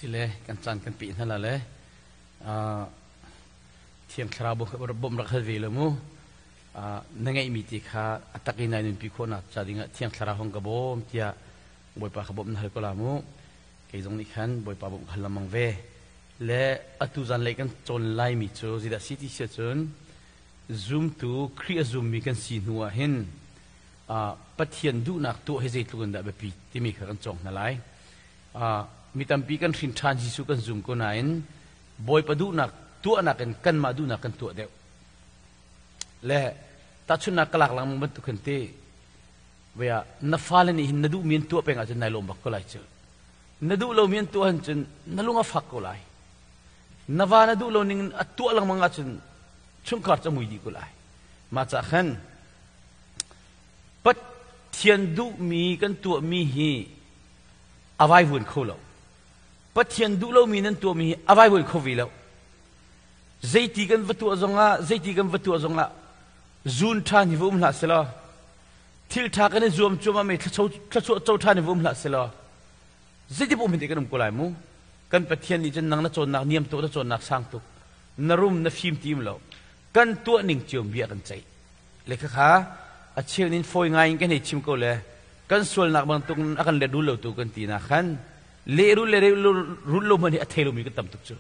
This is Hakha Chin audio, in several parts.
Sile kan caan kan pih hna la le Thiang Thlarau bawmh rak hal ve lo mu. Na ngeihmi ti kha a tak in nai nunpi khawhnak ca dingah Thiang Thlarau hong ka bawm tiah Bawipa kha bawmh na hal ko la mu. Kei zong nih khan Bawipa bawmh ka hal lengmang ve. Le atu zanlei kan cawn laimi cu zeidah si ti si ahcun zumtu Khrih a zummi kan si hnu ah hin Pathian duhnak tuah hi zeitluk in dah biapi timi kha kan cawng hna lai. Mi tampi kan hrin ṭhan Jesuh kan zum ko nain Bawipa duhnak tuahnak in kanmah duhnak kan tuah deuh. Le tahchunhnak ka lak lengmang bantuk khin ti vea na fale nih hin na duhmi an tuah peng ahcun nai lawm bak ko lai cu. Na duh lomi an tuah cun na lung a fak ko lai. Na va na duh lo ning a tuah lengmang ahcun chungkhar cu a mui dih ko lai. Mah cah khan Pathian duhmi kan tuahmi hi a vaivuan kho lo. Pathian duh lomi nan tuahmi hi a vaivuan kho ve lo. Zeiti kan va tuah zongah, zeiti kan va tuah zongah zun ṭhan hi va um hlah selaw, thil ṭha kan i zuam cuahmah mi thluachuah co ṭhan hi va um hlah selaw, zeiti paoh hmanh kan um ko lai mu. Kan Pathian nih cun nang na cawnnak niam tuk, na cawnnak sang tuk, na rum na fim ti um lo. Kan tuah ning cio bia kan ceih. Le khakha a cheu nin fawi ngai in kan hei chim ko le kan sualnak bantuk a kan let rul lo tu kan ti na khan le rul le rul lo hmanh hi a thei lomi kan tam tuk cu.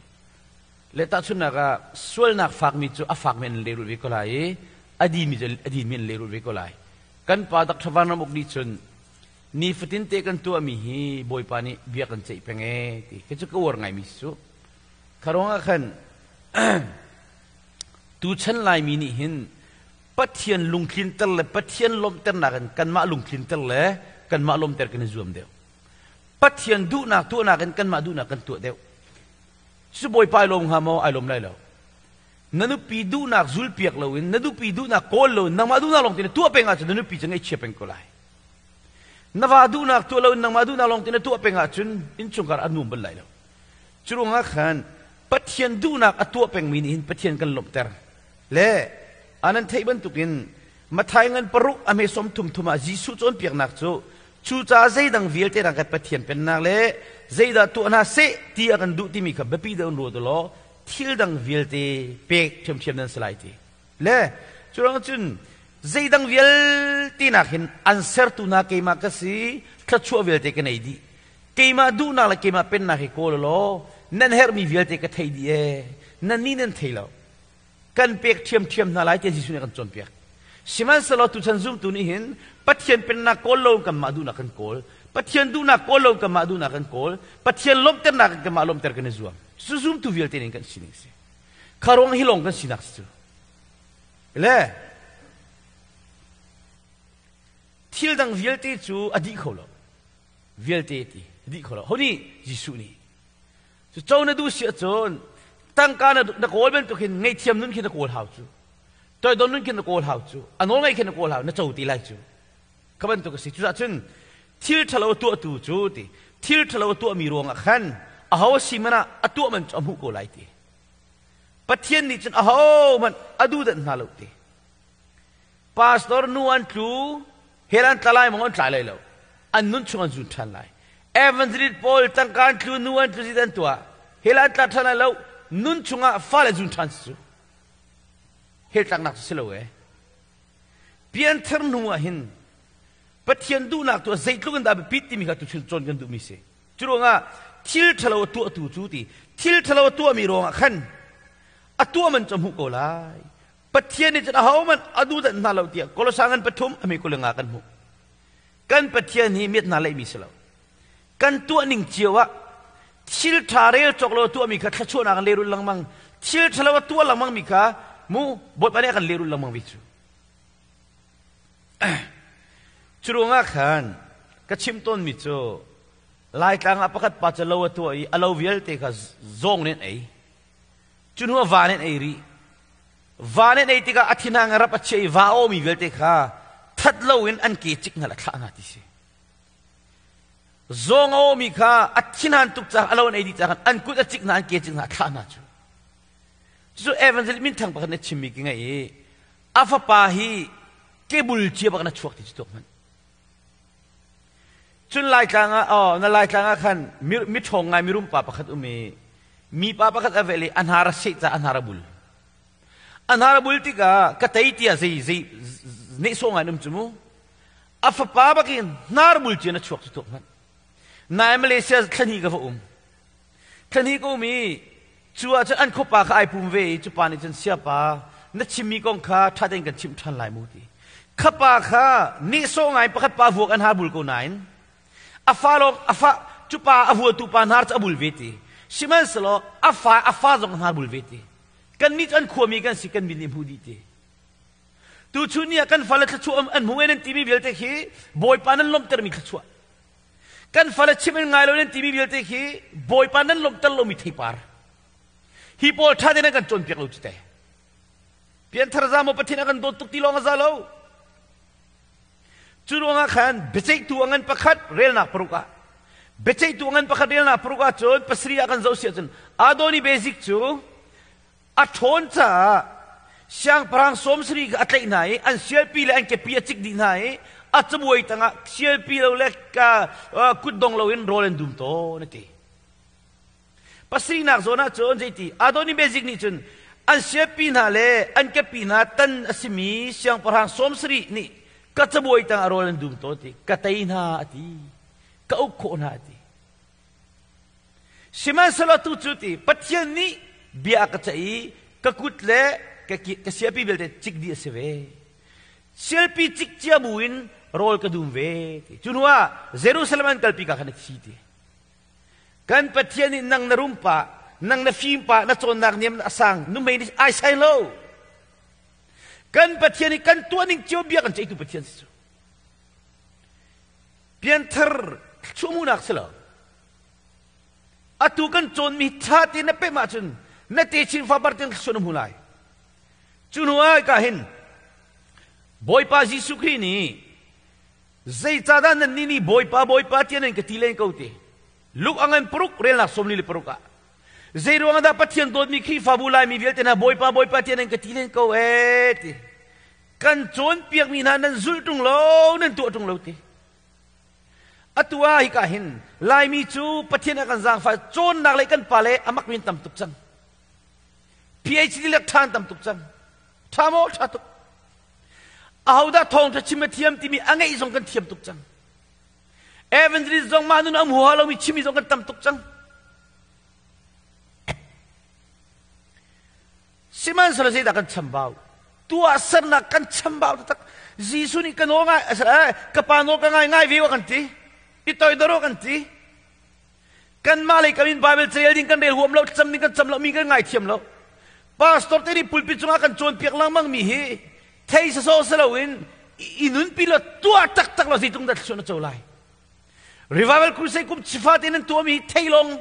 Le tahchunhnak ah sualnak fakmi cu a fakmi an lehrulh ve ko lai i a dimi cu a dimi an lehrulh ve ko lai. Kan pa Dr. Van Ram Uk nih cun nifatin te kan tuahmi hi Bawipa nih bia kan ceih peng ee ti khi cu ka uar ngaimi si cu. Kha ruangah khan tuchan Laimi nih hin Pathian lungtlinter le Pathian lawmhternak in kanmah lungtlinter le kanmah lawmhter kan i zuam deuh. Pathian duhnak tuahnak in kanmah duhnak kan tuah deuh. Cu Bawipa ai lawm hnga maw? Ai lawm lai lo. Na nupi duhnak zulpiak loin, na nupi duhnak kawl loin, nangmah duhnak lawng te na tuah peng ahcun na nupi cu ngaihchia peng ko lai. Na va duhnak tuah loin nangmah duhnak lawng te na tuah peng ahcun innchungkhar a nuam bal lai lo. Cu ruangah khan Pathian duhnak a tuah pengmi nih hin Pathian kan lawmhter. Le anan theih bantukin Mathai ngan paruk a hme som thum thum ah Jesuh cawnpiaknak cu cucaah zeidang vialte dang kan Pathian pennak le zeidah tuah hna seh ti a kan duh timi kha biapi deuh in ruat law thil dang vialte pek ṭhiamṭhiam nan si lai ti. Le curang cun zeidang vialte nak hin an sertu hna keimah ka si thluachuah vialte ka nei dih. Keimah duhnak le keimah pennak hi kawl law nan herhmi vialte ka thei dih ee. Nan nih nan thei lo. Kan pek ṭhiamṭhiam hna lai tiah Jesuh nih a kan cawnpiak. Sihmanhsehlaw tuchan zumtu nih hin Pathian pennak kawl lo kanmah duhnak kan kawl. Pathian duhnak kawl lo kanmah duhnak kan kawl. Pathian lawmhternak in kanmah lawmhter kan i zuam. Cu zumtu vialte nih kan sining si. Kha ruang hi lawng kan sinak si cu. Le thil dang vialte cu a dih kho lo. Vialte ti a dih kho lo. Ho nih? Jesuh nih. Cu co na duh si ahcun tangka na kawl bantuk hin ngaihthiam nun khi na kawl hau cu. Toidon nun khi na kawl hau cu. A nawl ngaih khi na kawl hau na co ti lai cu. Kha bantuk a si. Cucaah cun thil ṭhalo tuahtu cu ti thil ṭhalo tuahmi ruangah khan aho a si man ah a tuah man cu a hmuh ko lai ti. Pathian nih cun aho hmanh a duhdanh hna lo ti. Pastor nu an tlu, hell an tla lai maw an tla lai lo. An nun chung an zun ṭhan lai. Evangelist pawl tangka an tlu, nu an tlu zit an tuah. Hell an tla ṭhan lai lo. Nun chungah fale zun ṭhan si cu. Hell tlaknak cu si lo ee. Pianthar hnu ah hin Pathian duhnak tu zeitluk in dah biapit timi kha tuchun cawn kan duhmi si. Cu ruangah thil ṭhalo a tuahtu cu ti thil ṭhalo a tuahmi ruangah khan a tuah man cu a hmuh ko lai. Pathian nih cun ahohmanh a duhdanh hna lo tiah Kolosa ngan pathum a mi kulinga kan hmuh. Kan Pathian hi miat hna leihmi si lo. Kan tuah ning cio ah thil ṭha rel cawk lo tuahmi kha thluachuahnak an lehrul lengmang. Thil ṭhalo a tuah lengmang mi kha mu Bawipa nih a kan lehrul lengmang ve cu. Cu ruangah khan ka chim tawnmi cu Laitlang ah pakhat pa cu lo a tuah i a lo vialte kha zawng nih an ei. Cu hnu ah va nih an ei rih. Va nih an ei tikah a thinhang in rap a chiah i va a awmi vialte kha that loin an ke cik hna le thlah hna ti si. Zawng a awmi kha a thinhan tuk caah a lo an ei dih caah an kut a cik hna an ke cik hna a thlah hna cu. Cucu evangelist minthang pakhat nih a chimmi ki ngaih i a fapa hi kebul cia bak in a chuak ti cu tuak hmanh. Cun Laitlang ah, oh, na Laitlang ah khan mi ṭhawng ngai mirum pa pakhat um i mi pa pakhat a velh i a hnar a seh caah a hnar a bul. A hnar a bul tikah ka tei tiah zei zei nehsawh ngai an um cu mu. A fapa bakin hnar bul cian a chuak cu tuak hmanh. Nai Malaysia thlahnih ka va um. Thlahnih ka um i cu ahcun an khuapa kha ai pum ve i cu pa nih cun siapa na chimmi kong kha ṭha tein kan chimh ṭhan lai mu ti. Kha pa kha nehsawh ngai pakhat pa vuak an har bul ko nain a fa lawng a fa cu pa a vuatu pa hnar cu a bul ve ti. Sihmanhsehlaw a fa a fa zong hnar bul ve ti. Kannih cu an khuami kan si kan min nih hmu dih ti. Tuchun ni ah kan fale thluachuah an hmu e nan timi vialte khi Bawipa nan lawmhtermi thluachuah. Kan fale chim in ngai lo nan timi vialte khi Bawipa nan lawmhter lomi theipar. Hi pawl ṭha tein an kan cawnpiak lo cu te. Pianthar za maw Pathian a kan dawt tuk ti lawng a za lo. Cu ruangah khan biaceihtu a ngan pakhat relnak paruk ah biaceihtu a ngan pakhat relnak paruk ah cun pasarih ah kan zoh si ahcun Adoni Bezik cu a ṭhawn caah siangpahrang 70 kha a tlaih hna i an sialpi le an kepi a cik dih hna i a cabuai tangah sialpi lo le ka kutdong loin rawl an dum tawn a ti. Pasarihnak zawn ah cun zeiti Adoni Bezik nih cun an siapi hna le an kepi hna tan a simi siangpahrang 70 nih ka cabuai tangah rawl an dum tawn ti ka tei hna a ti ka uk khawh hna a ti. Sihmanhsehlaw tu cu ti Pathian nih bia a ka ceih i ka kut le ka siapi vialte cik dih a si ve. Sialpi cik cia bu in rawl ka dum ve ti. Cu hnu ah Jerusalem an kalpi ka khan a thi ti. Kan Pathian nih nang na rum pa, nang na fim pa, na cawnnak niam a sang, numei nih ai sai lo. Kan Pathian nih kan tuah ning cio bia kan ceihtu Pathian si cu. Pianthar chuahmuhnak si lo. Atu kan cawnmi ṭha tein na pemh ahcun na techin fabar tiang thluachuah na hmu lai. Cu hnu ah ka hin Bawipa Jesuh Khrih nih zeicahdah nannih nih Bawipa Bawipa tiah nan ka ti len ko ti. Luke a ngan paruk relnak 46 ah zei ruangah dah Pathian dawtmi Khrihfabu Laimi vialte hna Bawipa Bawipa tiah nan ka ti len ko ee ti. Kan cawnpiakmi hna nan zulh ṭung lo, nan tuah ṭung lo ti. Atu ah hika hin Laimi cu Pathian a kan zaangfah cawnnak le kan pale a mak min tam tuk cang. PhD le ṭhan tam tuk cang. Ṭha maw? Ṭha tuk. Ahodah thawngṭha chim a thiam timi a ngeih zong kan thiam tuk cang. Evangelist zong mah nun am huha lomi chimi zong kan tam tuk cang. Sihmanhsehlaw zeidah kan chambau? Tuahsernak kan chambau taktak. Jesuh nih ka nawl ngai, ka pa nawl ka ngai ngai ve wa kan ti. I toidor kan ti. Kanmah lei kam in Bible carel ding kan rel huam lo, cam ding kan cam lo, mi kan ngai thiam lo. Pastor te nih pulpit cungah kan cawnpiak lengmang mi hi thei sasawh si loin i nunpi lo tuah taktak lo zeitung dah thluachuah na co lai. Revival Crusade kum chifa te nan tuahmi thei lawng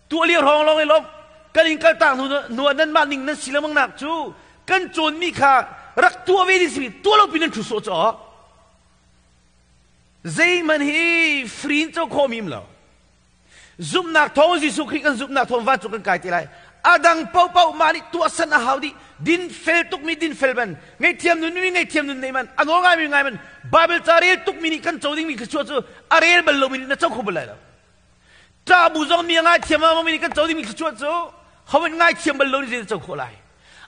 tuah lio hrawng lawng i lawm kan in kaltak hnu hnu ah nanmah ning nan si lengmang nak cu kan cawnmi kha rak tuah ve ding simi tuah lo pin nan thu sawh caw zeihmanh hi free in co khawh mi lo zumhnak thawng Jesuh Khrih kan zumhnak thawng vancung kan kai te lai a dang paohpaoh mah nih tuahsan a hau dih din fel tukmi din fel man ngaihthiam nun mi ngaihthiam nun nei man a nawl ngai mi ngai man Bible ca rel tukmi nih kan co dingmi thluachuah cu a rel bal lomi nih na co kho bal lai lo ṭah bu zong mi a ngaithiam mi nih kan co dingmi thluachuah cu hoin ngaithiam bal lo nih zei co khawh lai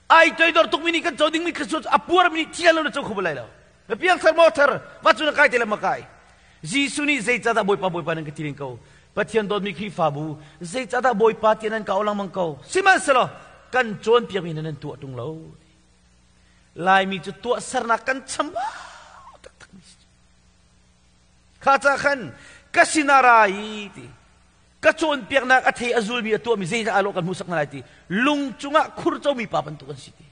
ai toidor tukmi nih kan co dingmi thluachuah cu a puarmi nih thian lo na co kho bal lai lo na piangthar maw thar va cu na kai te le ma kai Jesuh nih zeicahdah Bawipa Bawipa nan ka ti len ko Pathian dawtmi Khrihfabu zeicahdah Bawipa ti nan ka au lengmang ko sihmanhsehlaw kan cawnpiakmi hna nan tuah ṭung lo Laimi cu tuahsernak kan chambau taktak mi si kha ca khan ka sinah ra i ti ka cawnpiaknak a thei a zulmi a tuahmi zeidah aa lawh kan hmuhsak hna lai ti lung cungah khur comi pa bantuk an si ti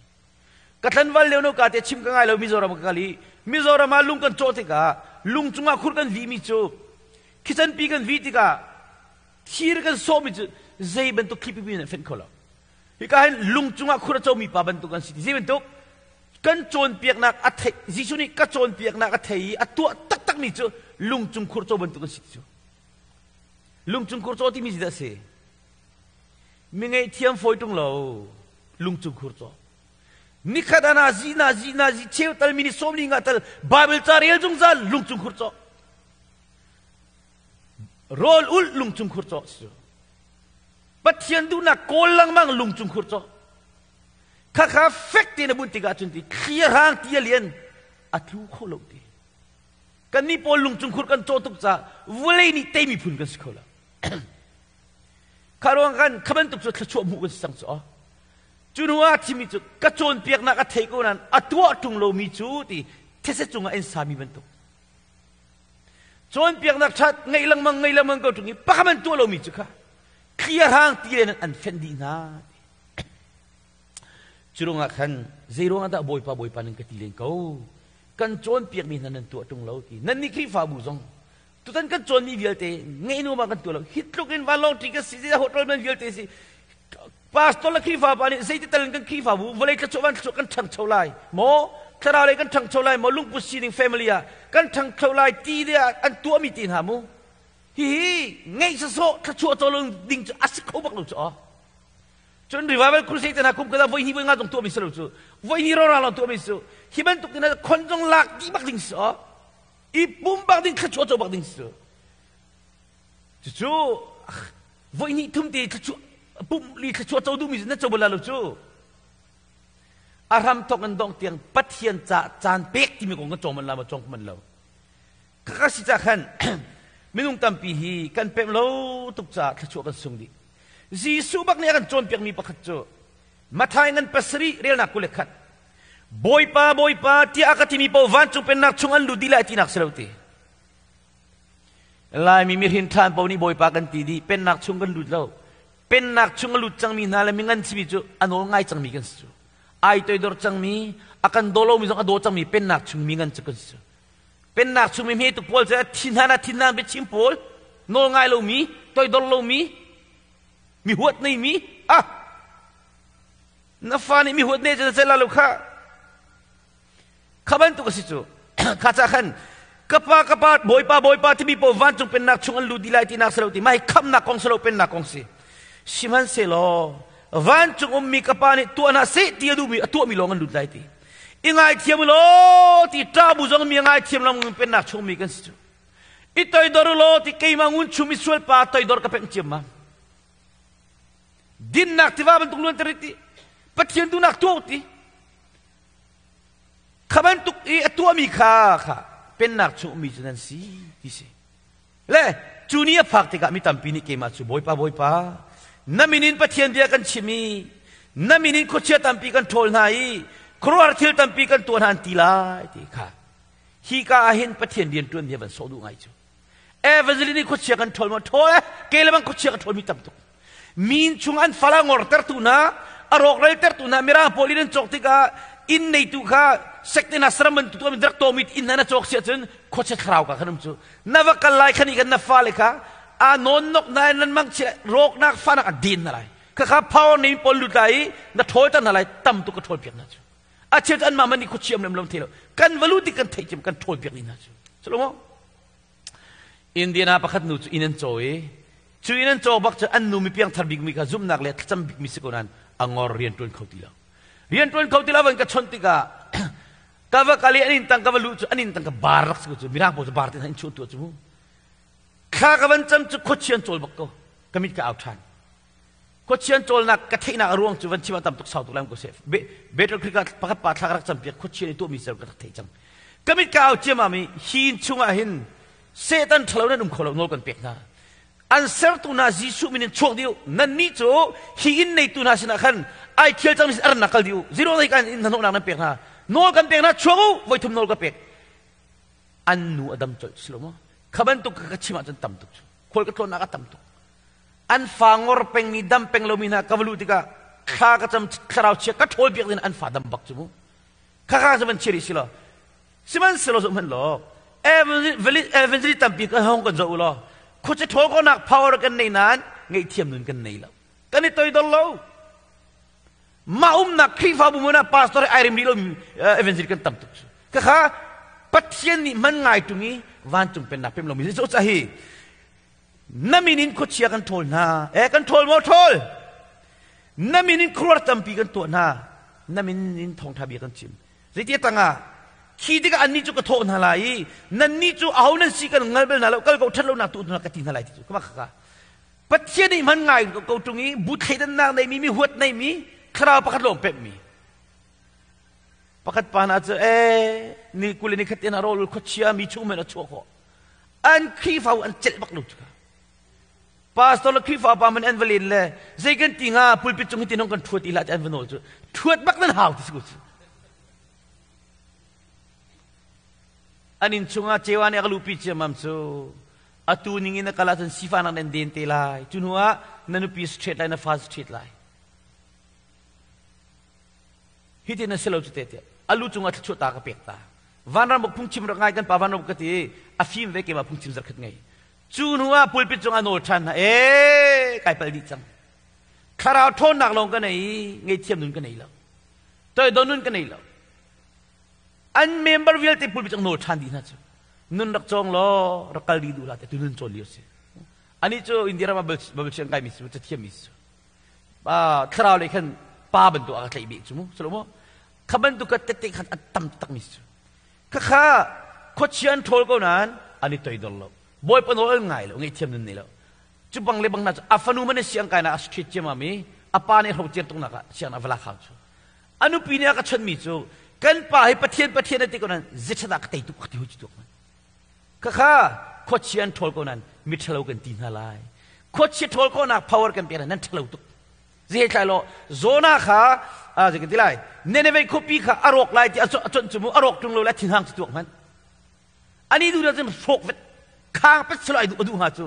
ka tlanval lio no ka te chim ka ngai lo Mizoram ka kal i Mizoram ah lung kan cawh tikah lung cungah khur kan vihmi cu khichanpi kan vih tikah thir kan sawhmi cu zei bantuk thli pipi nan fenh kho lo hika hin lung cungah khur a comi pa bantuk an si ti zei bantuk kan cawnpiaknak a thei Jesuh nih ka cawnpiaknak a thei i a tuah taktakmi cu lung cung khur co bantuk an si ti cu lung cung khur co timi si dah si Mi ngaihthiam fawi ṭung lo lungcung khur caw. Nikhat ah nazi nazi nazi cheu tal minute 45 tal Bible ca rel zungzal lungcung khur caw. Rawl ulh lungchung khur cawh si cu. Pathian duhnak kawl lengmang lungchung khur cawh. Khakha fek tein a bunh tikah cun ti thli a hrang ti a lian a tlu kho lo ti. Kannih pawl lungchung khur kan cawh tuk caah vawlei nih tei miphun kan si kho lo. Kha ruang khan kha bantuk cu thluachuah hmuh kan si cang cu. Cu hnu ah thimi cu ka cawnpiaknak a thei ko nain a tuah ṭung lomi cu ti these cungah in sami bantuk. Cawnpiaknak ṭhat ngeih lengmang ngei lengmang ko ṭung i pakhat an tuah lomi cu kha thli a hrang ti len an fenh dih hna. Cu ruangah khan zei ruangah dah Bawipa Bawipa nan ka ti len ko? Kan cawnpiakmi hna nan tuah ṭung lo ti. Nannih Khrihfabu zong tutan kan cawnmi vialte ngeih nu ma kan tuah lo. Hi tluk in vanlawng ṭi ka si, hotel man vialte si. Pastor le Khrihfa pa nih zeiti tal in kan Khrihfabu vawlei thluachuah van thluachuah kan ṭhangcho lai maw? Thlarau lei kan ṭhangcho lai maw? Lungput sining family ah kan ṭhangcho lai ti le an tuahmi te hna mu. Hihi ngeih sawsawh thluachuah cawlung ding cu a si kho bak lo cu aw. Cun revival crusade hna kum khat voi hnih voi nga zong tuahmi si lo cu. Voi hnih rora lawng tuahmi si. Hi bantuk in khon zong lak dih bak ding si aw. I pum bak ding thluachuah co bak ding si. Cucu voi hnih thum te thluachuah pum li thluachuah co duhmi cu na co bal lo cu. A hram thawk in dong tiang Pathian ca caan pek timi kong kan cawng man la ma cawng man lo. Kaka si ca khan minung tampi hi kan pem lo tuk caah thluachuah kan sung dih. Jesuh bak nih a kan cawnpiakmi pakhat cu Matthai ngan pasarih relnak 21 Bawipa Bawipa tiah a ka timi paoh vancung pennak chung an lut dih lai tinak si lo ti. Laimi mihrin ṭhan paoh nih Bawipa kan ti dih pennak chung kan lut lo. Pennak chung a lut cangmi hna le mingan simi cu a nawl ngai cangmi kan si cu. Ai toidor cangmi, a kan daw lomi zong a daw cangmi pennak chung mi ngan cu kan si cu. Pennak chung mi hme tuk pawl cu thin hna na thin hna biachim pawl, nawl ngai lomi, toidor lomi, mi huat neimi, ah na fa nih mi huat ne cu na cel lo kha. Kha bantuk a si cu. Kha ca khan ka pa ka pa bawipa bawipa timi paoh vancung pennak chung an lut dih lai tinak si lo ti mai khamnak kong si lo pennak kong si. Sihmanhsehlaw vancung ummi ka pa nih tuah hna seh ti a duhmi a tuahmi lawng an lut lai ti. I ngaithiam law ti ṭabu zong mi a ngaithiam lo pennak chung mi kan si cu. I toidor law ti keimah ngun chum i sual pa toidor ka pemh ciammam. Dinnak tiva bantuk luan ti Pathian duhnak tuah ti. Kha bantuk i a tuahmi kha kha pennak chung ummi cu nan si ti si. Le cu ni a phak tikah mi tampi nih keimah cu Bawipa Bawipa na min in Pathian bia kan chim i na min in khuachia tampi kan ṭhawl hna i khuaruahhar thil tampi kan tuah hna an ti lai ti kha hi ka ah hin Pathian rian ṭuan hi van sawh duh ngai cu. Evangelist nih khuachia kan ṭhawl maw ṭhawl eh ke le bang khuachia ka ṭhawl mi tam tuk. Min chung an fala ngortertu hna a rawkraltertu hna mirang pawl in an cawk tikah inn neitu kha sekte hna saram bantuk tu rak tawmi inn hna na cawk si ahcun khuachia thlarau ka khan um cu na va kal lai khan i kan na fale kha a nawn nok na nan mang chi rawknak fanak an din na lai kha kha power nei pawl lut lai i na ṭhawl tan na lai tam tuk ka ṭhawl piak na cu a cheu an mah man nih khuachia am lem thei lo kan valu ti kan theih cim kan ṭhawl piak ni hna cu Salomo Indiana pakhat nu cu inn an caw i cu inn an caw bak cu an nu mi piangthar bikmi kha zumhnak le thlacam bikmi si ko nain a ngor rian ṭuan kho ti lo. Rian ṭuan kho ti lo van ka chawnh tikah ka va kal i an inn tang ka va luh cu an inn tang ka bar rak si ko cu mirang pawl cu bar te hna in chuah tuah cu mu. Thla ka van cam cu khuachia an cawl bak ko. Ka mit ka au ṭhan. Khuachia an cawlnak ka theihnak a ruang cu van chim ah tam tuk sau tuk lai ko seh. Battle Creek ah pakhat pa thla ka rak campiak khuachia nih tuahmi ser ka rak theih cang. Ka mit ka au ciammam i hi inn chungah hin Satan ṭhalo nan um kho lo nawl kan pek hna. An sertu hna Jesuh min in chuak dih u. Nannih cu hi inn neitu hna sinah khan ai thial cangmi sin a rannak kal dih u. Zero hei kan inn hnahnawhnak nan pek hna. Nawl kan pek hna chuak u. Voithum nawl ka pek. An nu a dam colh si lo maw? Kha bantuk ka chim ahcun tam tuk cu. Khual ka tlawnnak a tam tuk. An fa ngor pengmi dam peng lomi hna ka va luh tikah thla ka cam thlarau chia ka ṭhawl piak ding an fa dam bak cu mu. Kha kha cu van chia rih si law Sihmanhsehlaw zoh hmanh law evangelist tampi kan hong kan zoh u law khuaci ṭhawl khawhnak power kan nei nain ngaihthiam nun kan nei lo. Kan i toidor lo. Mah umnak Khrihfabu hmun ah pastor ai rem rih lomi evangelist kan tam tuk cu. Khakha Pathian nih man ngai ṭung i vancung pennak pem lomi cu ca hi na min in khuachia kan ṭhawl hna. Eh kan ṭhawl maw ṭhawl? Na min in khuaruahar tampi kan tuah hna. Na min in thawngṭha bia kan chim. Zeiti tangah? Khi tikah annih cu ka thawh hna lai i nannih cu aho nan si kan hngal bal hna lo, kal ko ṭhat lonak tu hna ka ti hna lai ti cu kama khaka. Pathian nih hman ngai ko ṭung i bu thleidannak neimi mi huat neimi thlarau pakhat lawng pemhmi. Pakhat pa hna cu ee ni kul ni khat in a rawl khuachia mi chung men a chuah khawh. An Khrihfa an celh bak lo cu. Pastor le Khrihfa pa man an va len le zei kan ti nga pulpit cung hi tin kan thuat ila ti an va nawl cu thuat bak nan hau ti si ko cu. An inn chungah cewa nih a ka luhpi ciammam cu atu ning in na kal ahcun sifahnak nan den te lai. Cu hnu ah na nupi straight lai na fa straight lai. Hitin a si lo cu te tiah a lu cungah thluachuah ta ka pek ta. Vanram buk phungchim rak ngai kan pa vanram ka ti a fim ve keimah phungchim zarkhat ngei. Cu hnu ah pulpit cungah nawl ṭhan hna ee kai pal dih cang. Thlarau ṭhawnnak lawng ka nei i ngeihthiam nun ka nei lo. Toidor nun ka nei lo. An member vialte pulpit cung nawl ṭhan dih hna cu. Nun rak cawng law rak kal dih duh la te tu nun cawn lio si. Ani cu India ram ah Bible siang kaimi si cathiam mi si. Thlarau lei khan pa bantuk a ka tlaih beh cu mu. Salo mu. Kha bantuk ka tette khan a tam tak mi si. Khakha khuachia an ṭhawl ko nain an i toidor lo. Bawipa nawl an ngai lo, ngaihthiam nun nei lo. Cu bang le bang hna cu a fanu man siang kai nak a street ciamam i a pa nih hrocer tuk nak ah siang a va khau cu. A nupi nih a ka chonhmi cu kan pa hi Pathian Pathian a ti ko nain zeicahdah ka tei tuk ka ti hui cu tuak man. Khakha khuachia an ṭhawl ko nain mi ṭhalo kan ti hna lai. Khuachia ṭhawl khawhnak power kan pek nan ṭhalo tuk. Zeithlai law Jonah kha zei kan ti lai Nineveh khuapi kha a rawk lai ti a conh cu mu a rawk ṭung lo lai thinhang cu tuak hmanh. Ani duh cun hrawk vet khang pet selo ai duh a duh hnga cu.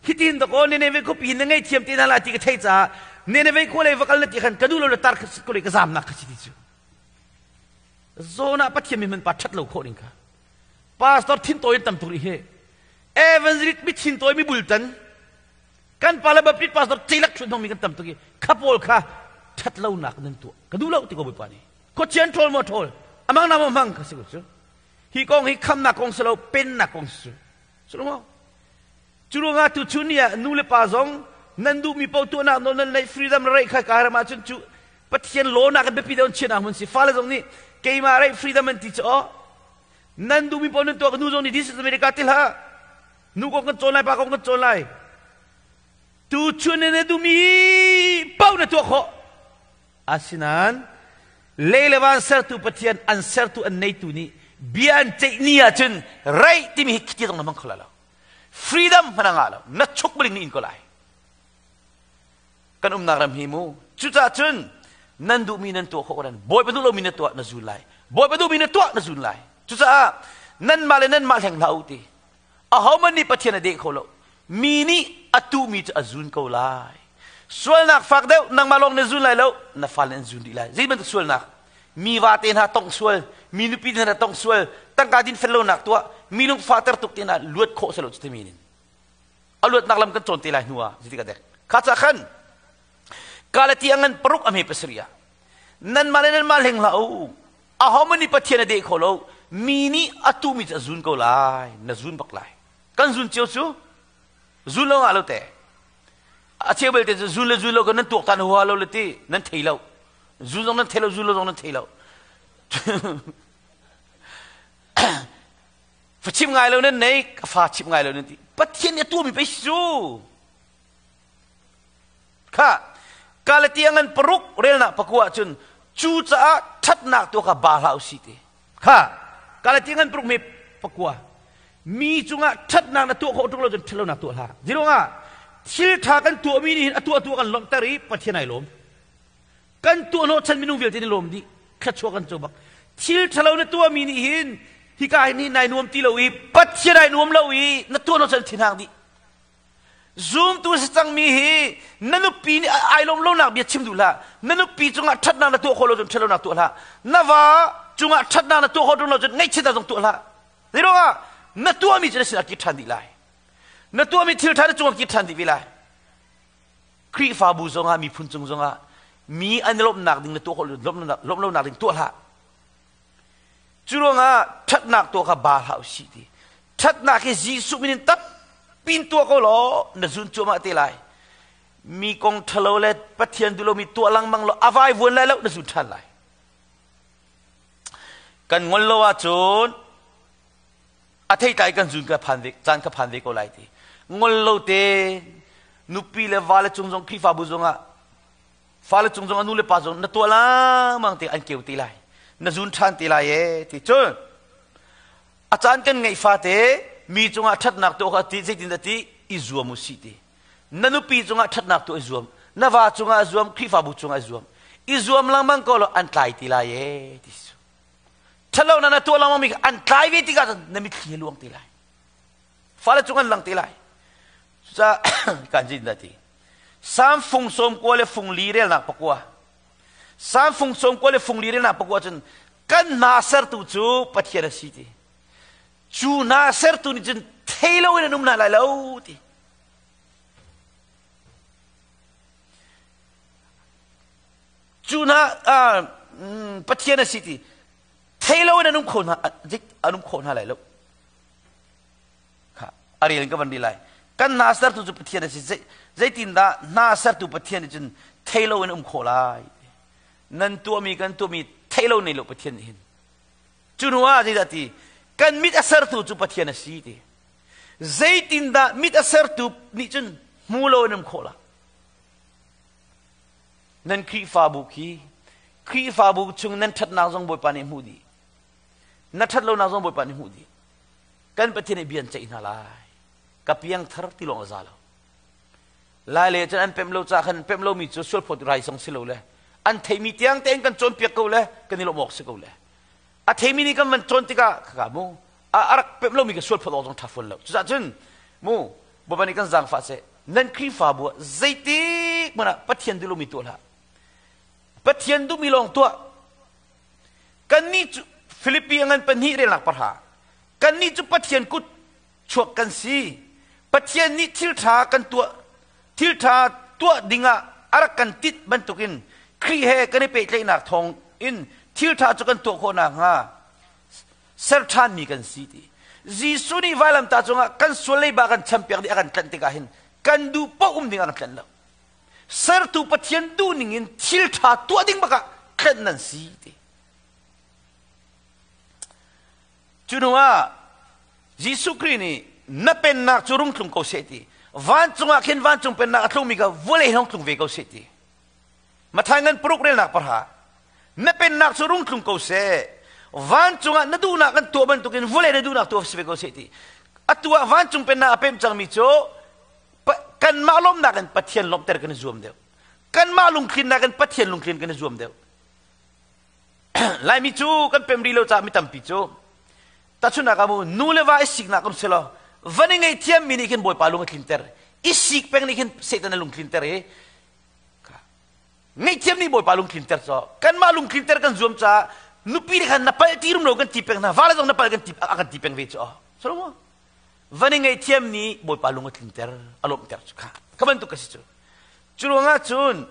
Hitin dakaw Nineveh khuapi na ngei thiam te hna lai ti ka thei caah Nineveh khua lei va kal na ti khan ka duh lo le tar kha ko le ka zamnak kha si ti cu. Jonah Pathian mi hman pa ṭhat lo khawh ding kha. Pastor thin tawi tam tuk rih hi. Evangelist mi thin tawi mi bultan kan pa le Baptist pastor ceilak thun hmangmi kan tam tuk i kha pawl kha ṭhat lonak nan tuah ka duh lo ti ko Bawipa nih khuachian ṭhawl maw ṭhawl amang na maw hmang ka si ko cu hi kong hi khamnak kong si lo pennak kong si cu maw cu ruangah tu chun ni ah nu le pa zong nan duhmi paoh tuahnak nawl nan neih freedom rei kha ka ram ahcun cu Pathian law nak in biapi deuh in chiahnak hmun si fale zong nih keimah rei freedom an ti cu aw nan duhmi paoh nan tuah ka nu zong nih this is America ti hlah Nu kong kan cawn lai, pa kong kan cawn lai. Tu chun na duhmi paoh na tuah khawh. Asinain lei le van sertu Pathian an sertu an neitu nih bia an ceih ni ahcun rei timi hi khiti zong na hmang kho lai lo. Freedom hmanh a ngah lo. Na chuk baling ni in ko lai. Kan umnak ram hi mu. Cucaah cun nan duhmi nan tuah khawh ko nan Bawipa duh lomi na tuah na zul lai. Bawipa duhmi na tuah na zul lai. Cucaah nanmah le nanmah hleng hlah u ti. Ahohmanh nih Pathian a deh kho lo. Mi nih a tuhmi cu a zun ko lai. Sualnak fak deuh nangmah lawng na zun lai lo, na fale an zun dih lai. Zei bantuk sualnak? Mi vate hna tongh sual, mi nupi hna tongh sual, tangka din fel lonak tuah, mi lungfahter tuk te hna luat khawh selo cu timi nin. A luatnak lam kan cawn te lai hnu ah zeitik a dek. Kha ca khan Galati a ngan paruk a hme pasarih ah nanmah le nanmah hleng hlah u. Ahohmanh nih Pathian a deh kho lo. Mi nih a tuhmi cu a zun ko lai. Na zun bak lai. Kan zun cio cu zun lo ngah lo te. A cheu belte cu zun le zun lo kan nan tuak tan hua lo le ti nan thei lo. Zun zong nan thei lo, zun lo zong nan thei lo. Fa chim ngai lo nan nei, ka fa chim ngai lo nan ti. Pathian nih a tuahmi pei si cu. Kha Galatia ngan paruk relnak pakua ahcun cucaah ṭhatnak tu kha ba hlah usih ti. Kha Galatia ngan paruk me pakua mi cungah ṭhatnak na tuah khawh ṭung lo cun ṭhatlonak tuah hlah. Ziruangah thil ṭha kan tuahmi nih hin a tuah tuah kan lawmhter i Pathian ai lawm. Kan tuah hnawhchan minung vialte nih lawm dih. Thluachuah kan co bak. Thil ṭhalo na tuahmi nih hin hika hin hi nai nuam ti lo i Pathian ai nuam lo i na tuah hnawhchan thinhang dih. Zumtu si cangmi hi na nupi nih ai lawm lonak bia chim duh hlah. Na nupi cungah ṭhatnak na tuah khawh lo cun ṭhatlonak tuah hlah. Na va cungah ṭhatnak na tuah khawh ṭung lo cun ngaihchiatnak zong tuah hlah. Zeiruangah na tuahmi cu na sinah kir ṭhan dih lai. Na tuahmi thil ṭha na cungah kir ṭhan dih ve lai. Khrihfabu zongah miphun cung zongah mi an i lawmhnak ding na tuah khawh lawmh lonak ding tuah hlah. Cu ruangah ṭhatnak tuah kha ba hlah usih ti. Ṭhatnak hi Jesuh min in tampi tuah ko law na zun cuahmah te lai. Mi kong ṭhalo le Pathian duh lomi tuah lengmang law a vaivuan lai lo na zun ṭhan lai. Kan ngol lo ahcun a theitlai kan zun ka phan ve caan ka phan ve ko lai ti. Ngol lo te nupi le vale cung zong Khrihfabu zongah fale cung zong a nu le pa zong na tuah lengmang te an keu te lai. Na zun ṭhan te lai e ti cun a caan kan ngeih fate mi cungah ṭhatnak tuah kha ti zeitin dah ti i zuam u sih ti. Na nupi cungah ṭhatnak tuah i zuam, na va cungah zuam, Khrihfabu cungah zuam. I zuam lengmang ko law an tlai ti lai e ti su. Ṭhatlonak na tuah lengmang mi kha an tlai ve tikah cun na mitthli a luang te lai. Fale cung an lang te lai. Cucaah kan zin dah ti. Sam fung sawm kua le fung li relnak pakua. Sam fung sawm kua le fung li relnak pakua cun kan hna sertu cu Pathian a si ti. Cu hna sertu nih cun thei loin an um hna lai lo ti. Cu hna Pathian a si ti thei loin an um kho hna an um khawh hna lai lo. Kha a rel in ka van rel lai. Kan hna sertu cu Pathian a si. Zeitindah hna sertu Pathian nih cun thei loin um khawh lai? Nan tuahmi kan tuahmi thei lo nei lo Pathian nih hin. Cu hnu ah zeidah ti? Kan mit a sertu cu Pathian a si ti. Zeitindah mit a sertu nih cun hmu lo in um khawh la? Nan Khrihfabu khi Khrihfabu chung nan ṭhatnak zong Bawipa nih hmuh dih. Na ṭhat lonak zong Bawipa nih hmuh dih. Kan Pathian nih bia an ceih hna lai. Ka piangthar ti lawng a za lo. Lai le cun an pemh lo ca khan pemh lomi cu sualphawt rai zong si lo le an theimi tiang tein kan cawnpiak ko le kan i lawmh awk si ko le a theimi nih kan van cawn tikah khaka mu a rak pemh lomi ka sualphawt awk zong ṭha fawn lo. Cucaah cun mu Bawipa nih kan zaangfah seh nan Khrihfabu ah zeitik hmanh ah Pathian duh lomi tuah hlah. Pathian duhmi lawng tuah. Kannih cu Filipi a ngan pahnih relnak pahra. Kannih cu Pathian kut chuak kan si. Pathian nih thil ṭha kan tuah thil ṭha tuah dingah a rak kan tit bantukin Khrih he kan i pehtlaihnak thawng in thil ṭha cu kan tuah khawh nakhnga ser ṭhanmi kan si ti. Jesuh nih vailamtah cungah kan sual leiba kan champiak dih a kan tlanh tikah hin kan duh paoh um ding a kan tlanh lo. Sertu Pathian duh ning in thil ṭha tuah ding bakah tlanh nan si ti. Cu hnu ah Jesuh Khrih nih na pennak cu rung tlung ko seh ti. Vancung ah khin vancung pennak a tlungmi kha vawlei hong tlung ve ko seh ti. Matthai ngan paruk relnak pahra. Na pennak cu rung tlung ko seh. Vancung ah na duhnak kan tuah bantukin vawlei na duhnak tuah si ve ko seh ti. Atu ah vancung pennak a pem cangmi cu kanmah lawmnak in Pathian lawmhter kan i zuam deuh. Kanmah lungtlinnak in Pathian lungtlin kan i zuam deuh. Laimi cu kan pem rih lo caah mi tampi cu tahchunhnak ah mu nu le va i siknak um selaw van i ngeihthiammi nih khin Bawipa lung a tlinter i sik peng nih khin Satan a lung tlinter i ngeihthiam nih Bawipa lung tlinter cu kanmah lung tlinter kan zuam caah nupi nih khan na palh ti rum lo kan ti peng hna vale zong na palh kan ti a kan ti peng ve cu so van i ngeihthiam nih Bawipa lung a tlinter a lawmhter cu kha kha bantuk ka si cu cu ruangah cun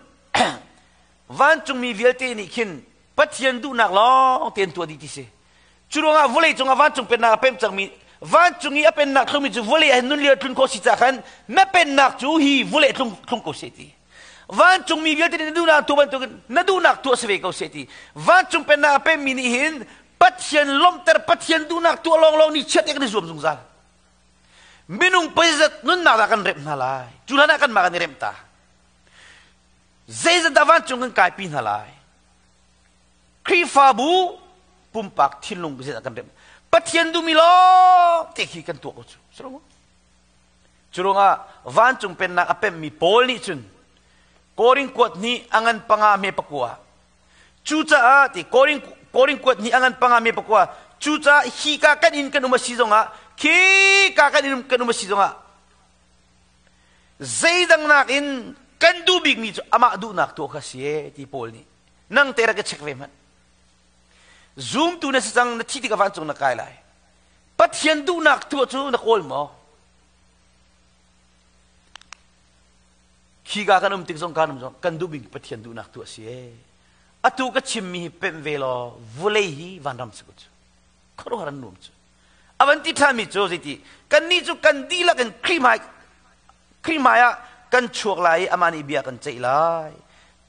Vancungmi vialte nih khin Pathian duhnak lawng te an tuah dih ti si. Cu ruangah vawlei cungah vancung pennak a pem cangmi vancung i a pennak thlungmi cu vawlei ah hin nun lio tlun khawh si caah khan na pennak cu hi vawlei tlung tlung ko seh ti. Vancungmi vialte nih na duhnak tuah bantukin na duhnak tuah si ve ko seh ti. Vancung pennak a pemmi nih hin Pathian lawmhter Pathian duhnak tuah lawnglawng ni chiat kan i zuam zungzal. Minung peizat nunnak dah kan remh hna lai. Cu hlan ah kanmah kan i remh ta. Zeizat dah vancung kan kaipi hna lai? Khrihfabu pumpak thinlung zeizat kan remh? Pathian duhmi lawng te khi kan tuah ko cu. Cu ruangah vancung pennak a pemmi Paul nih cun Korin kuat hnih a ngan panga me pakua. Cucaah ti Korin Korin kuat hnih a ngan panga me pakua. Cucaah hi ka kan inn kan um a si zongah khi ka kan inn kan um a si zongah Zeidang nakin kan duh bikmi cu amah duhnak tuah kha si e ti Paul nih nang te rak i check ve hmanh. Zumtu na si cang na thi tikah vancung na kai lai. Pathian duhnak tuah cu na kawl maw? Khi ka kan um tik zong kan um zong kan duh bik Pathian duhnak tuah si e. Atu ka chimmi hi pemh ve law vulei hi vanram si ko cu. Khuaruahhar an nuam cu. A van ti ṭhanmi cu zeiti kannih cu kan dihlak in Khrih hmai Khrih hmai ah kan chuak lai i amah nih bia kan ceih lai.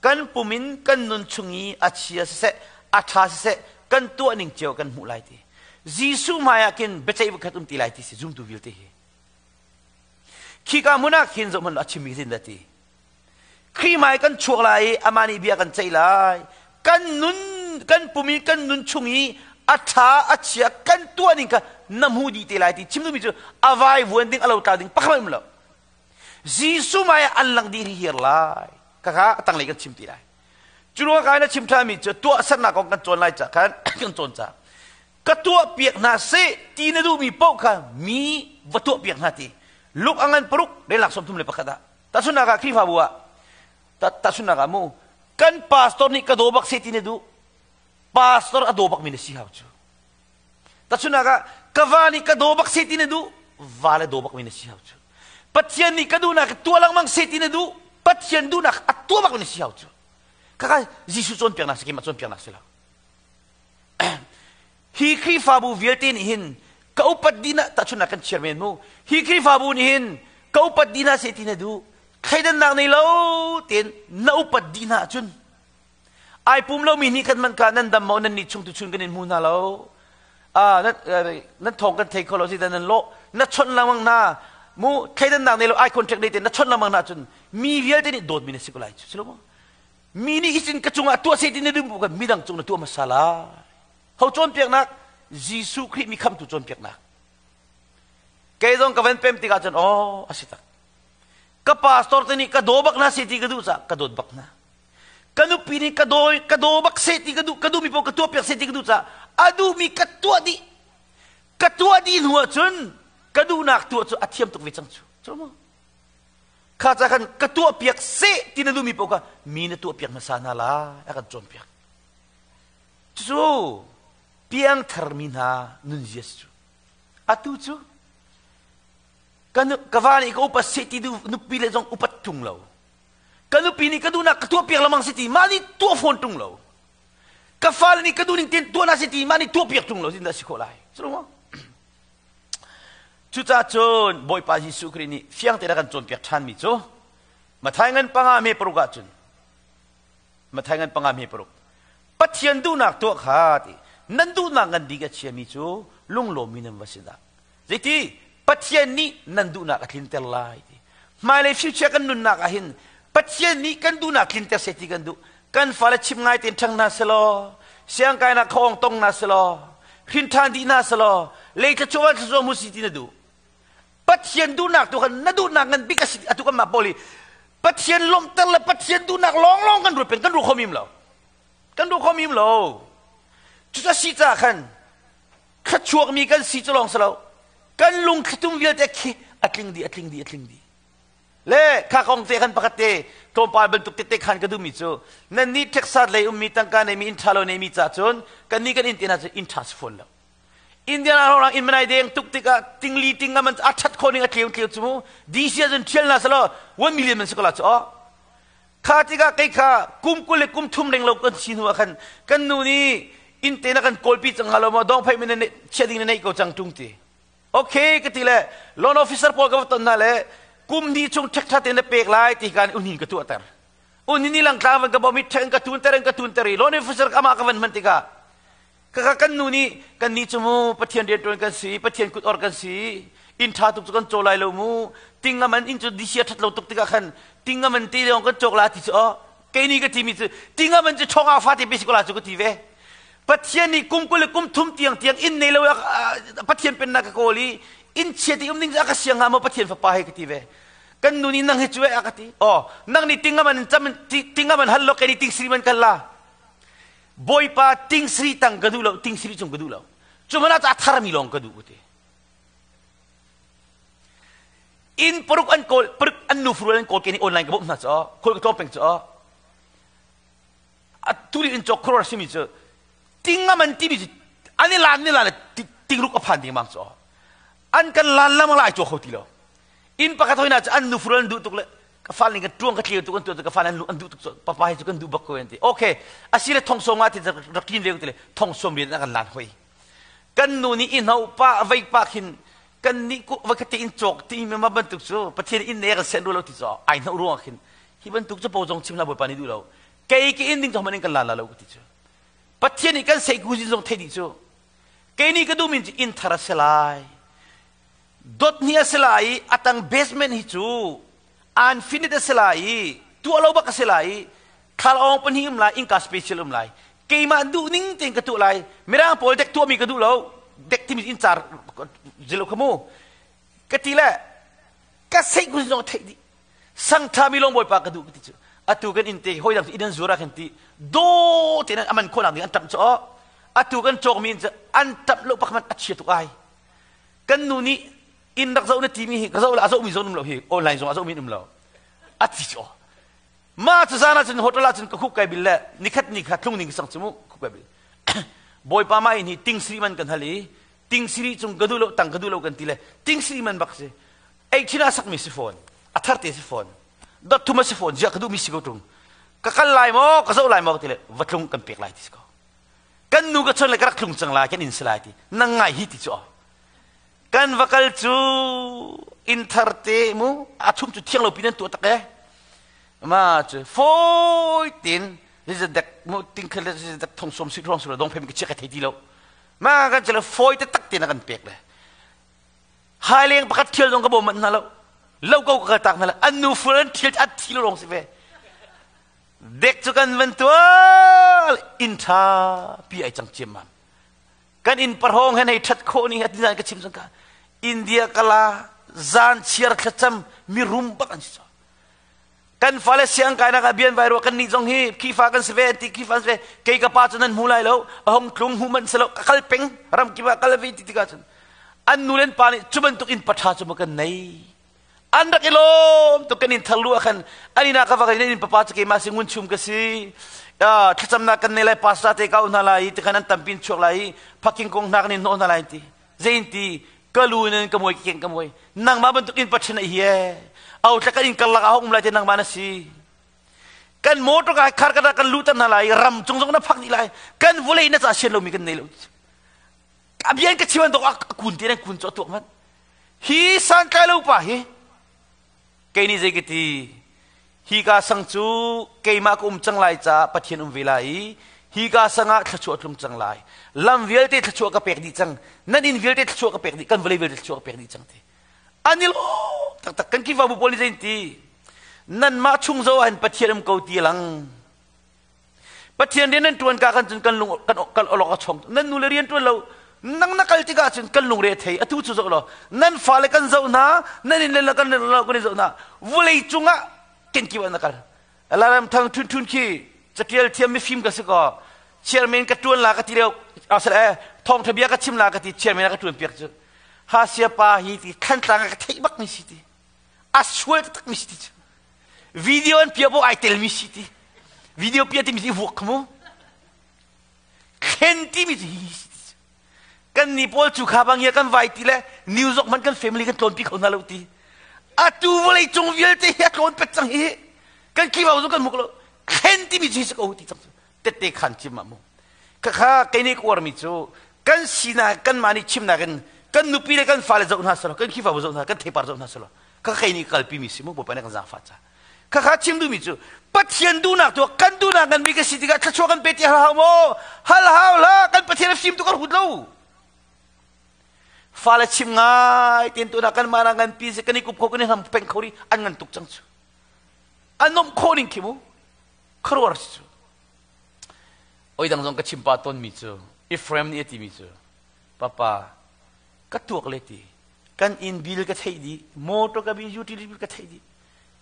Kan pum in kan nun chung i a chia siseh, a ṭha siseh, Kan tuah ning cio kan hmuh lai ti. Jesuh hmai ah khin biaceih voikhat um ti lai ti si zumtu vialte hi. Khika hmun ah khin zohhmanh a chimmi zin dah ti. Khrih hmai kan chuak lai i amah nih bia kan ceih lai. Kan nun kan pum i kan nun chung i a ṭha a chia kan tuah ning kha na hmu dih te lai ti chim duhmi cu a vai vuan ding a lo tla ding pakhat um lo. Jesuh hmai ah an lang dih hiar lai. Kaka a tanglei kan chim ti lai. Cu ruang kai na chim ṭhanmi cu tuahsernak kong kan cawn lai ca khan kan cawn ca. Ka tuah piak hna seh ti na duhmi paoh kha mi va tuah piak hna ti. Luke a ngan paruk relak 31 ah. Tahchunhnak ah Khrihfabu ah tahchunhnak ah mu kan pastor nih ka daw bak seh ti na duh. Pastor a daw bakmi na si hau cu. Tahchunhnak ah ka va nih ka daw bak seh ti na duh, va le daw bakmi na si hau cu. Pathian nih ka duhnak tuah lengmang seh ti na duh, Pathian duhnak a tuah bak na si hau cu. Kaka Jesuh cawnpiaknak si keimah cawnpiaknak si lo. Hi Khrihfabu vialte nih hin ka upat dih na tahchunhnak kan chiar men mu. Hi Khrihfabu nih hin ka upat dih hna seh ti na duh. Thleidannak nei lo tein na upat dih hna ahcun ai pum lomi nih khan man ka nan dam maw nan nih chung tu chun kan in hmu hna lo ah nan thawng kan thei kho lo si nan lawh na chawnh lengmang hna mu thleidannak nei lo eye contact nei te na chawnh lengmang hna cun mi vialte nih dawtmi na si ko lai cu si lo maw mi nih isin ka cungah tuah se ti na duh kan midang cung na tuah hmasa lai ho cawnpiaknak Jesuh Khrih mi khamtu cawnpiaknak kei zong ka van pem tikah cun aw a si tak ka pastor te nih ka daw bak na se ti ka duh ca ka dawt bak na ka nupi nih ka daw ka daw bak seh ti ka duh ka duhmi paoh ka tuah piak seh ti ka duh caah a duhmi ka tuah dih ka tuah dih hnu ahcun ka duhnak tuah cu a thiam tuk ve cang cu cu maw kha ca khan ka tuah piak seh ti na duhmi paoh kha mi na tuah piak hmasa hna lai a kan cawnpiak cu piangthar mi hna nunzia si cu atu cu ka va nih ka upat seh ti duh nupi le zong upat tung lo Ka nupi nih ka duhnak ka tuahpiak lengmang si ti mah nih tuah fawn ṭung lo. Ka fale nih ka duhning tein tuah hna si ti mah nih tuahpiak ṭung lo zindah si khawh lai. Cu maw? Cucaah cun Bawipa Jesuh Khrih nih fiang tein a kan cawnpiak ṭhanmi cu Matthai ngan panga me paruk ah cun Matthai ngan panga me paruk Pathian duhnak tuah kha ti nan duhnak ngan bik a chiami cu lunglawmmi nan va si dah. Zeiti Pathian nih nan duhnak a tlinter lai ti. Hmailei future kan nunnak ah hin Pathian nih kan duhnak tlinter seh ti kan duh. Kan fale chim ngai tein ṭhang hna selaw, siangkainak khawng tong hna selaw, hrin ṭhan dih hna selaw, lei thluachuah thluachuah mu si ti na duh. Pathian duhnak tu khan na duhnak ngan bik a si atu kan mah pawl hi Pathian lawmhter le Pathian duhnak lawnglawng kan ruat peng kan ruah kho mim lo. Kan ruah kho mim lo. Cucu a si caah khan thluachuakmi kan si cu lawng si lo kan lungthlitum vialte khi a tling dih a tling dih a tling dih le kha kong te khan pakhat te tlawmpal bantuk tete khan ka duhmi cu nan nih Texas lei ummi tangka neimi inn ṭha lo neimi ca cun kan nih kan inn te hna cu inn ṭha si fawn lo Indiana rorang inn manai deng tuk tikah tingli ting man a ṭhat khawh ning a tleu tleu cu mu DC ah cun ṭhial na selaw 1 million man si ko la cu aw Kha tikah kei kha kum 20 le kum thum reng lo kan si hnu ah khan kan nu nih inn te na kan kawlpi cang hnga lo maw dong phei min chia ding na neih ko cang ṭung ti. Okay ka ti le loan officer pawl ka va ton hna le kum hnih chung ṭhekṭha te na pek lai ti kan unhin ka tuahter. Unhin ni langtlang van ka bawm i ṭhek ka tun ter ka tun ter i loan officer amah ka van hman tikah Kaka kan nu nih kan nih cu mu Pathian rianṭuan kan si, Pathian kut or kan si, inn ṭha tuk cu kan caw lai lo mu, ting a man inn cu disia ṭhat lo tuk tikah khan ting a man te lawng kan cawk la ti cu aw kei nih ka timi cu ting a man cu ṭhawng ah fate pe si ko la cu ka ti ve. Pathian nih kum 20 le kum thum tiang tiang inn nei lo Pathian pennak ka kawl i inn chia ti um ding cu a ka siang hnga maw Pathian fapa he ka ti ve. Kan nu nih nang hi cu eh a ka ti. Aw nang nih ting a man cam ting a man hal lo kei nih ting sri man kan la. Bawipa tingsri tang ka duh lo, tingsri cung ka duh lo. Cu hmanh ah a tharmi lawng ka duh ka ti. Inn paruk an kawl, paruk an nu furual an kawl ke nih online ka bawmh hna cu, khawl ka tlawm peng cu. A tu in cawk khuaruar simi cu ting a man timi cu an i lan ni lan tingruk a phan ding mang cu. An kan lan lamang lai caw kho ti lo. Inn pakhat hoi na cu an nu furual an duh tuk le ka fal ning ka tuang ka tlir tu kan tuah ka fal an an duh tuk papa hi cu kan duh bak ko an ti okay asile thong som nga ti rak tlin ve ti le thong som rian an kan lan hoi kan nu nih i hno pa vei pa khin kan nih ku va khate in cawk ti mi ma bantuk cu pathian in ne kan sen ru lo ti cho ai hno ruang khin hi bantuk cu po zong chim la bawipa nih duh lo kei ke in ding to man in kan lan la lo ti cu. Pathian nih kan seikuzin zong thei dih cu. Kei nih ka duhmi cu inn thar a si lai. Dot hnih a si lai i a tang basement hi cu unfinished a si lai i tuah lo bak a si lai i thlalawng pahnih um lai, innka special um lai. Keimah duh ning tein ka tuah lai. Mirang pawl dek tuahmi ka duh lo. Dek timi inn car zilo kha mu. Ka ti le ka seikuzin zong theih dih. Sang ṭhami lawng Bawipa ka duh ka ti cu. Atu kan inn te hawi dang cu inn an zuar ah khan ti daw tein an aman khawhnak ding an ṭamh cu aw. Atu kan cawkmi in cu an ṭamh lo pakhat a chia tuk ai. Kan nu nih inn rak zoh na timi hi ka zoh la a zohmi zong um lo hi online zong a zohmi um lo. A ti cu aw. Ma cu zan ah cun hotel ah cun ka khuk kai bil le nikhat ni kha tlung ning sang cu mu khuk kai bil. Bawipa ma inn hi ting siri man kan hal i ting siri cung ka duh lo tang ka duh lo kan ti le ting siri man bak si. Ei ah sakmi si fawn a thar te si fawn dot thum a si fawn ziah ka duhmi si ko tung ka kal lai maw ka zoh lai maw ti le va tlung kan pek lai ti si ko kan nu ka chon le ka rak tlung cang lai kan in si lai ti nang ngai hi ti cu kan va kal cu inn thar te mu a chum cu thiang lo pi nan tuah tak e ma cu foi tin dek mu ting khel dek thong som si rong su dong phem ka chia ka thei ti lo ma kan chele foi te tak te na kan pek le Haileng pakhat thial zong ka bawm manh hna lo. Lo ko ka tak hna lo. An nu fur an thial an thi lo lawng si ve. Dek cu kan van tual inn tha pi ai cang ciam mam. Kan inn parhong hen hei that khawh ni atin zan ka chim cang ka. India kala zan chiar thlacam mi rum bak an si. Kan fale siang kainak ah bian vai ruah kan nih zong hi Khrihfa kan si ve an ti Khrihfa an si ve kei ka pa cu nan hmu lai lo a hong tlung hmu manh si lo ka kal peng ram kip ah kal ve ti tikah cun an nu le an pa nih cu bantuk in paṭha cu ma kan nei an rak i lawm tuk kan in thar lu ah khan an inn ah ka va in in papa cu keimah si ngun chum ka si thlacamnak kan nei lai pastor te ka hna lai ti khan an tampin chuak lai i phaking kong hna kan in hnawh hna lai ti zein ti ka lu in ka muai keng ka muai nangmah bantuk in pathin a hi e au tla kan in karlak ah um lai te nangmah na si kan motor ka khar ka kan lutan hna lai ram cung zong na phak dih lai kan vulei na ca sian lomi kan nei lo abian ka chiwan dok a kun te nan kun cho tuak man hi san tlai lo pa hi Kei nih zei ka ti? Hika sang cu keimah ka um cang lai caah Pathian um ve lai i hika sang ah thluachuah a tlung cang lai. Lam vialte thluachuah ka pek dih cang. Nan inn vialte thluachuah ka pek dih. Kan vawlei vialte thluachuah ka pek dih cang ti. An i lawm taktak. Kan Khrihfabu pawl nih zei an ti? Nanmah chung zo ah hin Pathian um ko ti a lang. Pathian rian nan ṭuan ka kan cun kan lung kan kan olok a chong. Nan nu le rian ṭuan lo nang na kal tikah cun kan lungre a thei. Atu cu zoh law nan fale kan zoh hna, nan inn le kan lo kan i zoh hna. Vulei cungah kenkip ah na kal. Laram thang thun thun khi catial thiam mifim ka si ko. Chairman ka ṭuan la ka ti leo. Asal eh thawngṭha bia ka chim la ka ti chairman ka ṭuan piak cu. Hasia pa hi ti thantlang ka theih bak mi si ti. A sual taktak mi si ti cu. Video an pia bo ai telmi si ti. Video pia timi si vuak khamu. Thlen timi cu hi si ti. Kan ni pawl cu kha bang kan vai ti le New York man kan family kan tlawn pi kho hna lo ti. Atu vawlei cung vialte hi a tlawn pet cang hi. Kan kiva zong kan muk lo. Thlen timi cu hi si ko ti cang cu. Tette khan chim ma mu. Khakha kei nih ka uarmi cu kan sinak kanmah nih chimnak in kan nupi le kan fale zoh hna selaw kan Khrihfabu zoh hna kan theipar zoh hna selaw kha kei nih kalpi mi si mu Bawipa nih kan zaangfah ca khakha chim duhmi cu Pathian duhnak tu kan duhnak nganmi ka si tikah thluachuah kan pe ti hal hau maw hal hau hlah kan Pathian a fim tu kan hut lo fale chim ngai ten tu na kan mah na ngan pi si kan i kup kho kan i hlam peng kho ri an ngan tuk cang cu an nom kho ning khi mu kharuar si cu oi dang zong ka chim pa ton mi cu Ephraim nih a ti mi cu papa ka tuak le ti kan inn bill ka theih dih motor ka bill utility bill ka theih dih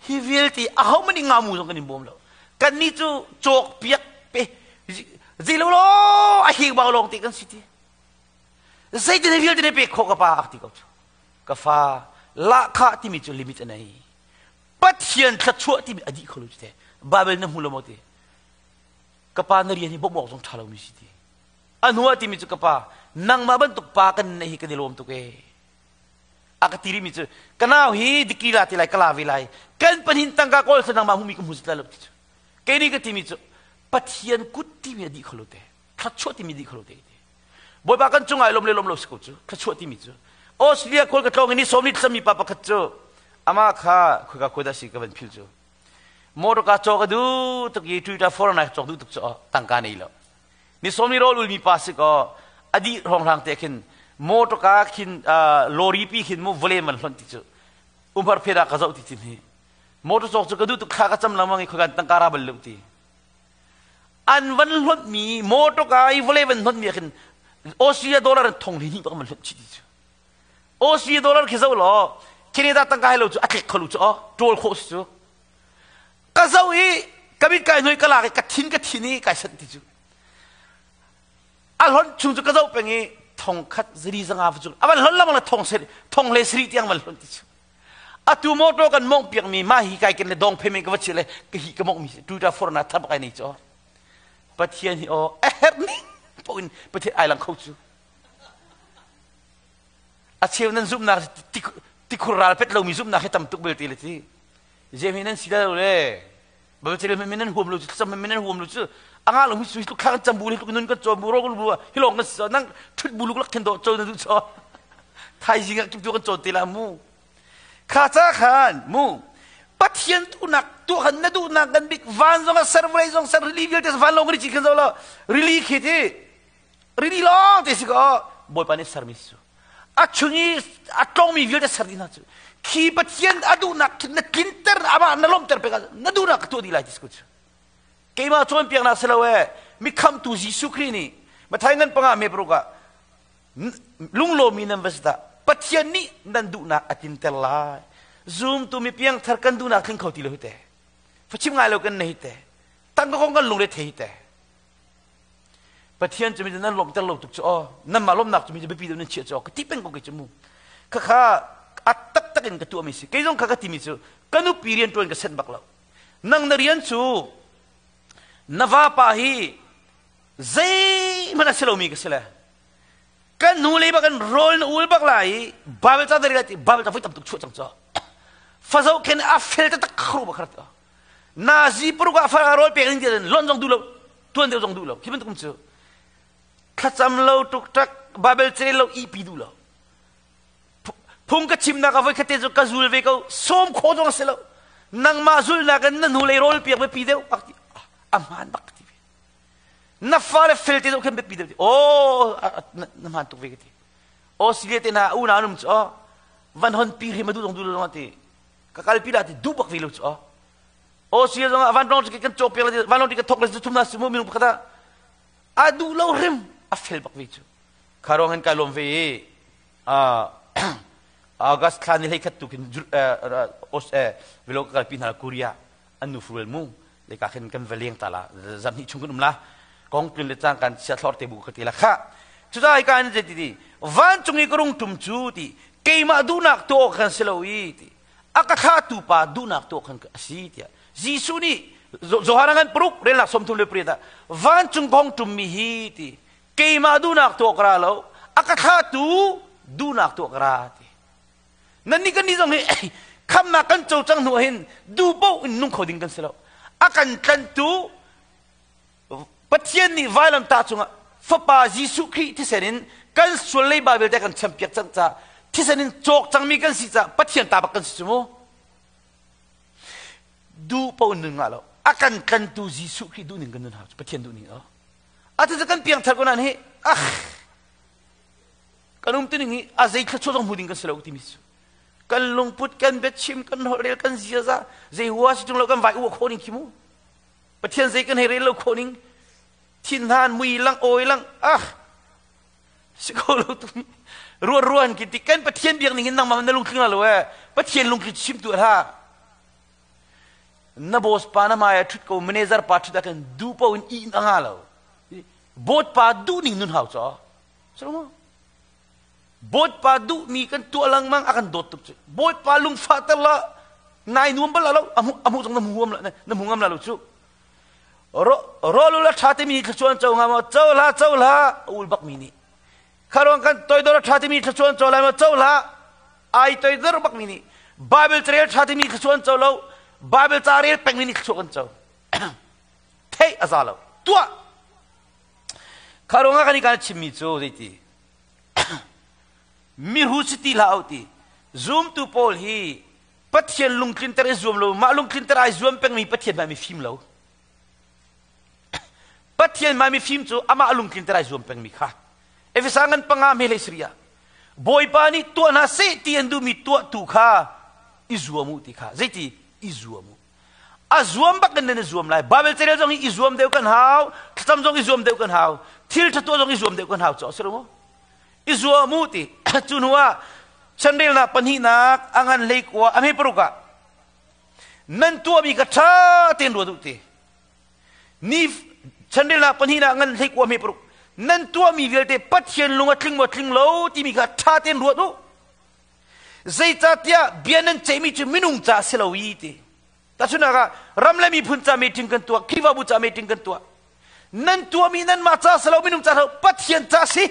hi vialte aho man nga mu zong kan in bawm lo kan nih cu cawk piak pe zei lo lo a hik bau lawng te kan si ti zeitin hi vialte ne pek khawh ka pa ak ti ko cu ka fa lahkhah timi cu limit a nei pathian thluachuah timi a dih kho lo te bible na hmu lo maw ti ka pa na rian hi bawmh awk zong ṭha lomi si ti A hnu ah timi cu ka pa, nangmah bantuk pa kan neih hi kan i lawm tuk ee. A ka ti rihmi cu, ka nau hi dikri la ti lai, ka la ve lai. Kan pahnih tangka kawl sa nangmah hmumi ka hmu zit lai lo ti cu. Kei nih ka timi cu, Pathian kut timi a dih kho lo te. Thluachuah timi dih kho lo te. Bawipa kan cungah i lawm le lawm lo si ko cu. Thluachuah timi cu. Australia khual ka tlawng i ni sawm ni thlami pa pakhat cu amah kha khoika khua dah si ka van phil cu. Motor ka cawk a duh tuk i Toyota 409 cawk duh tuk cu tangka nei lo. Ni sawmi rawl ulmi pa si kaw a dih hrawnghrang te khin motorka khin lorry pi khin mu vawlei man hlonh ti cu umhar phet ah ka zoh ti cin hi motor cawk cu ka duh tuk thla ka cam lengmang i khoikan tangka ra bal lo ti an van hlonh mi motorka i vawlei van hlonh mi ah khin Australia dollar in thong hnih bak man hlonh chih ti cu Australia dollar khi zoh law Canada tangka he lo cu a tlek kho lu cu aw ṭawl khawh si cu ka zoh i ka mit kai hnoi ka lak i ka thin ka thin i kai sanh ti cu a hlonh chung cu ka zoh peng i thong khat zari zanga cu a van hlonh lamang le thong se thong le sari tiang van hlonh ti cu atu motor kan mong piak mi ma hi kai ken le dong phe me ka va chile ka hi ka mong mi Toyota Forerunner thar kai nei cho Pathian hi o a herh ning po in Pathian ai lang kho cu a cheu nan zumhnak tikhur ral pet lomi zumhnak hi tam tuk belte le ti jem hi nan si lo le Bible men nan huam lo cu thlacam men nan huam lo cu anga lo hi su hi tluk thla kan cam bu hi tluk nun kan cawn bu ro bu hi long kan so nang thut bu luk lak khin do cho na du cho thaizing ah kip tu kan cawn te la mu kha cha khan mu Pathian duhnak tu khan na duhnak kan bik van zong a ser vawlei zong ser rili vialte van long ri chi khan zo lo rili khi ti rili lawng te si ko Bawipa nih sermi si a chung i a tlongmi vialte ser dih hna cu khi Pathian a duhnak khi na tlinter amah na lawmhter pek na duhnak ka tuah dih lai ti si ko cu keimah cawnpiaknak si lo e mi khamtu Jesuh Khrih nih Matthai ngan panga me paruk ah lunglawmi nan va si dah Pathian nih nan duhnak a tlinter lai zumtu mi piangthar kan duhnak tling kho ti lo hi te fachim ngai lo kan nei te tangka kong kan lungre thei te Pathian cu mi nan lawmhter lo tuk cu aw nanmah lawmhnak cu mi cu biapi deuh nan chiah cu aw ka ti peng ko kei cu mu khakha a taktak in ka tuahmi si kei zong kha ka timi cu ka nupi rian ṭuan ka senh bak lo nang na rian cu na vapa hi zeihmanh a si lomi ka si le kan hnu lei bak in rawl na ul bak lai i Bible ca dari lai ti Bible ca voi tam tuk chuah cang cu fazo khen a fel taktak khru bak khat Nazi paruk ah far rawl pek ding ti lon zong duh lo tuan deuh zong duh lo khi bantuk cu thlacam lo tuk tak Bible ce lo ipi duh lo phung ka chimnak a voi khat te cu ka zul ve ko sawm kho zong a si lo nangmah zulnak in na hnu lei rawl piak biapi deuh a hmaan bak ti ve na fale fel te zong khan biapi deuh ti oh na hmaan tuk ve ka ti o sile te na u na num cu van hon pi hrim a duh zong duh lo ti ka kalpi la ti duh bak ve lo cu o sia zong ah vanlawng kan cawk piak la vanlawng ti ka thok le thum na simu minung pakhat ah a duh lo hrim a fel bak ve cu kha ruang hin kai lawm ve i August thla ni hlei khat tu khin velo ka kalpi hna Korea an nu fuel mu le ka khin kan va leng ta la zam hnih chung kan um la kong tlun le cang kan sia thlor te bu ka ti la kha cucaah ka an ti ti vancung i ka rung tum cu ti keimah duhnak tuah awk khan si lo i ti a ka thlahtu pa duhnak tuah khan a si tiah Jesuh nih Johan ngan paruk relnak 38 ah vancung kong ṭummi hi ti keimah duhnak tuah ka ra lo a ka thlahtu duhnak tuah ka ra ti nan nih kan nih zong hi khamnak kan co cang hnu hin duh paoh in nung kho ding kan si lo a kan tlanhtu Pathian nih vailamtah cungah Fapa Jesuh Khrih thisen in kan sual leiba vialte kan champiak cang caah thisen in cawk cangmi kan si caah Pathian ta bak kan si cu mu. Duh paoh nun ngah lo. A kan tlantu Jesuh Khrih duhning kan nun hau cu Pathian duhning o. Atu cu kan piangthar ko nain hi ah kan um tuning hi a zei thluachuah zong hmu ding kan si lo timi cu. Kan lungput, kan biachim, kan holhrel, kan ziaza zei hua si tung lo kan vai ua khawh ning khi mu. Pathian zei kan hei rel lo khawh ning thinhan mui lang awi lang ah si ko lo tu ruan ruan ki ti kan Pathian biak ning in nangmah na lungtling la lo e Pathian lungtling chim tu ha na boss pa na maya thut ko manager pa thut akan du po in i anga lo bot pa du ning nun hau cho so mo Bawipa duhmi kan tuah lengmang a kan dawt tuk cu. Bawipa lungfah ter la nai nuam bal lo a hmuh zong na hmu huam na hmu ngam la lo cu. Rawlu la tha timi thluachuan co nga maw co hla co hla a ul bak mi nih. Kharuang kan toidor a tha timi thluachuan co lai maw co hla ai toidor bak mi nih. Bible carel tha timi thluachuan co lo Bible ca rel peng mi nih thluachuah kan co. Theih a za lo. Tuah. Kharuang ah kan i kan chimmi cu zeiti Mihu si ti hlah u ti. Zumtu pawl hi Pathian lungtlinter i zuam lo, mah lungtlinter ai zuam pengmi Pathian hmai mi fim lo. Pathian mai mifim cu amah lungtlin ter ai zuam pengmi kha. Efesa ngan panga me le Syria. Bawipa nih tuah hna seh ti an duhmi tuah tu kha i zuam u ti kha. Zeiti? I zuam u. A zuam bak in nan i zuam lai. Bible carel zong hi i zuam deuh kan hau. Thlacam zong i zuam deuh kan hau. Thil ṭha tuah zong i zuam deuh kan hau. Cu a si lo maw? I zuam u ti. Cu hnu ah chanrelnak pahnihnak a ngan hlei kua a hme paruk ah nan tuahmi kha ṭha tein ruat u ti. Ni chanrelnak pahnihnak ngan hlei kua hme paruk nan tuahmi vialte Pathian lung a tling maw tling lo timi kha ṭha tein ruat u. Zeicahtiah bia nan ceihmi cu minung ca a si lo i ti. Tahchunhnak ah ram le miphun ca meeting kan tuah, Khrihfabu ca meeting kan tuah. Nan tuahmi nanmah ca si lo, minung ca lo, Pathian ca si.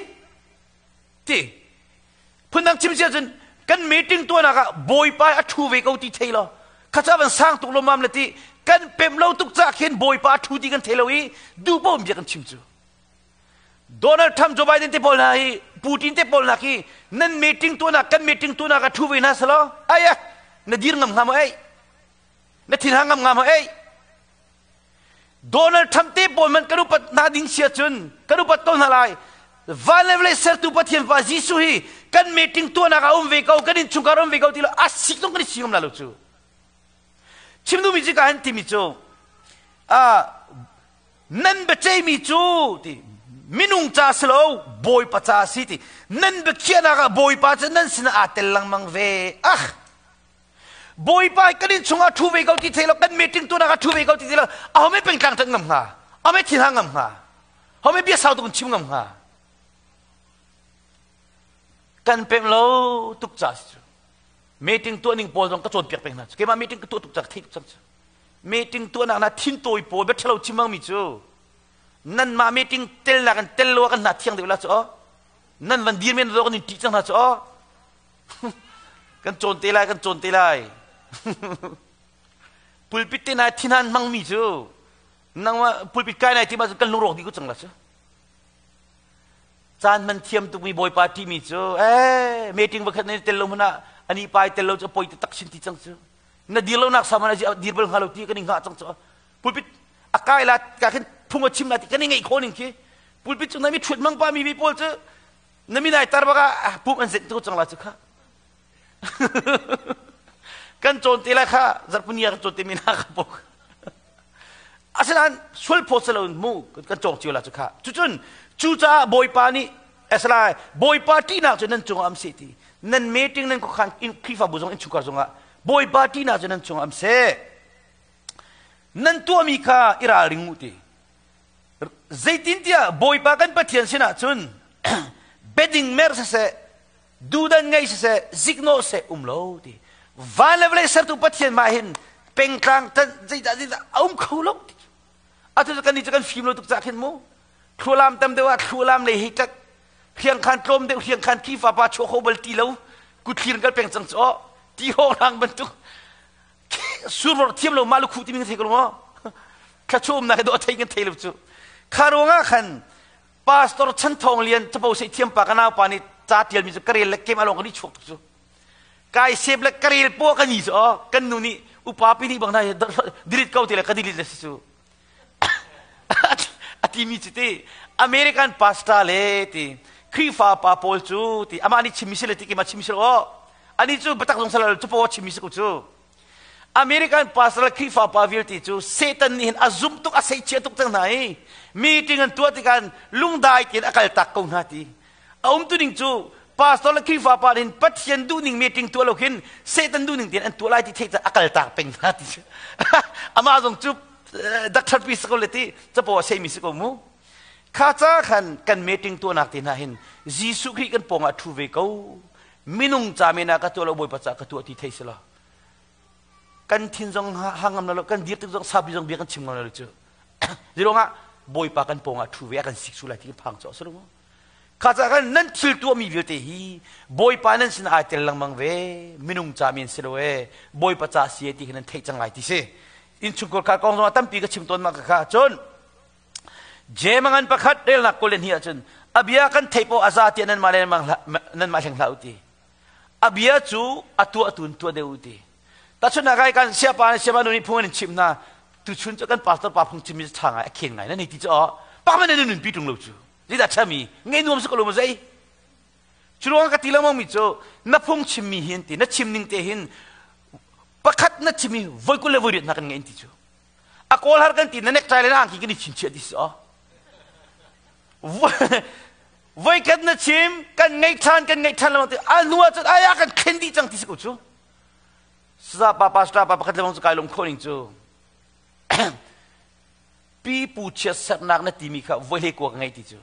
Ti. Phundang chim si ahcun kan meeting tuahnak ah Bawipa a ṭhu ve ko ti thei lo. Kha ca van sang tuk lawmmam le ti kan pem lo tuk ca khin Bawipa a ṭhu ti kan thei lo i duh paoh in bia kan chim cu. Donald Trump, Joe Biden te pawl hna hi Putin te pawl hna khi nan meeting tuahnak kan meeting tuahnak a ṭhu ve hna selaw ai eh na dir ngam hnga maw ei na thin hang ngam hnga maw ei Donald Trump te pawl man kan upat hna ding sia cun kan upat ko hna lai van le vawlei sertu Pathian fa Jesuh hi kan meeting tuahnak a um ve ko kan innchungkhar um ve ko ti lo a sik zong kan i si ngam la lo cu chim duhmi cu ka han timi cu nan biaceihmi cu ti minung ca si lo Bawipa ca si ti nan biakhiahnak ah Bawipa cu nan sinah aa tel lengmang ve ah Bawipa kan inn chungah ṭhu ve ko ti thei lo kan meeting tunak ah ṭhu ve ko ti thei lo aho me pengtlang ṭan ngam hnga aho me thin ha ngam hnga aho me bia sau tuk in chim ngam hnga kan pem lo tuk ca si cu meeting tuah ning pawl zong ka cawnpiak peng hna cu keimah meeting ka tuah tuk ca ka theih tuk cang cu meeting tuahnak na thin tawi pawl bia ṭhalo chim mi cu nanmah meeting telnak in tel lo ah kan hna thiang deuh la cu aw nan van dir men lo kan in ṭih cang hna cu aw kan cawn te lai kan cawn te lai pulpit te na thinhan hmangmi cu nangmah pulpit kai nai ti ma kan lungrawk dih ko cang la cu caan man thiam tukmi bawipa timi cu eh meeting vakhat na tel lo hmanh ah ani pai tel lo cu poi te tak sin ti cang cu na dir lo nak saman a dir bal hnga lo ti kan i hngah cang cu pulpit a kai la ka khin phung a chim la ti kan i ngeih kho ning khi pulpit cung na mi ṭhut mang pa mi mi pawl cu na min ai tar bak ah pum an zenh tu cang la cu kha kan cawn te lai kha zarhpini ah kan cawn te mi na ka pok asinain sual phaw selo in mu kan cawng cio la cu kha cucun cucaah bawipa nih asalai bawipa ṭihnak cu nan cungah am seh ti nan meeting nan khuakhan in Khrihfabu zong innchungkhar zongah bawipa ṭihnak cu nan cungah am seh nan tuahmi kha i ralring u ti Zeitintiah Bawipa kan Pathian sinah cun beding mer siseh, dudan ngei siseh, ziknawh seh um lo ti. Van le vawlei sertu Pathian mah hin pengtlang tan zeidah zeidah a um kho lo ti. Atu cu kan nih cu kan fim lo tuk cah khin mu. Thlualam tam deuh ah thlualam lei hi tat hriangkhan tlawm deuh hriangkhan Khrihfa pa chuah kho bal ti lo kuthlir kal peng cang cu aw ti hawng rang bantuk survor thiam lo mah lukhu timi kan thei ko maw thlachu umnak hi dawh a thei kan thei lo cu kha ruangah khan pastor Chan Thawng Lian capo sei thiam pa ka nau pa nih ca tial mi cu ka rel le kem along kan i chuak tuk cu kai sep le ka rel po kan i cu aw kan nu nih upa pi nih bang na delete ko ti le ka delete le si cu a ti mi cu ti American pastor le ti Khrihfa pa pawl cu ti amah nih chimmi si le ti keimah chimmi si lo aw ani cu biatak zong sal cu paw chimmi si ko cu American pastor le Khrihfa pa vialte cu Satan nih hin a zumh tuk a seichia tuk cang hna i meeting an tuah tikah lungdai tein a kal tak ko hna ti a umtu ning cu pastor le Khrihfa pa nih Pathian duhning meeting tuah lo khin Satan duhning tein an tuah lai ti theih a kal tak peng hna ti amah zong cu doctor pi si ko le ti capo a seimi si ko mu kha ca khan kan meeting tuahnak te hna hin Jesuh Khrih kan pawngah ṭhu ve ko minung ca men ah ka tuah lo Bawipa ca ka tuah ti thei si lo kan thin zong hangam lo kan dir tik zong sapi zong bia kan chim ngam lo cu zirong ah Bawipa kan pawngah ṭhu ve a kan sik su lai ti kan phang cu a si lo kha ca kan nan thil tuahmi vialte hi Bawipa nan sin ai tel lengmang ve minung ca men si lo e Bawipa ca si e ti khi nan theih cang lai ti si innchungkhar kha kong zong ah tampi ka chim tawn ma ka kha cun Jemangan pakhat relnak kul le hnih ahcun a bia kan theih paoh a za tiah nanmah le nanmah hleng hlah u ti. A bia cu a tuah tu in tuah deuh u ti. Tahchunhnak ah kan siapa le siapa nu nih phung an in chimh hna. Tuchun cu kan pastor pa phung chimmi cu ṭha ngai a khen ngai na ni ti cu aw. Pakhat hmanh nan nunpi ṭung lo cu. Zeidah chami ngei nuam si ko lo maw zei? Cu ruang ka ti lengmang mi cu na phung chimmi hin ti na chim ning te hin pakhat na chimmi voi 20 le voi 8 hna kan ngei ti cu. A kawl har kan ti na necktie le na angki kan i chinchiah ti si aw. Voi khat na chim kan ngei ṭhan kan ngei ṭhan lengmang ti a hnu ah cun ai kan khen dih cang ti si ko cu. Saza pa pastor pa pakhat lengmang cu kai lung khawh ning cu. Pipu chiatsernak na timi kha voi hlei kua ka ngei ti cu.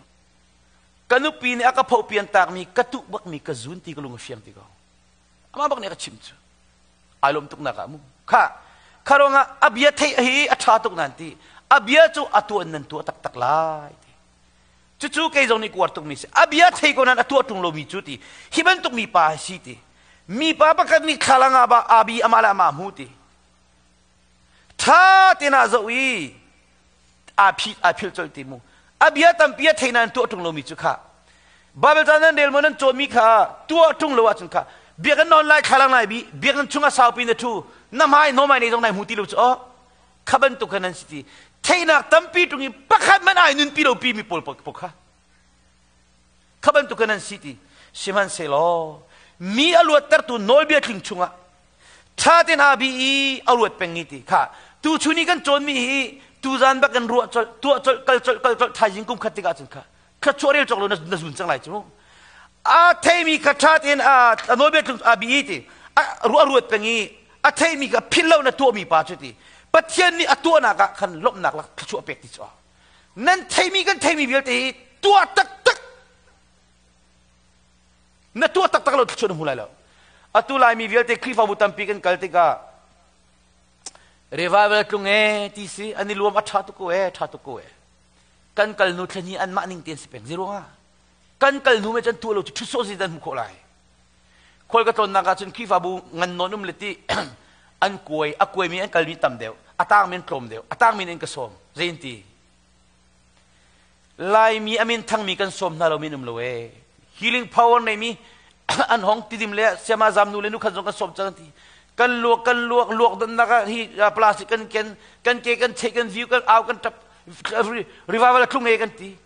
Ka nupi nih a ka phopian takmi ka tuh bakmi ka zun ti ka lung a fiang ti ko. Amah bak nih a ka chimh cu. Ai lawm tuk nak ah mu. Kha kha ruangah a bia theih hi a ṭha tuk nan ti. A bia cu a tuah nan tuah taktak lai ti. Cucu kei zong nih kuar tukmi si. A bia thei ko nan a tuah ṭung lomi cu ti. Hi bantuk mi pa si ti. Mi pa pakhat nih thlalang ah ba abi amah le amah hmu ti. Ṭha tein ah zoh i aa phih aa philh colh ti mu. A bia tampi a thei nain tuah ṭung lomi cu kha. Bible ca nan rel maw nan cawnmi kha tuah ṭung lo ahcun kha biakinn nawn lai thlalang lai bi biakinn chungah saupi na ṭhu na hmai nomai nei zong nai hmu ti lo cu aw kha bantuk kha nan si ti theihnak tampi ṭung i pakhat hmanh ai nunpi lo pi mi pawl pawl kha kha bantuk kha nan si ti sihmanhsehlaw mi a luattertu nawlbia tling chungah ṭha tein aa bi i a ruat peng i ti kha tu chun i kan cawnmi hi tuzan bak in ruah colh tuah colh kal colh kal colh thaizing kum khat tikah cun kha thluachuah rel cawk lo na zun cang lai cu a theimi kha ṭha tein a nawlbia tlung a bi i ti a ruat peng i a theimi kha philh lo na tuahmi pa cu ti Pathian nih a tuahnak ah khan lawmhnak lak thluachuah pek ti cu nan theimi kan theimi vialte hi tuah taktak Na tuah taktak lo thluachuah na hmu lai lo. Atu Laimi vialte Khrihfabu tampi kan kal tikah revival tlung e ti si an i luam a ṭha tuk ko e ṭha tuk ko e kan kal hnu thla hnih anmah ning tein si peng ziruangah kan kal hnu me cun tuah lo cu ṭhut sawh si dan hmu khawh lai khual ka tlawnnak ah cun Khrihfabu ngan nawn um le ti an kuai a kuaimi an kalmi tam deuh a tangmi an tlawm deuh a tangmi in ka sawm zein ti Laimi a min thangmi kan sawm hna lo min um lo ee. Healing power neimi an hong tidim le siama zam nu le nu khan zong kan sawm cang ti. Kan luak kan luak luak donnak ah hi plastic kan ken kan ke kan chei kan view kan au kan tap revival tlung e kan ti.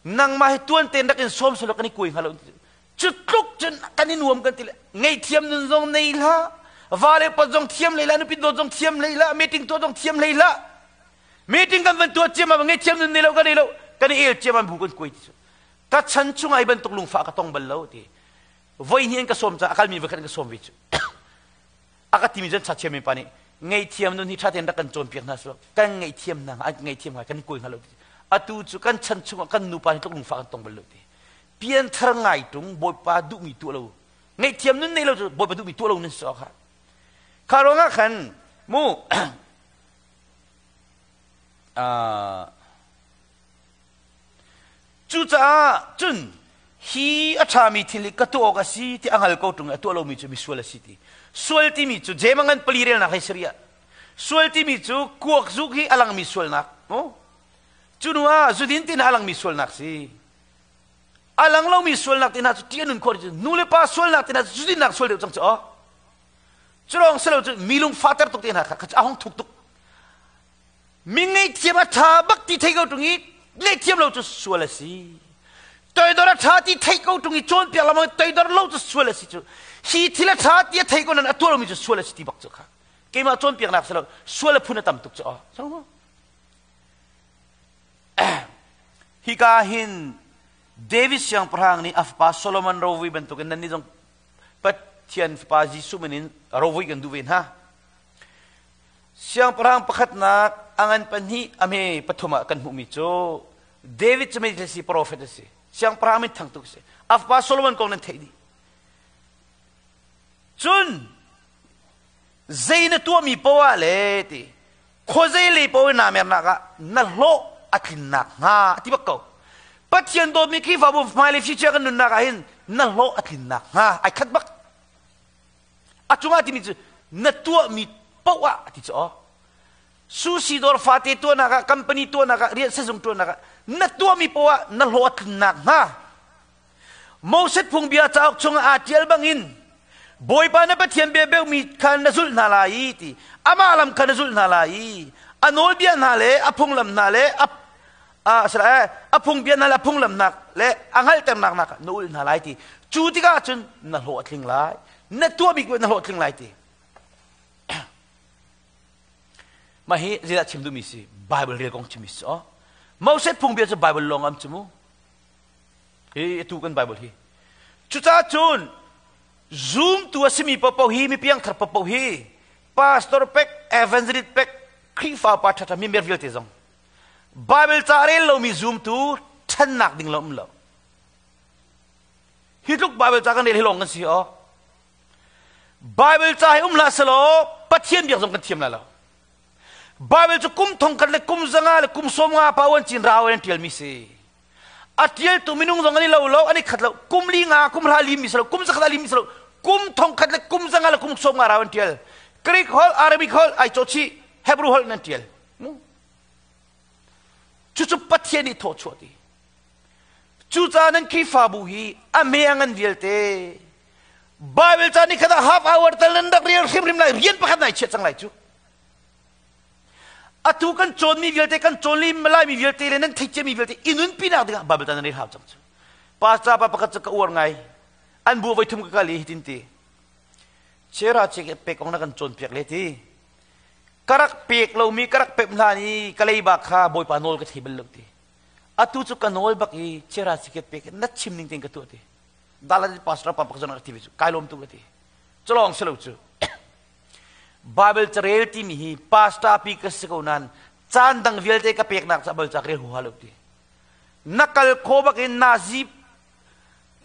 Nangmah hi tuan ten rak in sawm selo kan i kuai hnga lo. Cu tluk cun kan i nuam kan ti le ngeihthiam nun zong nei hlah va le pat zong thiam hlei hlah nupi dawt zong thiam hlei hlah meeting tuah zong thiam hlei hlah meeting kan van tuah ciam ah ngeihthiam nun nei lo kan nei lo kan i el ciam ah bu kan kuai ti cu ka chan chung ai bantuk lungfah ka tong bal lo ti voi hnih an ka sawm ca a kalmi voi khat an ka sawm ve cu a ka timi cun chachia mi pa nih ngeihthiam nun hi ṭha tein rak kan cawnpiak hna selaw kan ngeihthiam hna an ngeihthiam hnga kan kuai hnga lo ti atu cu kan chan chungah kan nupa hi tluk lungfah kan tong bal lo ti pianthar ngai ṭung Bawipa duhmi tuah lo ngaihthiam nun nei lo cu Bawipa duhmi tuah lo nan si kha kha ruangah khan mu cucaah cun hi a ṭhami thil hi ka tuah awk a si ti a hngal ko ṭung i a tuah lomi cu misual a si ti sual timi cu Jeim a ngan pali relnak hlei sarih ah sual timi cu kuak zuk hi a langmi sualnak mu cu hnu ah zudin tin a langmi sualnak si A lang lomi sualnak te hna cu ṭih a nun khawh cu nu le pa sualnak te hna cu zudinnak sual deuh cang cu aw. Cu lawng si lo cu mi lung fahter tuk te hna kha a hung thuk tuk. Mi ngaihthiam a ṭha bak ti thei ko ṭung i ngaihthiam lo cu sual a si. Toidor a ṭha ti thei ko ṭung i cawnpiak lam toidor lo cu sual a si cu. Hi thil a ṭha ti a thei ko nan a tuah lomi cu sual a si ti bak cu kha. Keimah cawnpiaknak si lo sual a phun a tam tuk cu aw. Hika hin David siangpahrang nih a fapa Solomon rovui bantukin nannih zong Pathian fapa Jesuh min in rovui kan duh ve hna. Siangpahrang pakhatnak a ngan pahnih a hme pathum ah kan hmuhmi cu David cu mei si prophet a si. Siangpahrang min thang tuk a si. A fapa Solomon kong nan theih dih. Cun zei na tuahmi poah le ti khuazei lei paoh in naa mernak ah na hlawh a tlinnak hnga a ti bak ko. Pathian dawtmi Khrihfabu hmailei future kan nunnak ah hin na hlawh a tlinnak hnga ai khat bak. A cungah timi cu na tuahmi paoh ah a ti cu aw. Sushi dawr fate tuahnak ah, company tuahnak ah, rian sezung tuahnak ah na tuahmi paoh ah na hlawh a tlinnak hnga Moses phungbia cauk chungah aa ṭial bangin Bawipa na Pathian bia beumi kha na zulh hna lai i ti amah lam kha na zulh hna lai i a nawlbia hna le a phunglam hna le a A a phungbia hna le a phunglamnak le a hngalhternak nak na ulh hna lai ti. Cu tikah cun na hlawh a tling lai. Na tuahmi na hlawh a tling lai ti. Mah hi zeidah chim duhmi si? Bible rel kong chimmi si aw. Moses phungbia cu Bible lawng am cu mu. Hi atu kan Bible hi. Cucaah cun zumtu a simi paohpaoh hi mi piangthar paohpaoh hi pastor pek, evangelist pek, Khrihfa pa ṭhaṭha mi mer vialte zong Bible ca rel lomi zumtu ṭhannak ding lo um lo. Hi tluk Bible ca kan rel hi lawng kan si aw. Bible ca hi um hlah selaw Pathian biak zong kan thiam lai lo. Bible cu kum thong khat le kum zanga le kum sawm nga pa wan cin rau in ṭialmi si. A ṭialtu minung zong an i lo lo, an i khat lo. Kum li nga, kum hra lim mi si lo, kum zakhat a lim mi si lo. Kum thong khat le kum zanga le kum sawm nga rau an ṭial. Greek holh, Arabic holh, ai cawhchih, Hebrew holh in an ṭial. Cucu Pathian nih thawchuah ti. Cucaah nan Khrihfabu hi a hme a ngan vialte Bible ca nih khat ah half hour tal nan rak rel hrimhrim lai rian pakhat nai chiah cang lai cu. Atu kan cawnmi vialte kan cawn laimi vialte le nan theih ciami vialte i nunpi nak dingah Bible ca nan rel hau cang cu. Pastor pa pakhat cu ka uar ngai. An bu voi thum ka kal i hitin ti. Chera che pek ong na kan cawnpiak le ti. Ka rak pek lomi ka rak pep hlan i ka leiba kha Bawipa nawl ka thei bal lo ti. Atu cu ka nawl bak i chera chiket pek na chim ning tein ka tuah ti. Dalan pastor pa pak zong rak ti ve cu kai lawm tu ka ti. Culawng si lo cu. Bible carel timi hi pastor pi ka si ko nan caan dang vialte ka peknak ca bal ca rel huha lo ti. Na kal kho bak in nazi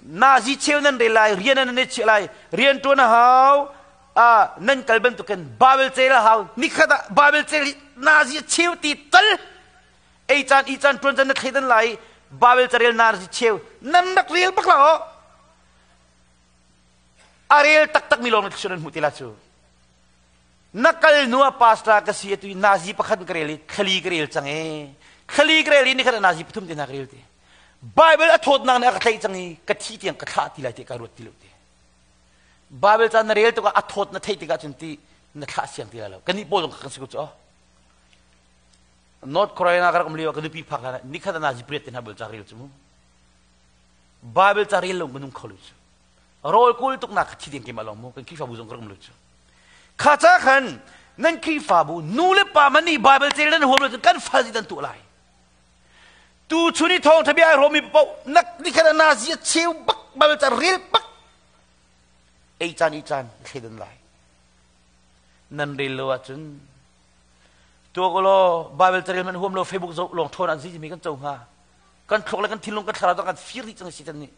nazi cheu nan rel lai rian nan i chiah lai rian ṭuan a hau ah nan kal bantukin Bible cel a hau nikhat ah Bible cel nazi cheu ti tal ei caan i caan ṭuan caan na thleidan lai Bible carel nazi cheu nan rak rel bak la aw a rel taktak mi lawng na thluachuah nan hmuh te la cu na kal hnu ah pastor ka si atu nazi pakhat ka rel i thlali ka rel cang e thlali ka rel i nikhat ah nazi pathum te hna ka rel te Bible a thawtnak nih a ka tlaih cang i ka thi tiang ka thlah ti lai ti ka ruat ti lo ti. Bible ca na rel tikah a thawt na theih tikah cun ti na thlah siang ti lai lo. Kannih pawl zong kan si ko cu. North Korea ka rak um lio ka nupi phak hlan nikhat ah nazi priat te hna Bible ca rel cu mu. Bible ca rel lo ka nung kho lo cu. Rawl kawl tuk nak thi ding keimah lawng mu kan Khrihfabu zong ka rak um lo cu. Kha ca khan nan Khrihfabu nu le pa man nih Bible cel nan huam lo cun kan fal dan tuah lai. Tu chun i thawngṭha bia ai hrawmmi paoh nak ni khat na zia cheu bak bal ca rel bak ei caan i caan thleidan lai nan rel lo ahcun tua ko law Bible carel man huam lo Facebook zoh lawng ṭhawn an si timi kan co hnga kan thluak le kan thinlung kan thlarau kan fir dih cang si tan nih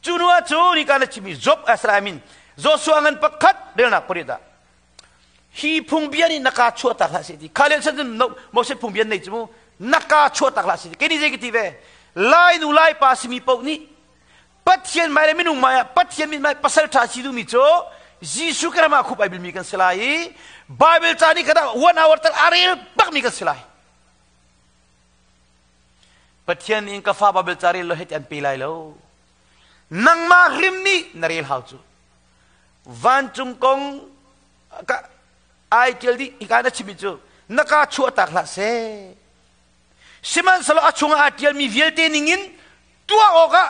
cu nu ah cu ni ka na chimi Job asra min Joshua ngan pakhat relnak pariat ah Hi phungbia nih na kaa chuahtak hlah seh ti. Kha lio chan cun Moses phungbia nei cu mu na kaa chuahtak hlah seh ti. Kei nih zei ka ti ve? Lai nu lai pa simi paoh nih Pathian mai le minung mai ah Pathian min mai pasal ṭha si duhmi cu Jesuh Christ ah khup ai bilmi kan si lai i Bible ca nih kha one hour tal a rel bakmi kan si lai. Pathian nih ka fa Bible ca rel lo heti an pe lai lo. Nangmah hrim nih na rel hau cu. Vancung kong ka ai ṭial dih hika na chimmi cu na kaa chuahtak hlah seh. Sihmanhsehlaw a chungah aa ṭialmi vialte ningin tuah awkah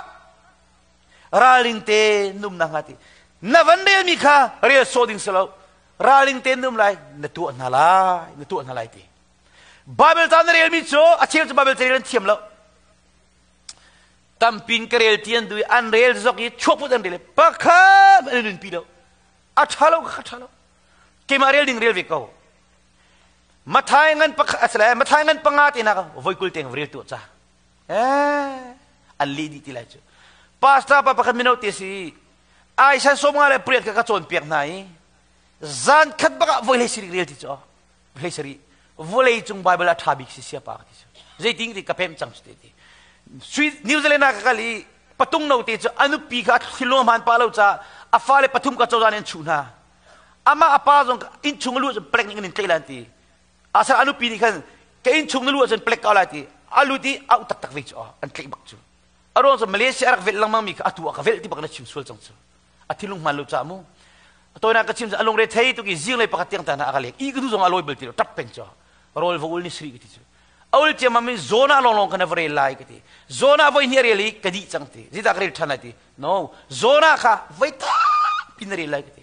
ralring te na um nakhnga ti. Na van relmi kha rel sawh ding si lo. Ralring te na um lai, na tuah hna lai, na tuah hna lai ti. Bible ca na relmi cu a cheu cu Bible ca rel an thiam lo. Tampin ka rel ti an duh i an rel zok i chuakput an rel i pakhat an nunpi lo. A ṭha lo kha ṭha lo. Keimah rel ding rel ve ko. Mathai ngan pakhat asile Mathai ngan panga te nak voi kul teng rel tu cha. Eh an leh dih ti lai cu. Pastor pa pakhat mino te si Aisha som nga le priat ka ka cawn piak hna i zan khat bak ah voi hlei sirik rel ti cu hlei sarih vawlei cung Bible a ṭha bik si siapa ka ti cu zeitin ti ka pem cang cu te ti Sui New Zealand ah ka kal i patung no te cu a nupi kha thilung hmaan pa lo ca a fale pathum ka cozah nih an chuh hna amah a pa zong inn chung a luh cun plek nih kan in tlaih lan ti asal a nupi nih khan ka inn chung na luh ahcun plek ka lai ti a lut i au taktak ve cu an tlaih bak cu a ruang cu Malaysia a rak velh lengmang mi kha atu ah ka velh ti bak na chim sual cang cu a thinlung hmaan lo ca mu tawinak ka chim cu a lungre thei tuk i zinglei pakhat tiang ta hna a ka lek i ka du zong a lawi bal ti lo tap peng cu rawl va ul ni sri ka ti cu. A ul ciammam in Jonah lawnglawng kha na va rel lai ka ti. Jonah voi hnih a rel i ka dih cang ti. Zeidah ka rel ṭhan lai ti. No, Jonah kha voi tampi na rel lai ka ti.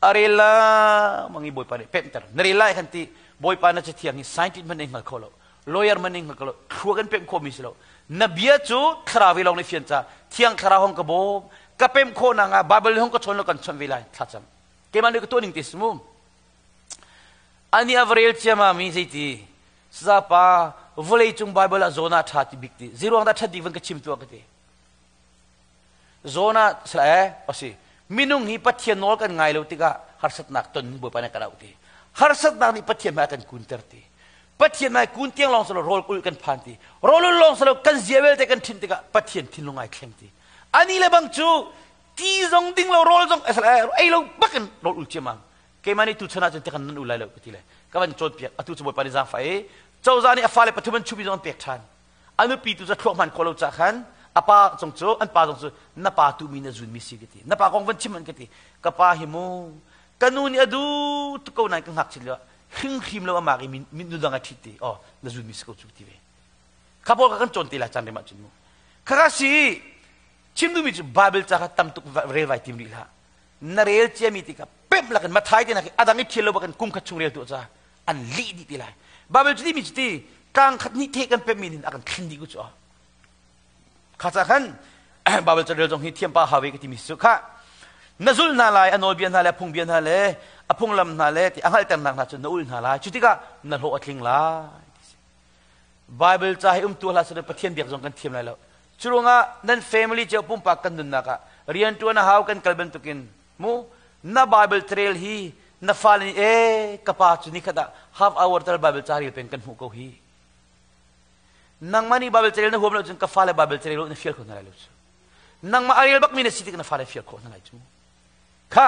A rel la mangi Bawipa nih pemhter. Na rel lai khan ti. Bawipa na cathiang hi scientist hmanh nih hngal kho lo. Lawyer hmanh nih hngal kho lo. Thlua kan pemh khawhmi si lo. Na bia cu thlarau ve lawng nih fian ca. Thiang thlarau hong ka bawm. Ka pemh khawh nak ah Bible hong ka chawn lo kan chawnh ve lai. Thlacam. Keimah nih ka tuah ning ti si mu. Ani a va rel ciamami zeiti sazapa vawlei cung Bible ah zawn ah ṭha ti bik ti zeiruang dah ṭhat bik van ka chim tuah ka ti. Zawn ah sala eh asi minung hi Pathian nawl kan ngai lo tikah harsatnak ton Bawipa nih kan auh ti. Harsatnak nih Pathian hmai kan kunter ti. Pathian hmai kun tiang lawng salo rawl ul kan phan ti. Rawl ul lawng salo kan zia vialte kan ṭhinh tikah Pathian thinlung ai thleng ti. Ani le bang cu ti zong ding lo rawl zong ei lo bakin rawl ul ciamam keimah nih tuchan ahcun tikan nan ul lai lo ka ti le ka van cawnpiak atu cu Bawipa nih zaangfah i cozah nih a fale pathum an chuhmi zong an pek ṭhan a nupi tu cu thluak hman khawh lo ca khan a pa zong cu an pa zong cu na pa tuhmi na zunmi si ka ti na pa kong van chim an ka ti ka pa hi mu ka nu nih a duh tuk ko nain ka ngakchit lio hringhrim lo amah i min nu dang a ṭhit ti oh na zunmi si ko cu ti ve kha pawl ka kan cawn te lai caan rem ahcun mu kha ka si chim duhmi cu Bible ca kha tam tuk rel vai tim rih hlah na rel ciami ti kha pemh lakin Mathai te nak adang i thial lo bakin kum khat chung rel tu ca an lih dih ti lai Bible cu timi cu ti tlang khat nih the kan pemh mi nin a kan thlen dih ku cu kha ca khan Bible ca rel zong hi thiam pa hawe ka timi cu kha na zul hna lai a nawlbia hna le a phungbia hna le a phunglam hna le ti a hngalhternak hna cu na ul hna lai cu tikah na hlawh a tling lai Bible ca hi um tu hlah seh Pathian biak zong kan thiam lai lo. Curuangah nan family cio pumpak kan nunnak ah riantuan a hau kan kal bantukin mu na Bible trail hi na fale nih e ka pa cu nikhat ah half hour tal Bible ca rel peng kan hmuh ko hi. Nangmah nih Bible carel na huam lo cun ka fale Bible carel na fial kho hna lai lo cu. Nangmah a rel bakmi na si tik na fale fial khawh hna lai cu. Kha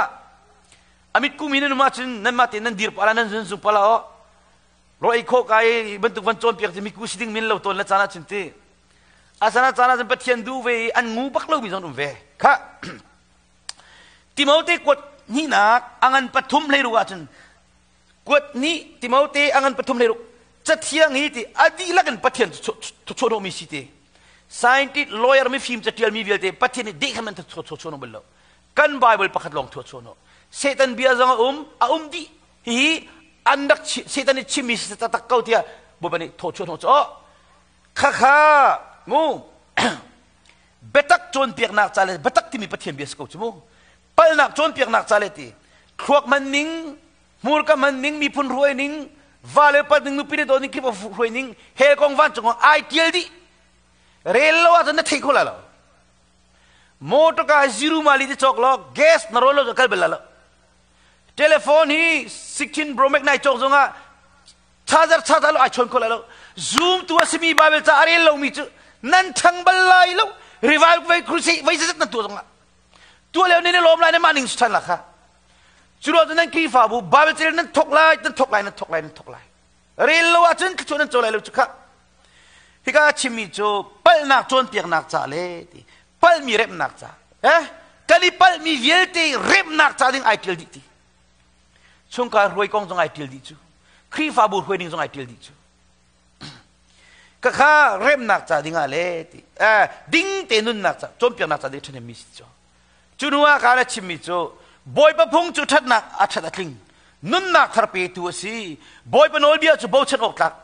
amit kumi nan um ahcun nanmah tein nan dir pala nan zun zung pala oh Ro ei khawh ka i bantuk van cawnpiak cu miku si ding min lo tawn le caan ahcun ti. A sana caan ahcun Pathian duh ve i an ngu bak lomi zong um ve. Kha Timote kuat hnihnak a ngan pathum hleiruk ahcun kuat hnih Timote a ngan pathum hleiruk cathiang hi ti a dihlak in Pathian thuchuah si ti. Scientist, lawyer, mifim catial mi vialte Pathian nih deh khan man thuchuah bal lo. Kan Bible pakhat lawng thuchuah Satan bia zong a um, a um dih. Hihi an rak Satan nih chimmi si taktak ko tiah Bawipa nih thawchuah hnawh cu oh khakha mu biatak cawnpiaknak ca le biatak timi Pathian bia si ko cu mu palnak cawnpiaknak ca le ti thluak hman ning hmurka hman ning miphun hruai ning va le pat ning nupi le daw ning kip hruai ning hell kong vancung kong ai tial dih rel lo ahcun na thei kho la lo motor ka zero mali te cawk lo gas na rawl lo kal bal la lo Telephone hi 16 Pro Max nai cawk zongah charger charger lo ai chawn kho lai lo. Zoom tu a simi Bible ca a rel lomi cu nan ṭhang bal lai lo. Revival vai crusade vai zat nan tuah zongah. Tuah leo ne ne lawm lai ne mah ning ṭhan la kha. Cu lo nan Khrihfabu Bible ca nan thok lai nan thok lai nan thok lai nan thok lai. Rel lo ahcun thluachuah nan co lai lo cu kha. Hika a chimmi cu palhnak cawnpiaknak ca le ti palhmi remhnak ca eh kan i palhmi vialte remhnak ca ding ai ṭial dih ti chungkhar hruai kong zong ai ṭial dih cu Khrihfabu hruai ding zong ai ṭial dih cu ka kha remnak ca ding ah le ti eh ding te nunnak ca cawnpiaknak ca ding ṭhahnemmi si cu cu hnu ah ka na chimmi cu Bawipa phung cu ṭhatnak a ṭhat a tling nunnak thar petu a si Bawipa nawlbia cu bochan awk tlak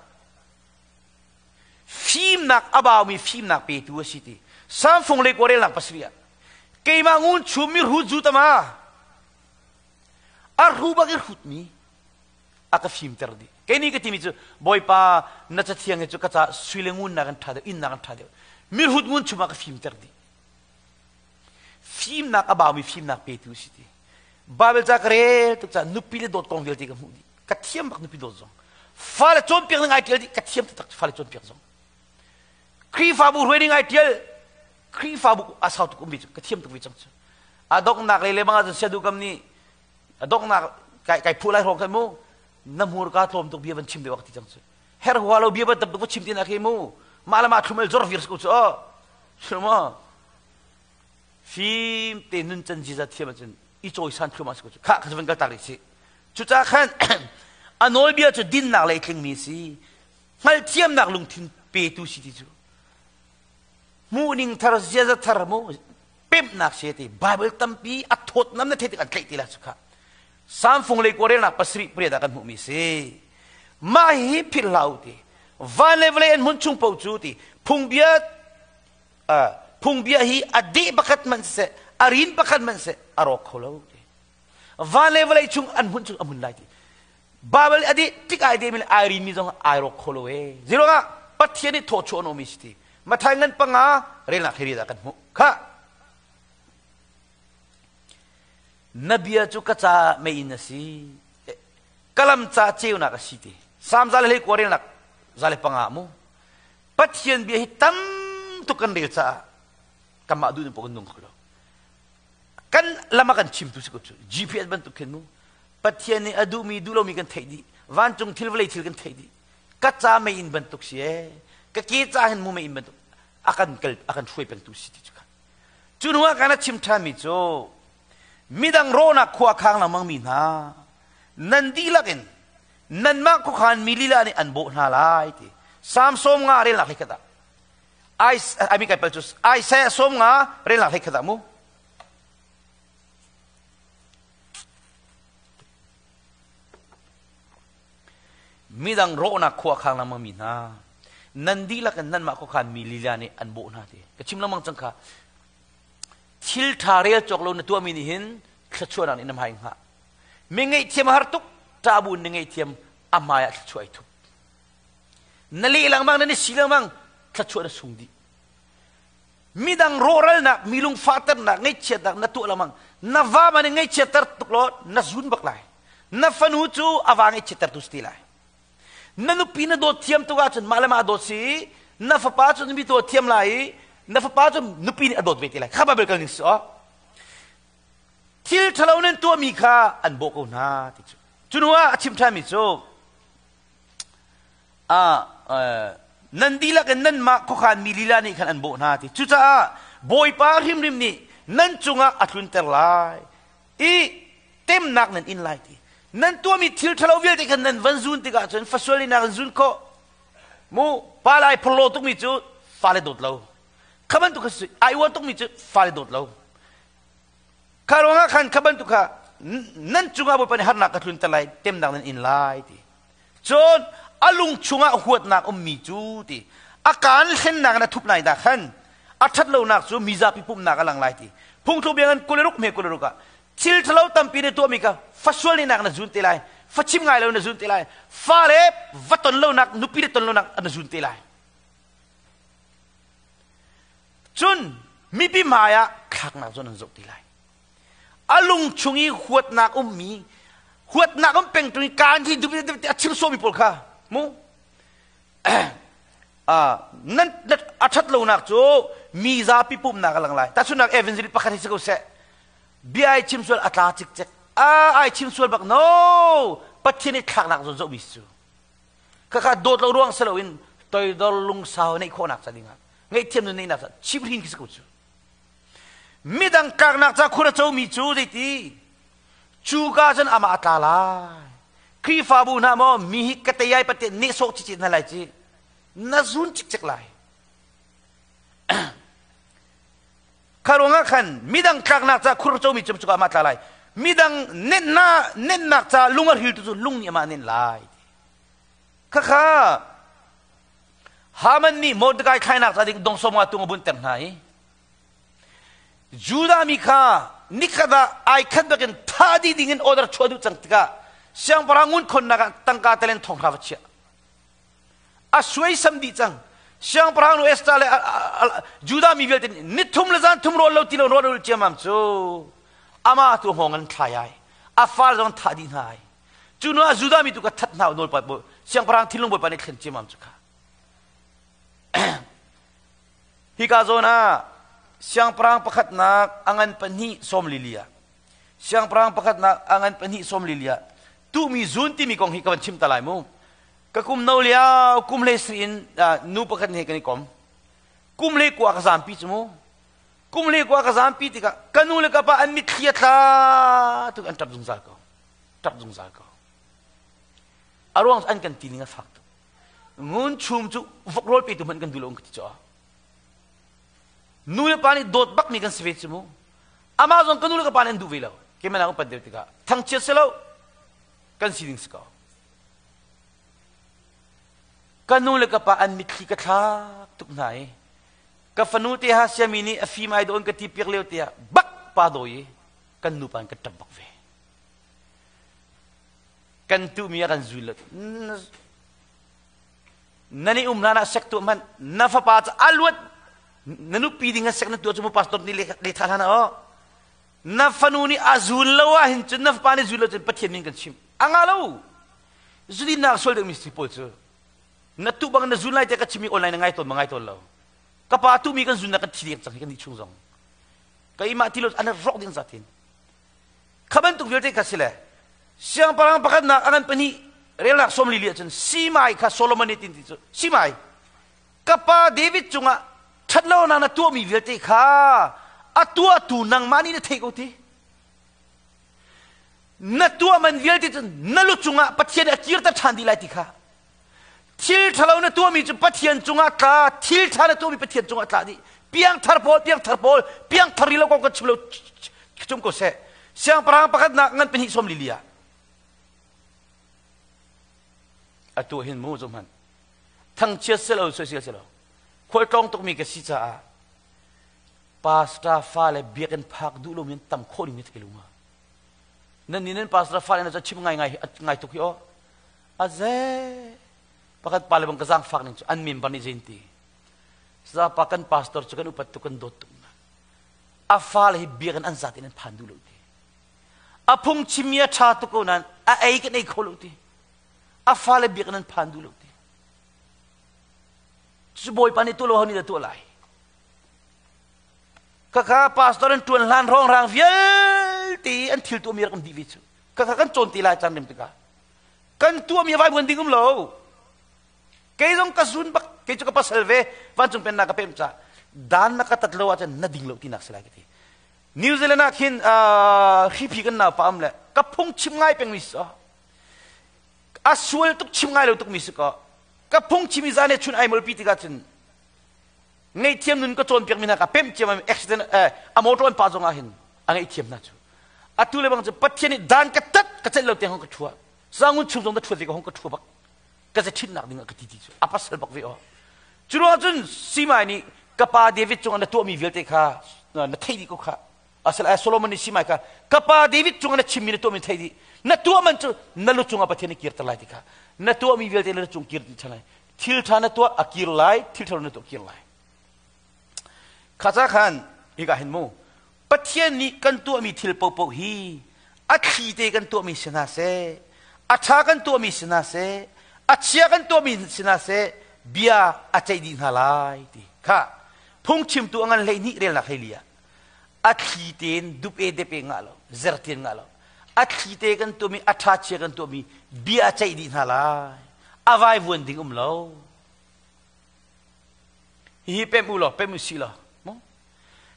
fimnak a baumi fimnak petu a si ti Samfung le kawrelnak pasarih ah keimah ngun chummi hrut zu tama a hru bak i hrutmi a ka fimter dih kei nih ka timi cu Bawipa na cathiang hi cu ka ca sui le ngun nak an ṭha deuh inn nak an ṭha deuh mirhut ngun chum ah ka fimter dih fimnak a baumi fimnak petu si ti Bible ca ka rel tuk ca nupi le dawt kong vialte ka hmuh dih ka thiam bak nupi dawt zong fale cawnpiak ning ai ṭial dih ka thiam taktak fale cawnpiak zong Khrihfabu hruai ning ai ṭial Khrihfabu a sau tuk um ve cu ka thiam tuk ve cang cu a donghnak lei le bang ahcun siadu kam nih a donghnak kai kai phu lai hrawng khan mu na hmurka tlawm tuk bia van chim deuh ti cang cu her hua lo bia van tam tuk va chim ti na khi mu mah le mah thlum el zor vir ko cu o ma fim te nun can ziza thiam ahcun i cawisan thluahmah si ko cu khah kha van kal tak rih si cucaah khan a nawlbia cu dinnak lei tlingmi si. Hngalhthiamnak lungthin petu si ti cu. Hmuhning thar, ziaza thar mu pemhnak si ti Bible tampi a thawtnam na theih tik an tlaih ti la cu kha. Psalm fung lei kua pasarih pariat ah kan hmuhmi si. Mah hi philh hlah u ti. Van le vawlei an hmun chung paoh cu ti phungbia phungbia hi a deh pakhat hmanh siseh a rin pakhat hmanh siseh a rawk kho lo ti. Van le vawlei chung an hmun chung a hmun lai ti. Bible a deh tik ai deh mi le ai rin mi zong ai rawk kho lo e. Zeiruangah Pathian nih thawchuah an ummi si ti. Mathai ngan panga relnak hri dah kan hmuh. Kha Na bia cu ka ca meiinn a si, ka lam ca ceunak a si ti. Salm za le hlei kua relnak 105 mu. Pathian bia hi tam tuk kan rel caah kanmah duh ning paoh kan nung kho lo. Kan lam a kan chimtu si ko cu. GPS bantuk khin mu. Pathian nih a duhmi duh lomi kan theih dih. Vancung thil vawlei thil kan theih dih. Ka ca meiinn bantuk si ee. Ka ke ca hin mu meiinn bantuk a kan kal a kan hruai pengtu si ti cu kha. Cu hnu ah kan a chim ṭhanmi cu midang rawhnak khua khang lengmang mi hna nan dihlak in nanmah khuakhan mi lila nih an bawh hna lai ti Salm 90 relnak hlei khat ah ai ai kai pal cu Isaiah 90 relnak hlei khat ah mu Midang rawhnak khua khang lengmang mi hna nan dihlak in nanmah khuakhan mi lila nih an bawh hna ti ka chim lengmang cang kha. Thil ṭha rel cawk lo na tuahmi nih hin thluachuahnak nih na hmai hngah. Mi ngaihthiam a har tuk ṭah bu in na ngaihthiam a hmai ah thluachuah ai thup. Na leh lengmang na si lengmang thluachuah na sung dih. Midang rawhralnak, mi lungfahternak, ngaihchiatnak na tuah lengmang. Na va man in ngaihchiatter tuk law na zun bak lai. Na fanu cu a va ngaihchiattertu si ti lai. Na nupi na dawt thiam tuk ahcun mah le mah dawt si, na fapa cu nupi dawt thiam lai i na fapa cu nupi nih a dawt ve ti lai. Kha Bible kal ning si aw. Thil ṭhalo nan tuahmi kha an bawh ko hna ti cu. Cu hnu ah a chim ṭhanmi cu nan dihlak in nanmah khuakhan mi lila nih khan an bawh hna ti. Cucaah Bawipa hrimhrim nih nan cungah a tlunter lai i temnak nan in lai ti. Nan tuahmi thil ṭhalo vialte khan nan van zun tikah cun fasual in nan zun khawh. Mu pa lai phorlo tukmi cu fale dawt lo. Kha bantuk kha si ai uar tukmi cu fale dawt lo. Kha ruangah khan kha bantuk kha nan cungah Bawipa nih harnak ka tlunter lai, temnak nan in lai ti. Cun a lung chungah huatnak ummi cu ti a kaan hlennak in a thup lai dah khan a ṭhat lonak cu mizapi pumhnak a lang lai ti. Phungthluk bia ngan 26 hme 26 ah thil ṭhalo tampi na tuahmi kha fasual nih nak na zun te lai, fachim ngai lo na zun te lai, fale va ton lonak, nupi le ton lonak na zun te lai. Cun mipi hmai ah thlaknak zawn an zoh ti lai. A lung chung i huatnak ummi, huatnak um peng tung i kaan hi a chim sawmi pawl kha mu nan a ṭhat lonak cu mi zapi pumhnak a lang lai. Tahchunhnak evangelist pakhat hi si ko seh. Bia ai chim sual a tla cikcek. A ai chim sual bak no. Pathian i thlaknak zawn zohmi si cu. Khakha dawt lo ruang si loin toidor lungsau neih khawhnak ca dingah ngaihthiam nun neihnak ca chimhrin khi si ko cu. Midang tlaknak ca khur a comi cu zeiti cu ka cun amah a tla lai. Khrihfabu hna maw mi hi ka tei ai pate nehsawh cicit hna lai ci na zun cikcek lai. Kha ruangah khan midang tlaknak ca khur comi cu cuka amah tla lai. Midang nennak ca lung a hriltu cu lung nih amah nenh lai. Khakha Haman nih Mordecai thlainak ca ding dong 50 tung a bunhter hna i Judah mi kha nikhat ah ai khat bakin thah dih ding in order chuah duh cang tikah siangpahrang ngunkhonnak ah tangka talen thonghra va chiah. A suaisam dih cang. Siangpahrang nu Esther le Judah mi vialte nih ni thum le zan thum rawl lo ti lo rawl ul ciammam cu amah tu hngawng an thlai ai. A fale zong thah dih hna ai. Cu hnu ah Judah mi tu ka that hna nawl pa siangpahrang thinlung bawipa nih thlen ciammam cu kha. Hika zawn ah siangpahrang pakhatnak a ngan pahnih sawm lili ah siangpahrang pakhatnak a ngan pahnih sawm lili ah tuhmi zun timi kong hi ka van chim ta lai mu. Ka kum no lio kum hlei sri in nu pakhat he kan i kom. Kum hlei kua ka zampi cu mu. Kum hlei kua ka zampi tikah ka nu le ka pa an mitthli a tla tuk an ṭap zungzal ko. Ṭap zungzal ko. A ruang an kan ti ning a fak tuk. Ngun Chum cu vok rawl petu hmanh kan duh lo ka ti cu. Nu le pa nih dawt bakmi kan si ve cu mu. Amah zong ka nu le ka pa nih an duh ve lo. Keimah nak upat deuh tikah thangchiat si lo kan si ding si ko. Ka nu le ka pa an mitthli ka thlak tuk hna i ka fanu te ha siami nih a fim ai dawn ka ti piak lio te ah bak pa dawi i kan nu pa in ka ṭap bak ve. Kan tuhmi a kan zul lo. Nan i um hlan ah sek tuah hmanh na fapa cu a luat na nupi ding ah sek na tuah cu mu pastor nih letha hlan ah aw na fanu nih a zul lo ah hin cun na fapa nih zul lo cun Pathian min kan chim a nga lo. Zudinnak sual deuhmi si pawl cu na tuh bang na zun lai te ka chimmi online na ngai tawn ma ngai tawn lo. Ka pa tuhmi kan zun na kan thi deng cang hi kan nih chung zong keimah ti lo an rawk ding zatin. Kha bantuk vialte kha si le siangpahrang pakhatnak a ngan pahnih relnak 44 li ahcun Simai kha Solomon nih tin ti cu Simai, ka pa David cungah ṭhatlonak na tuahmi vialte kha a tuahtu nangmah nih na theih ko ti. Na tuah man vialte cu na lu cungah Pathian nih a kirter ṭhan dih lai ti kha. Thil ṭhalo na tuahmi cu Pathian cungah tla, thil ṭha na tuahmi Pathian cungah tla dih. Piangthar pawl, piangthar pawl, piangthar ri lo kong kan chim lo cum ko seh. Siangpahrang pakhatnak ngan pahnih sawm lili ah. Atu hin mu zum hman. Thangchiat selo, soisel selo. Khual tlawng tukmi ka si caah pastor fale biakinn phak duh lomi an tam khawh ding ni thei lu ma. Nan ni nan pastor fale na chim ngai ngai ngai tuk hi aw. A ze pakhat pa le bang ka zaangfak ning cu an member nih zein ti. Zapa kan pastor cu kan upat tuk kan dawt tuk na. A fale hi biakinn an zat in an phan duh lo ti. A phungchimmi a ṭha tuk ko nain a ei kan ei kho lo ti. A fale biakinn an phan duh lo ti. Cucu Bawipa nih tuah lo ho nih dah tuah lai? Khakha pastor an ṭuan hlan hrawng vialte an thil tuahmi rak um dih ve cu. Khakha kan cawn ti lai caan rem tikah. Kan tuahmi a vaivuan ding um lo. Kei zong ka zun bak, kei cu ka pasal ve, vancung pennak ka pem ca. Dan na ka tat lo ahcun na ding lo tinak si lai ka ti. New Zealand ah khin hriphi kan nau pa am le ka phung chim ngai pengmi si. A sual tuk chim ngai lo tukmi si ko. Ka phung chim i zan he chun ai molpi tikah cun ngaihthiam nun ka cawnpiak mi hna ka pemh ciam accident a motor an pa zong ah hin a ngaihthiam hna cu. Atu le bang cu Pathian nih dan ka tat ka celh lo tiang hong ka thua. Sangun chung zong ta thua ve ka hong ka thua bak. Ka za ṭhitnak ding ah ka ti ti cu a pasal bak ve aw. Cu ruang cun Simai nih ka pa David cungah na tuahmi vialte kha na theih dih ko kha. Asal ai Solomon nih Simai kha ka pa David cungah na chimmi na tuahmi theih dih. Na tuah man cu na lu cungah Pathian nih kirter lai ti kha. Na tuahmi vialte na cung kir dih ṭhan lai. Thil ṭha na tuah a kir lai, thil ṭha na tuah kir lai. Kha ca khan hika hin mu Pathian nih kan tuahmi thil paohpaoh hi a thli te kan tuahmi si hna seh, a ṭha kan tuahmi si hna seh, a chia kan tuahmi si hna seh, bia a ceih dih hna lai ti kha phungchimtu a ngan 12 relnak 14 ah a thli tein dup e dep e ngah lo, zertian ngah lo, a thli te kan tuahmi, a ṭha chia kan tuahmi bia a ceih dih hna lai, a vaivuan ding um lo. Hihi pem u law, pem u si law.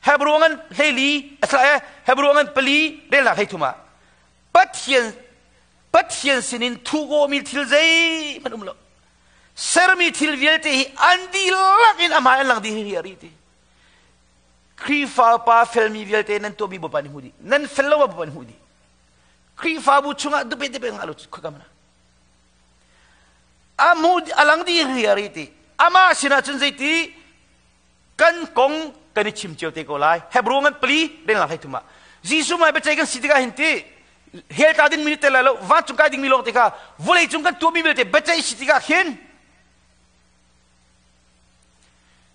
Hebrew ngan 14 asla e Hebrew ngan 4 relnak 33 ah Pathian Pathian sinin thugomi thil zeihmanh um lo. Sermi thil vialte hi an dihlak in amah an lang dih hi ari ti. Khrihfa pa felmi vialte nan tuahmi Bawipa nih hmu dih. Nan fel lo Bawipa nih hmu dih. Khrihfabu chungah dupe dupe ngah lo khua mana. A mu a lang dih hi ari ti. Amah sinah cun zeiti kan kong kan i chim cio te ko lai. Hebrew ngan 4 relnak 33 ah Jesuh mai biaceih kan si tikah hin ti hell tla ding mi tel lai lo, vancung kai ding mi lawng te kha vawlei cung kan tuahmi vialte biaceih si tikah khin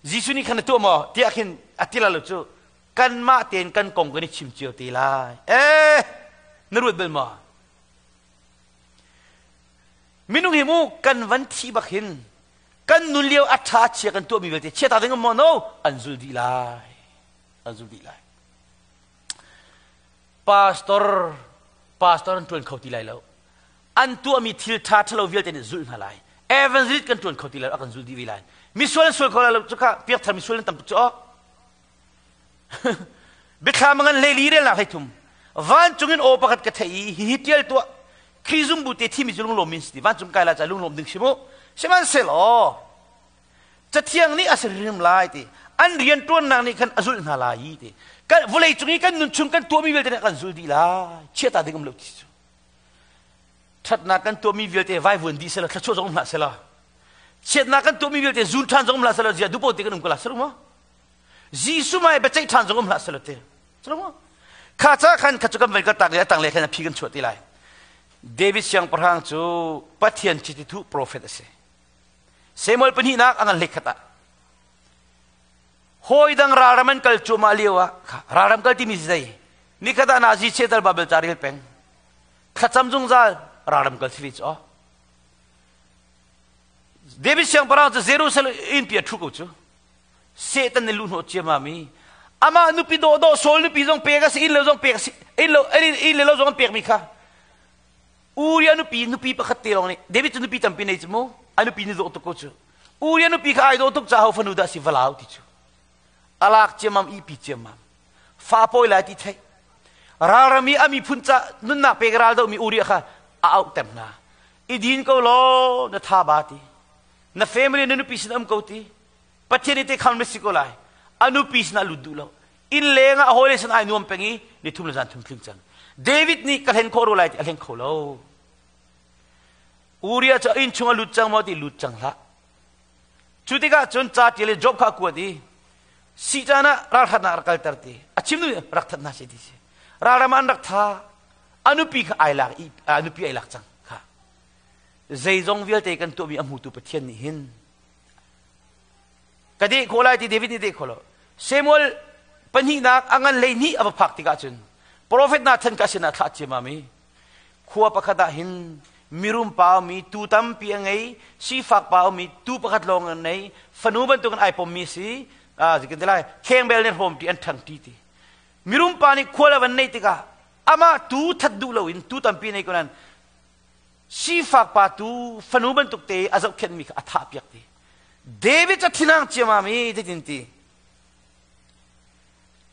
Jesuh nih khan na tuah maw tiah khin a ti lai lo cu kanmah tein kan kong kan i chim cio te lai. Eh, na ruat bal maw? Minung hi mu kan van thi bak hin kan nun lio a ṭha chia kan tuahmi vialte chia ta ding maw? No, an zul dih lai, an zul dih lai. Pastor pastor an ṭuan kho ti lai lo, an tuahmi thil ṭha ṭhalo vialte nih zulh hna lai. Evangelist kan ṭuan kho ti lai lo, a kan zul dih ve lai. Misual an sual kho lai lo cu kha piakthar misual an tam tuk cu aw. Biathlam ngan 14 relnak 33 vancung in aw pakhat ka theih i hihi ṭial tuah. Khrih zumbu te thimi cu lunglawm min si ti. Vancung kai lai ca lunglawm ding si mu. Sihmanhsehlaw Cathiang nih a si hrim lai ti. An rianṭuannak nih khan a zulh hna lai i ti. Kan vawlei cung i kan nun chung kan tuahmi vialte nih kan zul dih lai. Chiata ding um lo ti cu. Ṭhatnak kan tuahmi vialte vaivuan dih selaw thluachuah zong um hlah selaw. Chiatnak kan tuahmi vialte zun ṭhan zong um hlah selaw zia dupo te kan um ko la selaw maw? Jesuh mai biaceih ṭhan zong um hlah selaw te. Selaw maw? Kha ca khan kha cu kan van ka tak le a tang le khan a phi kan chuah ti lai. David siangpahrang cu Pathian chiti thuh profet a si. Samuel pahnihnak a ngan hlei ah hawi dang ralram an kal cuahmah lio ah ralram kal timi zei nikhat ah Nazi chetal Bible ca rel peng thlacam zungzal ralram kal si cu David siangpahrang cu Jerusalem inn pi a thu ko cu Satan nih luhhnawh ciammam mi amah nupi dawhdawh Saul nupi zong pek a si inn lo zong pek a si inn lo inn le lo zong an pek mi kha Uriah nupi nupi pakhat te lawng nih David cu nupi tampi nei cu mu a nupi nih dawh tuk ko cu Uriah nupi kha ai dawh tuk ca ho fanu dah si valau ti cu alak ciammam ipi ciammam fa pawi lai ti theih ralram i a miphun ca nunnak pek ral do mi Uriah kha a auh tem hna i din ko law na tha ba ti na family na nupi sin um ko ti Pathian i te kham na si ko lai a nupi sin ah lut duh lo inn leng ah a hawile sin ai nuam peng i ni thum le zan thum tling cang David nih ka hlen khawh ro lai ti a hleng kho lo Uriah cu inn chung a lut cang maw ti lut cang hlah cu tikah cun ca ṭial i Job kha a kuat i si caan ah ralhratnak rak kalter ti a chim nu rak that hna se ti si ralram an rak tha a nupi kha ai lak i a nupi ai lak cang kha zeizong vialte kan tuahmi a hmutu Pathian nih hin Ka deh khawh lai ti David nih deh khawh lo. Samuel pahnihnak a ngan hleihnih a va phak tikah cun profet Nathan ka sinah thlah ciammam i khua pakhat ah hin mirum pa um i tuu tampi a ngei sifak pa um i tuu pakhat lawng an nei fanu bantukin ai pommi si zikin ti lai khengbel nih hrawm ti an ṭhang ti ti mirum pa nih khual a van neih tikah amah tuu that duh loin tuu tampi nei ko nan Sifak pa tu fanu bantuk te a zohkhenhmi kha a thahpiak ti. David cu thinang ciamam i zeitin ti.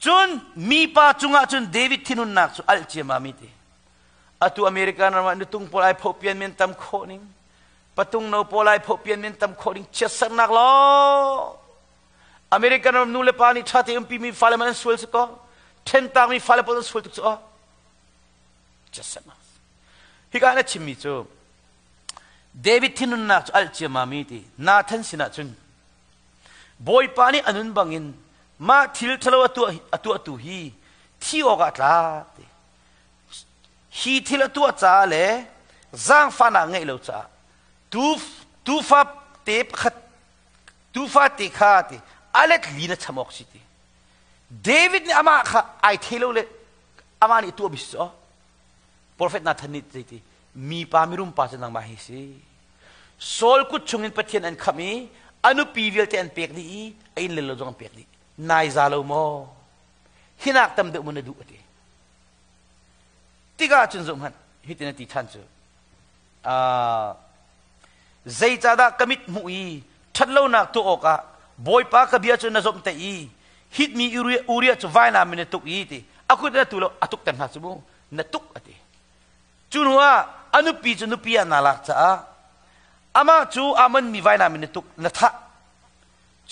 Cun mipa cungah cun David thinhunnak cu alh ciamam i ti. Atu American ram ah nutung pawl ai phohpian men tam khawh ning, patung no pawl ai phohpian men tam khawh ning chiatsernak lawng. American ram nu le pa nih ṭha te umpi mi fale man an sual si ko. Ṭhentak mi fale pawl an sual tuk cu aw. Chiatsernak. Hika na chimmi cu David thinhunnak cu alh ciammam ti Nathan sinah cun Bawipa nih a nun bangin mah thil ṭhalo a tuahtu hi thi awkah tlak ti. Hi thil a tuah caah le zaangfahnak ngeih lo caah tuufa te pakhat tuufa te kha ti a let li na cham awk si ti. David nih amah kha ai thei lo le amah nih tuah mi si cu Profet Nathan nih zeiti mipa mirum pa cu nangmah hi si. Saul kut chungin Pathian an khamh i a nupi vialte an pek dih i a inn le lo zong an pek dih. Nai za lo maw? Hinak tam deuh maw na duh a ti. Tikah cun zoh hmanh hitin a ti ṭhan cu. Zeicahdah ka mit hmuh i ṭhatlonak tuah awkah Bawipa ka bia cu na zawmhtaih i hitmi Uriah cu vainam in na tuk i ti a kut in a tu lo a tukter hna cu mu na tuk a ti. Cu hnuah a nupi cu nupi ah naa lak caah amah cu Ammon mi vainam in na tuk na thah.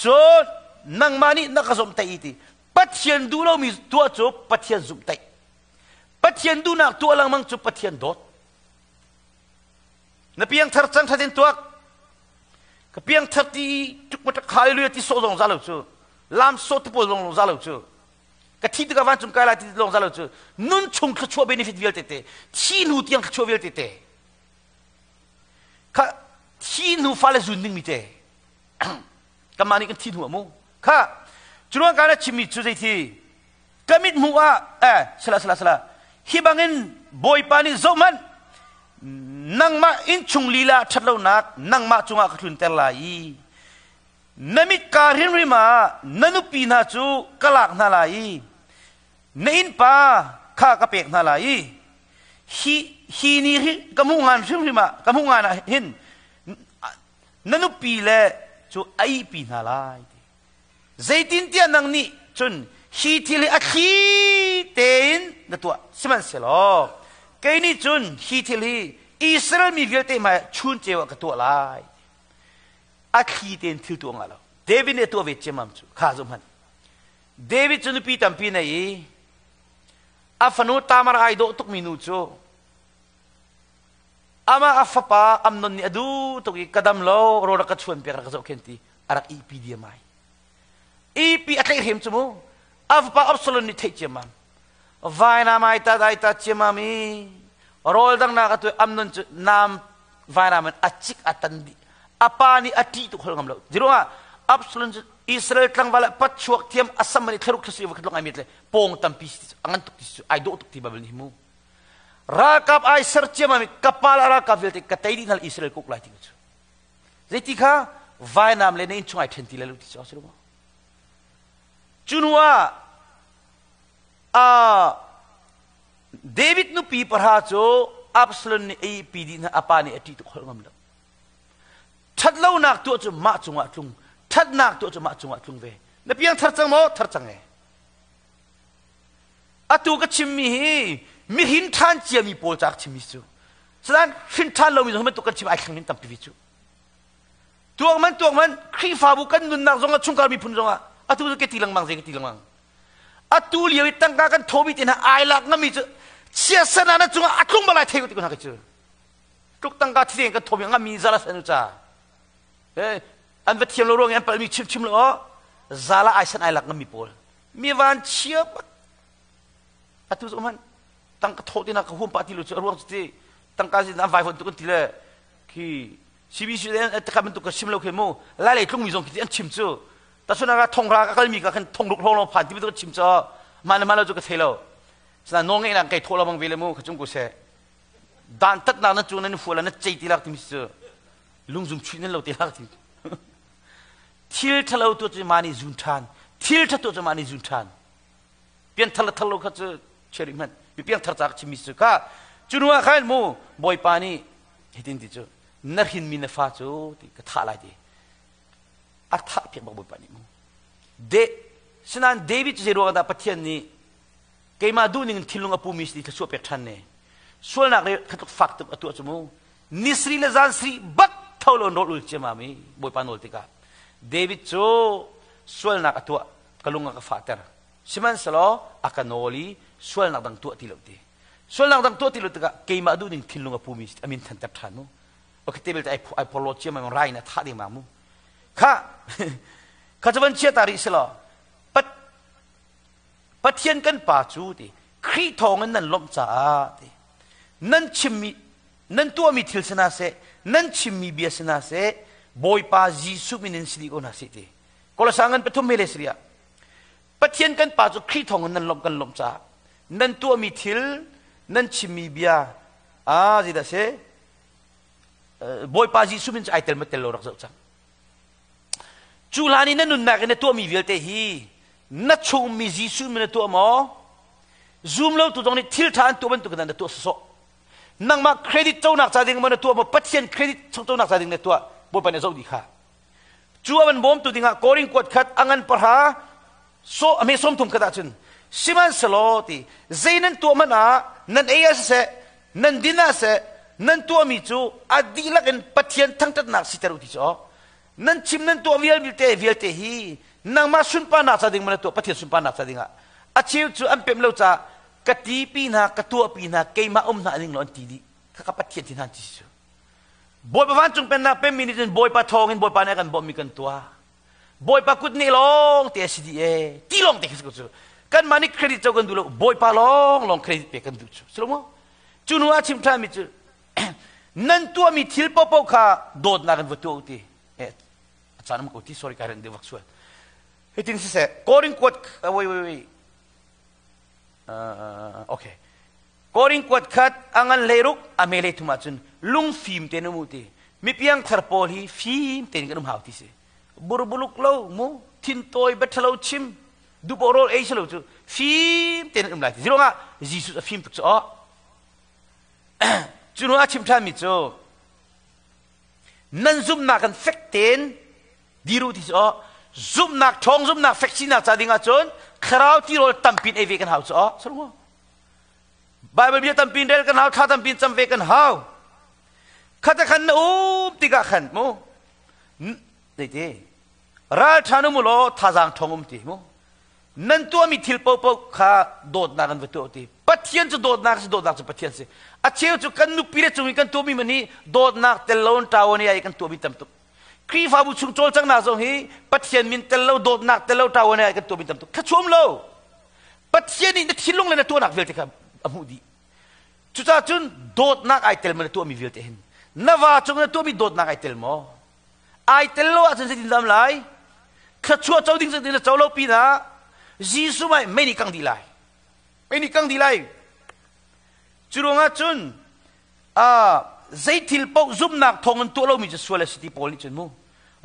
Cun nangmah nih na ka zawmhtaih i ti Pathian duh lomi tuah cu Pathian zumhtaih. Pathian duhnak tuah lengmang cu Pathian dawt. Na piangthar cang thatin tuak. Ka piangthar ti tuk ma hallelujah ti sawh zong za lo cu. Lam sawh ti pawl zong za lo cu. Ka thi tikah vancung kai lai ti lawng za lo cu. Nun chung thluachuah benefit vialte te. Thi hnu tiang thluachuah vialte te. Kha thi hnu fale zun ding mi te. Kanmah nih kan thi hnu amu. Kha curuang ka na chimmi cu zei thi ka mit hmuh ah eh sala sala sala hi bangin Bawipa nih zohhmanh nangmah innchung lila ṭhatlonak nangmah cungah ka tlunter lai i na mit ka hrimhrim ah na nupi hna cu ka lak hna lai i na innpa kha ka pek hna lai i hi hi ni hi ka hmuh ngan hrimhrim ah ka hmuh ngan ah hin na nupi le cu a ihpi hna lai Zeitintiah nang nih cun hi thil hi a thli tein na tuah. Sihmanhsehlaw kei nih cun hi thil hi Israel mi vialte hmaiah chun ceu ah ka tuah lai. A thli tein thil tuah ngah lo. David nih a tuah ve ciammam cu kha zoh hmanh. David cu nupi tampi nei i a fanu Tamar ai dawh tukmi nu cu amah a fapa Amnon nih a duh tuk i ka dam lo rawl rak ka chuan piak rak ka zohkhenh ti a rak ihpi diam ai. Ihpi a tlaihhrem cu mu a fapa Absalom nih theih ciammam. Vainam ai tat ai tat ciammam i rawl dangnak a tu Amnon cu nam vainam in a cik a tan dih. A pa nih a ṭih tuk hol ngam lo. Ziruangah Absalom cu Israel tlangval ah patchuak thiam a sam in thlaruk thlasi va khat ai met le pawng tampi a ngan tuk ti cu ai dawh tuk ti Bible nih mu. Ralkap ai ser ciammam i kapal a ralkap vialte ka tei dih hna Israel kuk lai ti cu. Zeiti kha vainam le na inn chung ai ṭhen ti lai lo ti cu a si lo maw? Cu hnu ah David nupi pahra cu Absalom nih a pi dih hna a pa nih a ṭih tuk holh ngam lo. Ṭhatlonak tuah cu mah cungah tlung, ṭhatnak tuah cu mah cungah tlung ve. Na piang thar cang maw? Thar cang e. Atu ka chimmi hi mihin ṭhan ciami pawl ca ka chimmi cu. Salan hrin ṭhan lomi zong bantuk kan chim ai thleng min tampi ve cu. Tuak man tuak man Khrihfabu kan nunnak zongah chungkhar miphun zongah atu cu ke ti lengmang zei ka ti lengmang. Atu lio i tangka kan thomi te hna ai lak ngami cu chiasana na cungah a tlung balai thei ko ti ko hna ke cu. Tluk tangka thisen kan thomi ngami zala san ca. Eh an va thiam lo ruang i an palmi chim chim lo zala ai san ai lak ngami pawl. Mi van chia bak. Atu cu man tangka tho tina ka huam pa ti lo cu a ruang cu ti tangka sin an vai hon tu kan ti le khi CBC le takha bantuk ka chim lo khi mu lai lei tlungmi zong khi an chim cu tasuna ka thongra ka kalmi ka khan thongruk hlong long phan ti bantuk chim cho mah le mah lo cu ka thei lo sana nawl ngeih nak kai tho lo bang ve le mu ka chung ko se dan tat nak na cu nan fu la na chei ti lak ti mi cu lungzum chuih nan lo ti lak ti thil thalo tu cu mani zun than thil tha tu cu mani zun than pian thar le thar lo kha cu cherry hmanh mi piang thar ca ka chimmi cu kha cu nu ah khan mu bawipa nih hitin ti cu na hrinmi na fa cu ti ka thah lai ti a thah piak bak bawipa nih mu de sinain David cu zei ruang dah Pathian nih keimah duhning in thinlung a pumi si thluachuah pek ṭhan ne sualnak le khatluk fak tuk a tuah cu mu nisri le zan sri bak tho lo rawl ul ciamam i bawipa nawl tikah David cu sualnak a tuah ka lung a ka fahter sihmanhsehlaw a ka nawl i sualnak dang tuah ti lo ti sualnak dang tuah ti lo tikah keimah duhning thinlung a pumi a min thanter ṭhan mu okay te belte ai ai porlo ciamam rai in a thah ding mu kha kha cu van chia ta rih si law Pathian kan pa cu ti Khrih thawngin nan lawmh caah ti nan chimmi nan tuahmi thil si hna seh nan chimmi bia si hna seh Bawipa Jesuh min in si dih ko hna seh ti Kolosai ngan pathum mele sariah Pathian kan pa cu Khrih thawngin nan lawmh kan lawmh caah nan tuahmi thil nan chimmi bia a zeidah si Bawipa Jesuh min cu ai tel ma tel lo rak zoh cang Cu hlan i na nunnak in na tuahmi vialte hi na chungmi Jesuh min na tuah maw? Zum lo tu zong nih thil ṭha an tuah bantuk in na tuah sawsawh. Nangmah credit conak ca ding maw na tuah maw? Pathian credit conak ca ding na tuah. Bawipa nih a zoh dih kha. Cu a van bawmtu dingah Korin kuat khat a ngan pahra so a me sawm thum khat ahcun sihmanhsehlaw ti zei nan tuah hmanh ah nan ei ah siseh nan din ah seh nan tuahmi cu a dihlak in Pathian thangṭhatnak siter u ti cu nan chim nan tuah vialte vialte hi nangmah sunparnak ca ding ma na tuah Pathian sunparnak ca dingah a cheu cu an pem lo caah ka ti pi hna ka tuah pi hna keimah um hna ning lo an ti dih kha ka Pathian ti hna ti cu Bawipa vancung pennak pemmi nih cun Bawipa thawngin Bawipa nih a kan bawmhmi kan tuah Bawipa kut nih lawng te a si dih e ti lawng te khi cu kanmah nih credit co kan duh lo Bawipa lawng lawng credit pek kan duh cu si lo maw cu hnu ah chim ṭhanmi cu nan tuahmi thil paohpaoh kha dawtnak in va tuah u ti eh a caan um ko ti sorry kai ren deuh vak sual hitin siseh Korin kuat wait wait wait okay Korin kuat khat a ngan hleiruk a me hlei thum ahcun lungfim tein um u ti mipiang thar pawl hi fim tein kan um hau ti si burbuluk lo mu thintawi biathalo chim dupaw rawl ei si lo cu fim tein um lai ti ruangah Jesus a fim tuk cu aw cu hnu a chim ṭhanmi cu nan zumhnak kan fek tein dir u ti cu aw zumhnak ṭhawng zumhnak fek sinak ca ding ahcun thlarau tirawl tampin ei ve kan hau cu aw Bible bia tampi rel kan hau thla tampi cam ve kan hau khata khan na um tikah khan mu. Zeiti? Ralṭha um ulaw thazaang ṭhawng um ti mu. Nan tuahmi thil paohpaoh kha dawtnak in va tuah ti. Pathian cu dawtnak si, dawtnak cu Pathian si. A cheu cu kan nupi le cung i kan tuahmi man hi dawtnak tel lo in ṭawan i kan tuahmi tam tuk. Khrihfabu chung cawlcanghnak zong hi Pathian min tel lo, dawtnak tel lo ṭawan i kan tuahmi tam tuk. Thluachuam lo. Pathian nih na thinlung le na tuahnak vialte kha a hmuh dih. Cucaah cun dawtnak ai tel ma na tuahmi vialte hin na va cung na tuahmi dawtnak ai tel maw? Ai tel lo ahcun zeitin dam lai? Thluachuah co ding zeitin na co lo pinah Jesuh mei mei nih kang dih lai. Mei nih kang dih lai. Cu ruangah cun zei thil paoh zumhnak thawng in tuah lomi cu sual a si ti Paul nih cun mu.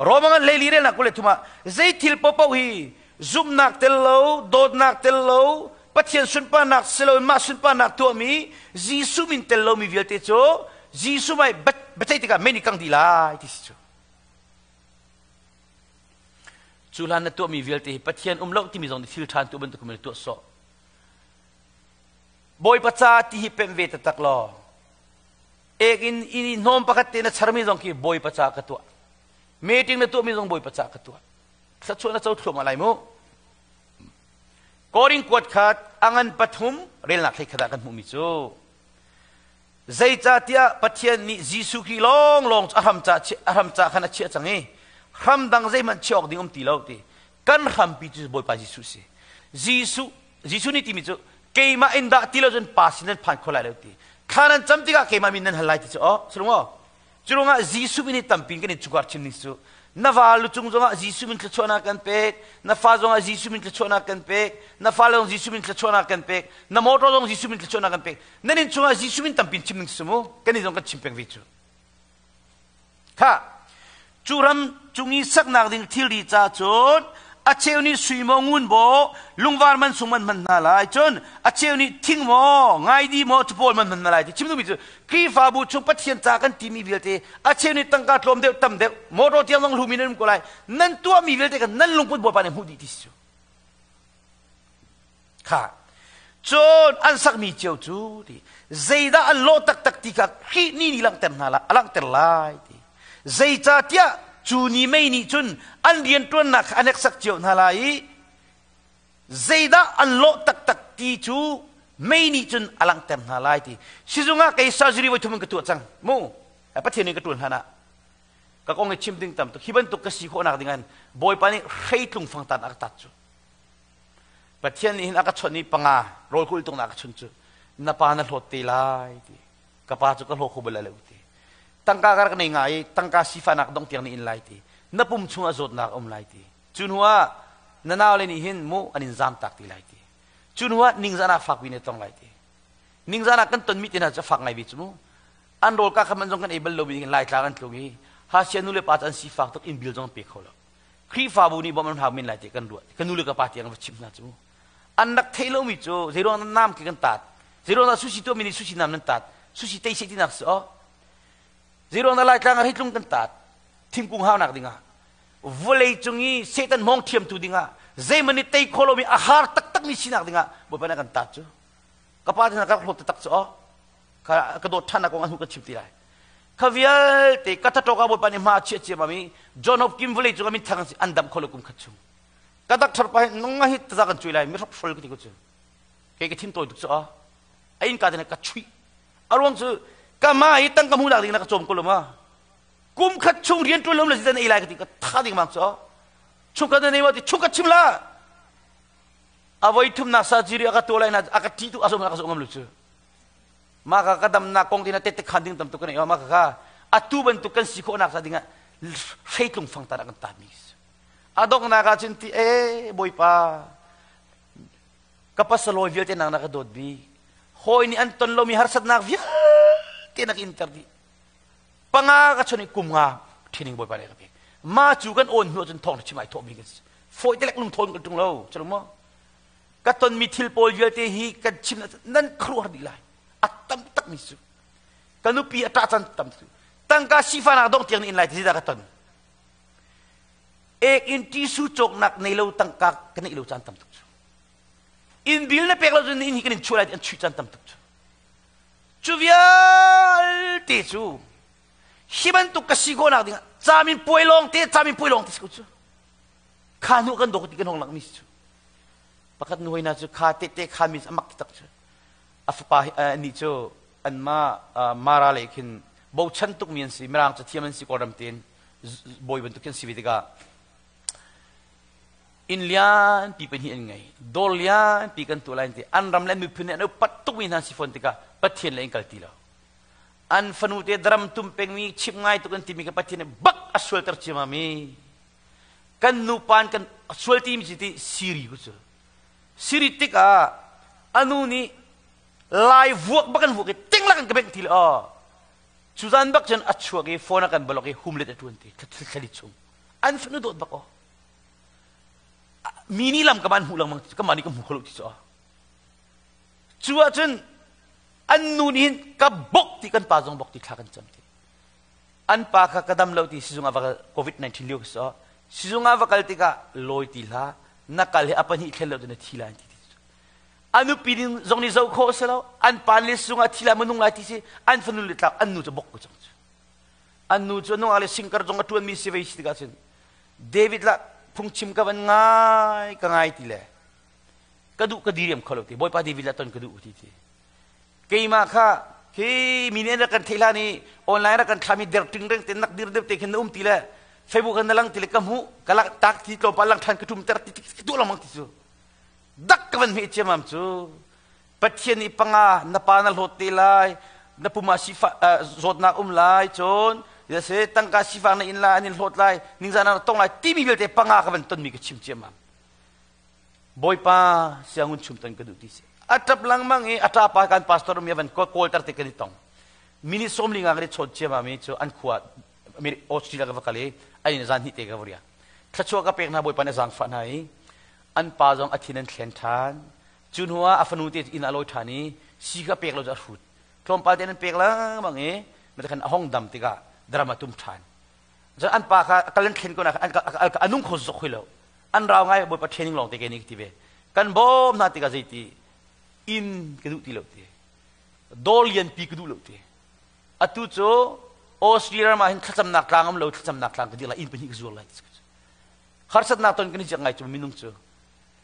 Roma ngan hleili relnak 23 ah zei thil paohpaoh hi zumhnak tel lo, dawtnak tel lo, Pathian sunparnak si loin mah sunparnak tuahmi Jesuh min tel lomi vialte cu Jesuh mei biaceih tikah mei nih kang dih lai ti si cu. Cu hlan na tuahmi vialte hi Pathian um lo timi zong nih thil ṭha tuah bantuk in tuah sawh. Bawipa ca ti hi pemh ve taktak law ek in in hnawm pakhat te na charmi zong khi Bawipa ca ka tuah. Meeting na tuahmi zong Bawipa ca ka tuah. Thluachuah na co thluahmah lai mu. Korin kuat khat a ngan pathum relnak hlei khat ah kan hmuhmi cu zeicahtiah Pathian nih Jesuh Khrih lawnglawng cu a hram ca a hram ca khan a chiah cang i hram dang zeihmanh chiah awk ding um ti lo ti kan hrampi cu Bawipa Jesuh si. Jesuh Jesuh nih timi cu keimah in dah ti lo cun Pa sin nan phan kho lai lo ti. Thla nan cam tikah keimah min nan hal lai ti cu aw sulung aw. Cu ruangah Jesuh min hi tampi kan in chungkhar chim ning cu na va lu cung zongah Jesuh min thluachuahnak kan pek, na fa zongah Jesuh min thluachuahnak kan pek, na fa zong Jesuh min thluachuahnak kan pek, na motor zong Jesuh min thluachuahnak kan pek. Nan in chungah Jesuh min tampi chim ning cu mu kan in zong kan chim peng ve cu. Kha cu ram cung i saknak ding thilri ca cun a cheu nih sui maw ngun maw lungvar man sung man hman hna lai cun a cheu nih thing maw ngaidi maw capawl man hman hna lai ti chim duhmi cu Khrihfabu chung Pathian ca kan timi vialte a cheu nih tangka tlawm deuh tam deuh motor tiang zong hlumi nan um ko lai nan tuahmi vialte kan nan lungput Bawipa nih hmuh dih ti si cu Kha cun an sakmi cio cu ti zeidah an lawh taktak ti kha Khrih ni nih langhter hna la a langhter lai ti zeicahtiah cu ni mei nih cun an rianṭuannak kha a hneksak cio hna lai i zeidah an lawh taktak ti cu mei nih cun a langhter hna lai ti sizung ah kei surgery voi thum in ka tuah cang mu Pathian nih ka ṭuan hlan ah ka kong i chim ding tam tuk hi bantuk ka si khawhnak ding an Bawipa nih hreitlung fangtan a ka tat cu Pathian nih hin a ka chawnh i panga rawl kulh tuk na ka chun cu na pa na hlawt te lai ti ka pa cu ka hlaw kho bal lo ti tangka ka rak nei nga i tangka sifanak dong tiang ni in lai ti na pum chung ah zawtnak um lai ti cu hnu ah na nau le nih hin mu an in zam tak ti lai ti cu hnu ah ningzah fak bi ne tong lai ti ningzah kan ton mi te hna cu fak ngai bi cu mu an rawl ka khaman zong kan ei bal lo mi laitlang an tlung i hasia nu le pa cu an sifak tuk inn bil zong pe kho lo Khrihfabu nih bawmh an hau men lai ti kan ruah. Ka nu le ka pa tiang va chimh hna cu. An rak theih lomi cu zeiruang nan nam khi kan taat. Zeiruang dah sushi tuahmi nih sushi nam nan taat. Sushi tei seh tinak si aw. Zeiruang dah Laitlang ah hreitlung kan taat. Thingkung haunak dingah. Vawlei cung i Satan hmawng thiamtu dingah zeiman nih tei khawh lomi a har taktakmi sinak dingah Bawipa nih a kan taat cu. Ka pa te hna ka rak hlawt taktak cu aw. Ka ka dawt ṭhannak kong an hu kan chim ti lai. Kha vialte ka thatawk ah Bawipa nih hma a chiah ciammam i John Hopkins vawlei cung ah minthang an si an dam kho lo kum khat chung. Ka doctor pa hi nung hi taza kan cui lai mi hrokhrol ka ti ko cu. Kei ka thin tawi tuk cu a. A inn ka te ka chuih. A ruang cu ka ma hi tangka hmuhnak ding na ka cawm ko lo ma. Kum khat chung rian ṭuan lo le zidan ei lai ka ti ka tha ding mang cu. Chungkhat na nei ma ti chungkhat chim la. A voi thumnak surgery a ka tuah lai na a ka ṭih tu a zong a ka zong ngam lo cu. Mah ka ka damnak kong tina tette khan ding tam tuk kan ei mah ka ka atu bantuk kan si khawhnak ca dingah hreitlung fangtan ah kan tatmi a donghnak ah cun ti e bawipa ka pasalawi vialte nang na ka dawt bik hawi nih an ton lomi harsatnak vialte na ka inter dih panga ka chon i kum nga training bawipa nih ka pek ma cu kan awn hnu cun thawng chim ai thawh mi kan si fawi telek lung thawn kan tung lo chalo mo Ka tonmi thil pawl vialte hi kan chim nan khuaruahhar dih lai. A tam takmi cu. Ka nupi a ṭah can tam cu. Tangka sifanak dong tiang nih in lai ti dah ka ton. Ek in tisu cawknak nei lo tangka ka neih lo caan tam tuk cu. Inn bil na pek lo cun inn hi kan in chuah lai ti an chuih caan tam tuk cu. Cu vialte cu hi bantuk ka si khawhnak dingah Camin puai lawng te, camin puai lawng te si ko cu. Kha hnu kan dawk ti kan hong langmi si cu. Pakhat nu hoi na cu kha tete kha mi amak tak cu. A fapa nih cu anmah Mara lei khin bochan tukmi an si. Mirang cu thiam an si Kawlram tein bawi bantuk khin si ve tikah inn lianpi pahnih an ngei. Dawr lianpi kan tuah lai an ti. An ram le an miphun nih an upat tukmi hna an si fawn tikah Pathian le in kal ti lo. An fanu te dram tum pengmi chim ngai tuk an timi ka Pathian nih bak a sualter ciamam i kan nupa kan sual timi ci ti siri ku cu. Siri tikah anu nih lai vuak bak an vuak i ting lak in ka bengh ti le aw cu zan bak cun a chuak i phone a kan block i humlet a tuan ti thlali chung an fanu dawt bak aw mi nih lam ka man hmuh lengmang ka mah nih ka hmu kho lo ti cu cu ahcun an nu nih hin ka bok ti kan pa zong bok ti thla kan cam ti an pa kha ka dam lo ti sizung ah va covid 19 lio so sizung ah va kal tikah lawi ti hlah na kal hi a pahnih thlen lo tu na thi lai ti ti A nupi ding zong nih zoh khawh a si lo. An pa le sung ah thi lai minung lai ti si an fanu le tlak an nu cu bok ko cang cu. An nu cu nungak le singkar zong a ṭuanmi si ve si tikah cun David lah phungchim ka van ngai ka ngai ti le ka duh ka diriam kho lo ti Bawipa David lah ton ka duh ti ti keimah kha khi mi nih kan theih hlan i online rak kan thlami der ting reng te nak dir deuh te khin na um ti le Facebook kan na lang ti le ka hmuh ka lak tak ti tlawmpal lang than ka tum ter ti ti duh lengmang ti cu dak ka van hmeh ciamam cu Pathian nih panga na pa na hlawt te lai na pum ah sifa zawtnak um lai cun se tangka sifang na in lai an in hlawt lai ningzah na tong lai timi vialte panga ka van tonmi ka chim ciamam Bawipa siangun chum ton ka duh ti si a tap langmang i a ṭapa kan pastor mi van kawlter te kan i tong minute 15 kan i chawt ciamam i cu an khua Australia ka va kal i an in zan hnih te ka va riak thluachuah ka pek hna Bawipa nih a zaangfah hna i an pa zong a thin an thlen ṭhan. Cu hnu ah a fanu te inn ah a lawi ṭhan i si kha pek lo cu a hrut. Tlawmpal te an pek lengmang i khan a hong dam tikah dram a tum ṭhan. Cun an pa kha kal an thlen ko na a nung kho zok hoi lo. An rau ngai Bawipa training lawng te ke nih ti ve. Kan bawm hna tikah zeiti inn ka duh ti lo ti. Dawr lianpi ka duh lo ti. Atu cu Australia ram ah hin thlacamnak tlang um lo thlacamnak tlang ka dir lai inn pahnih ka zuar lai. Harsatnak ton kan i ciak ngai cu minung cu.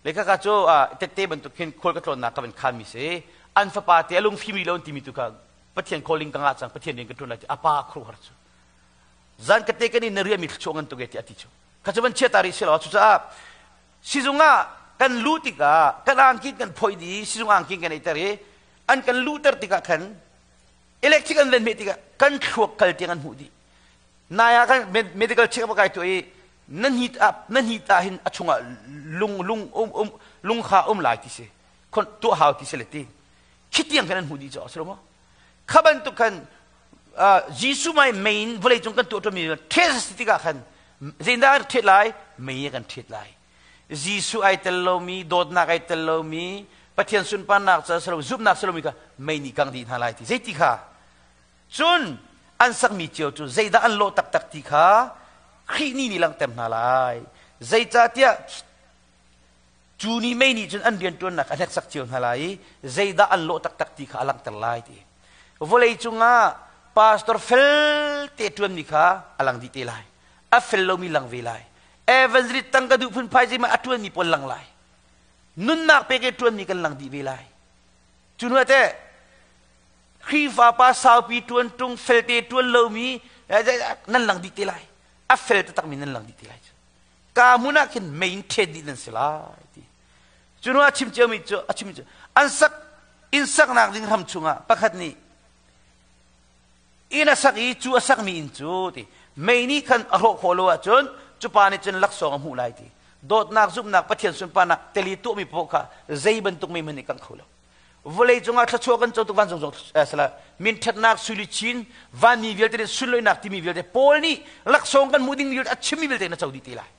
Le kaka cu tette bantuk khin khual ka tlawnnak ka van khanmi si. An fapa te a lungfim rih lo an timi tu kha Pathian calling ka ngah cang Pathian rian ka ṭuan lai ti a pa khuaruahhar cu. Zan kate kan in na riami thluachuah ngan tuk e ti a ti cu. Kha cu van chia ta rih si lo. Cucaah sizung ah kan luh tikah kan angkin kan phoih dih sizung angkin kan eiter i an kan luhter tikah khan electric an van hmeh tikah kan thluak kal tiang an hmuh dih. Nai ah kan medical check up kai tuah i na hnit ah na hnit ah hin a chungah lung lung um um lung kha um lai ti si khon tuah hau ti si le ti khi tiang khan an hmuh dih cu a si lo maw kha bantuk khan Jesuh mai mei in vawlei cung kan tuah ṭuanmi ṭhet si tikah khan zeidah kan ṭhet lai mei kan ṭhet lai Jesuh ai tel lomi dawtnak ai tel lomi Pathian sunparnak ca si lo zumhnak si lomi kha mei nih kang dih hna lai ti zeiti kha Cun an sakmi cio cu zeidah an lawh taktak ti kha Khrih ni nih langhter hna lai. Zeicahtiah cu ni mei nih cun an rianṭuannak a hneksak cio hna lai i zeidah an lawh taktak ti kha a langhter lai ti. Vawlei cungah pastor fel te ṭuanmi kha a lang dih te lai. A fel lomi lang ve lai. Evangelist tangka duh phunphai zeimah a ṭuanmi pawl lang lai. Nunnak pek i ṭuanmi kan lang dih ve lai. Cu hnu ah teh Khrihfa pa saupi ṭuan ṭung felte ṭuan lomi nan lang dih te lai. A fel taktakmi nan lang dih te lai. Ka hmun ah khin mei in ṭhet dih nan si lai ti. Cu hnu ah chim ciomi cu a chimmi cu an sak inn saknak ding ram chungah pakhat nih inn a sak i cu a sakmi inn cu ti mei nih khan a hrawh khawh lo ahcun cu pa nih cun laksawng a hmuh lai ti. Dawtnak zumhnak Pathian sunparnak teli tuahmi paoh kha zei bantuk mei hmanh nih kangh kho lo. Vawlei cungah thluachuah kan co tuk vancung zong sala min ṭhatnak sui chin vanmi vialte nih sunloinak timi vialte Paul nih laksawng kan hmuh ding vialte a chimmi vialte na co dih te lai.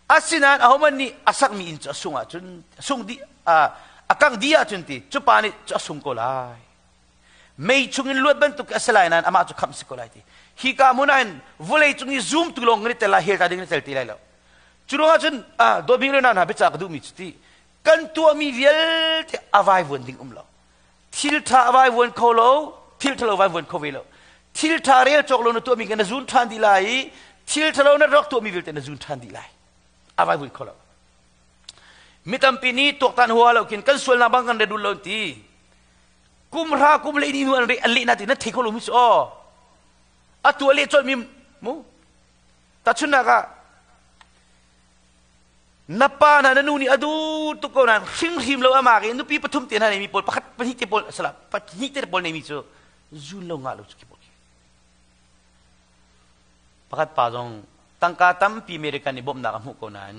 Asinain ahohmanh nih a sakmi inn cu a sung ahcun sung dih a kangh dih ahcun ti cu pa nih cu a sung ko lai. Mei chungin luat bantuk a si lai nain amah cu khamh si ko lai ti. Hi ka hmun ah hin vawlei cung i zumtu lawng kan i tel lai hell ta ding na tel ti lai lo. Cu ruangah cun dawtmi le hna biacah ka duhmi cu ti kan tuahmi vialte a vaivuan ding um lo thil ṭha a vaivuan kho lo thil ṭhalo vaivuan kho ve lo thil ṭha rel cawk lo na tuahmi kan na zun ṭhan dih lai i Thil ṭhalo na rak tuahmi vialte na zun ṭhan dih lai. A vai vui kho lo. Mi tampi nih tuaktan hua lo khin kan sualnak bang kan re dul lo ti. Kum hra kum le ni nu an re an leh na ti na thei kho lo mi su aw. A tuah leh colh mi mu. Tahchunhnak ah na pa na na nu nih a duh tuk ko nain hringhrim lo ama ke nupi pathum te hna nei mi pawl pakhat pahnih te pawl sala pahnih te pawl nei mi cu zun lo ngah lo cu khi pawl khi. Pakhat pa zong tangka tampi American nih bawmhnak a hmuh ko nain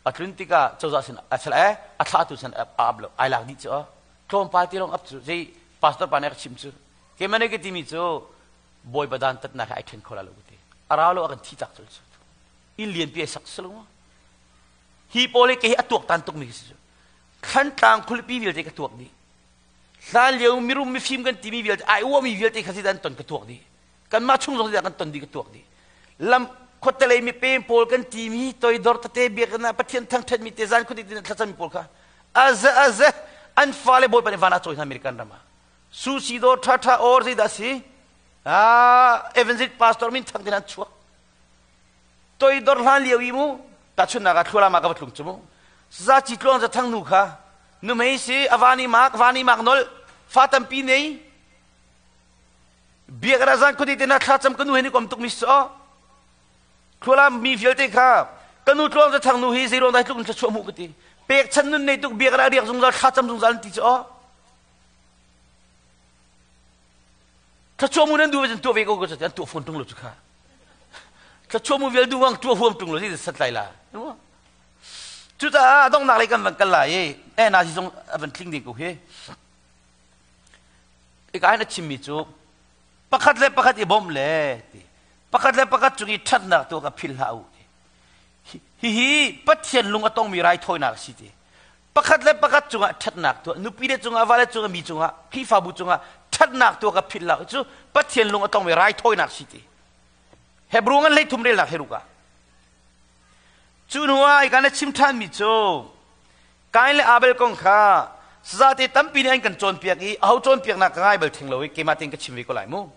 a tlun tikah cozah sin a sal eh a thlahtu sin a ap lo ai lak dih cu tlawmpal ti lawng ap cu zei pastor pa nih a chim cu keimah nih ka timi cu bawipa dan tatnak he ai then kho la lo ka ti a ra lo a kan thi tak cu inn lianpi ai sak silo hi pawl hi kei a tuaktan tuk mi si cu thlantlang khulipi vialte ka tuak dih hlan lio mirum mifim kan timi vialte ai uami vialte kha si dan ton ka tuak dih kanmah chung zong kan ton dih ka tuak dih lam khuatelei mipem pawl kan timi toidor tete biakinn ah Pathian thangthat mi te zan khuati tin thlacam mi pawl kha aze aze an fale bawipa nih van ah cawi hna American ram ah susi dawr tha tha or zeidah si ah evangelist pastor min thang tin an chuak toidor hlan lio i mu tahchunnak ah thlualam ah ka va tlung cu mu za ci tluang za thang nu kha nu mei si avani mak vani mak nol fa tampi nei Biak ra zan khuati te na thlacam ka nu he ni kom tuk mi si aw. Khualam mi vialte kha ka nu tluang za thang nu hi zeiruang dah tluk in thluachuah hmuh ka ti. Pek chan nun nei tuk biak ra riak zungzal thlacam zungzal an ti cu aw. Thluachuah mu nan duh ve tuah ve ko ko an tuah fawn tung lo cu kha. Thluachuah mu vial duh wang tuah huam tung lo si sat lai la. Cucaah donghnak lei kan van kal lai i eh na si zong a van tling ding ko hi. Hika hin a chimmi cu pakhat le pakhat i bawmh le ti pakhat le pakhat cung i ṭhatnak tu ka philh hlah u ti. Hihi Pathian lung a tongmi raithawinak a si ti. Pakhat le pakhat cungah ṭhatnak tuah, nupi le cungah, vale cungah, mi cungah, Khrihfabu cungah ṭhatnak tuah ka philh hlah u cu Pathian lung a tongmi raithawinak si ti. Hebrew ngan hlei thum relnak heruk ah. Cu hnu ah hika na chim ṭhanmi cu Kain le Abel kong kha sazate tampi nih an kan cawnpiak i aho cawnpiaknak ka ngai bal theng lo i keimah tein ka chim ve ko lai mu.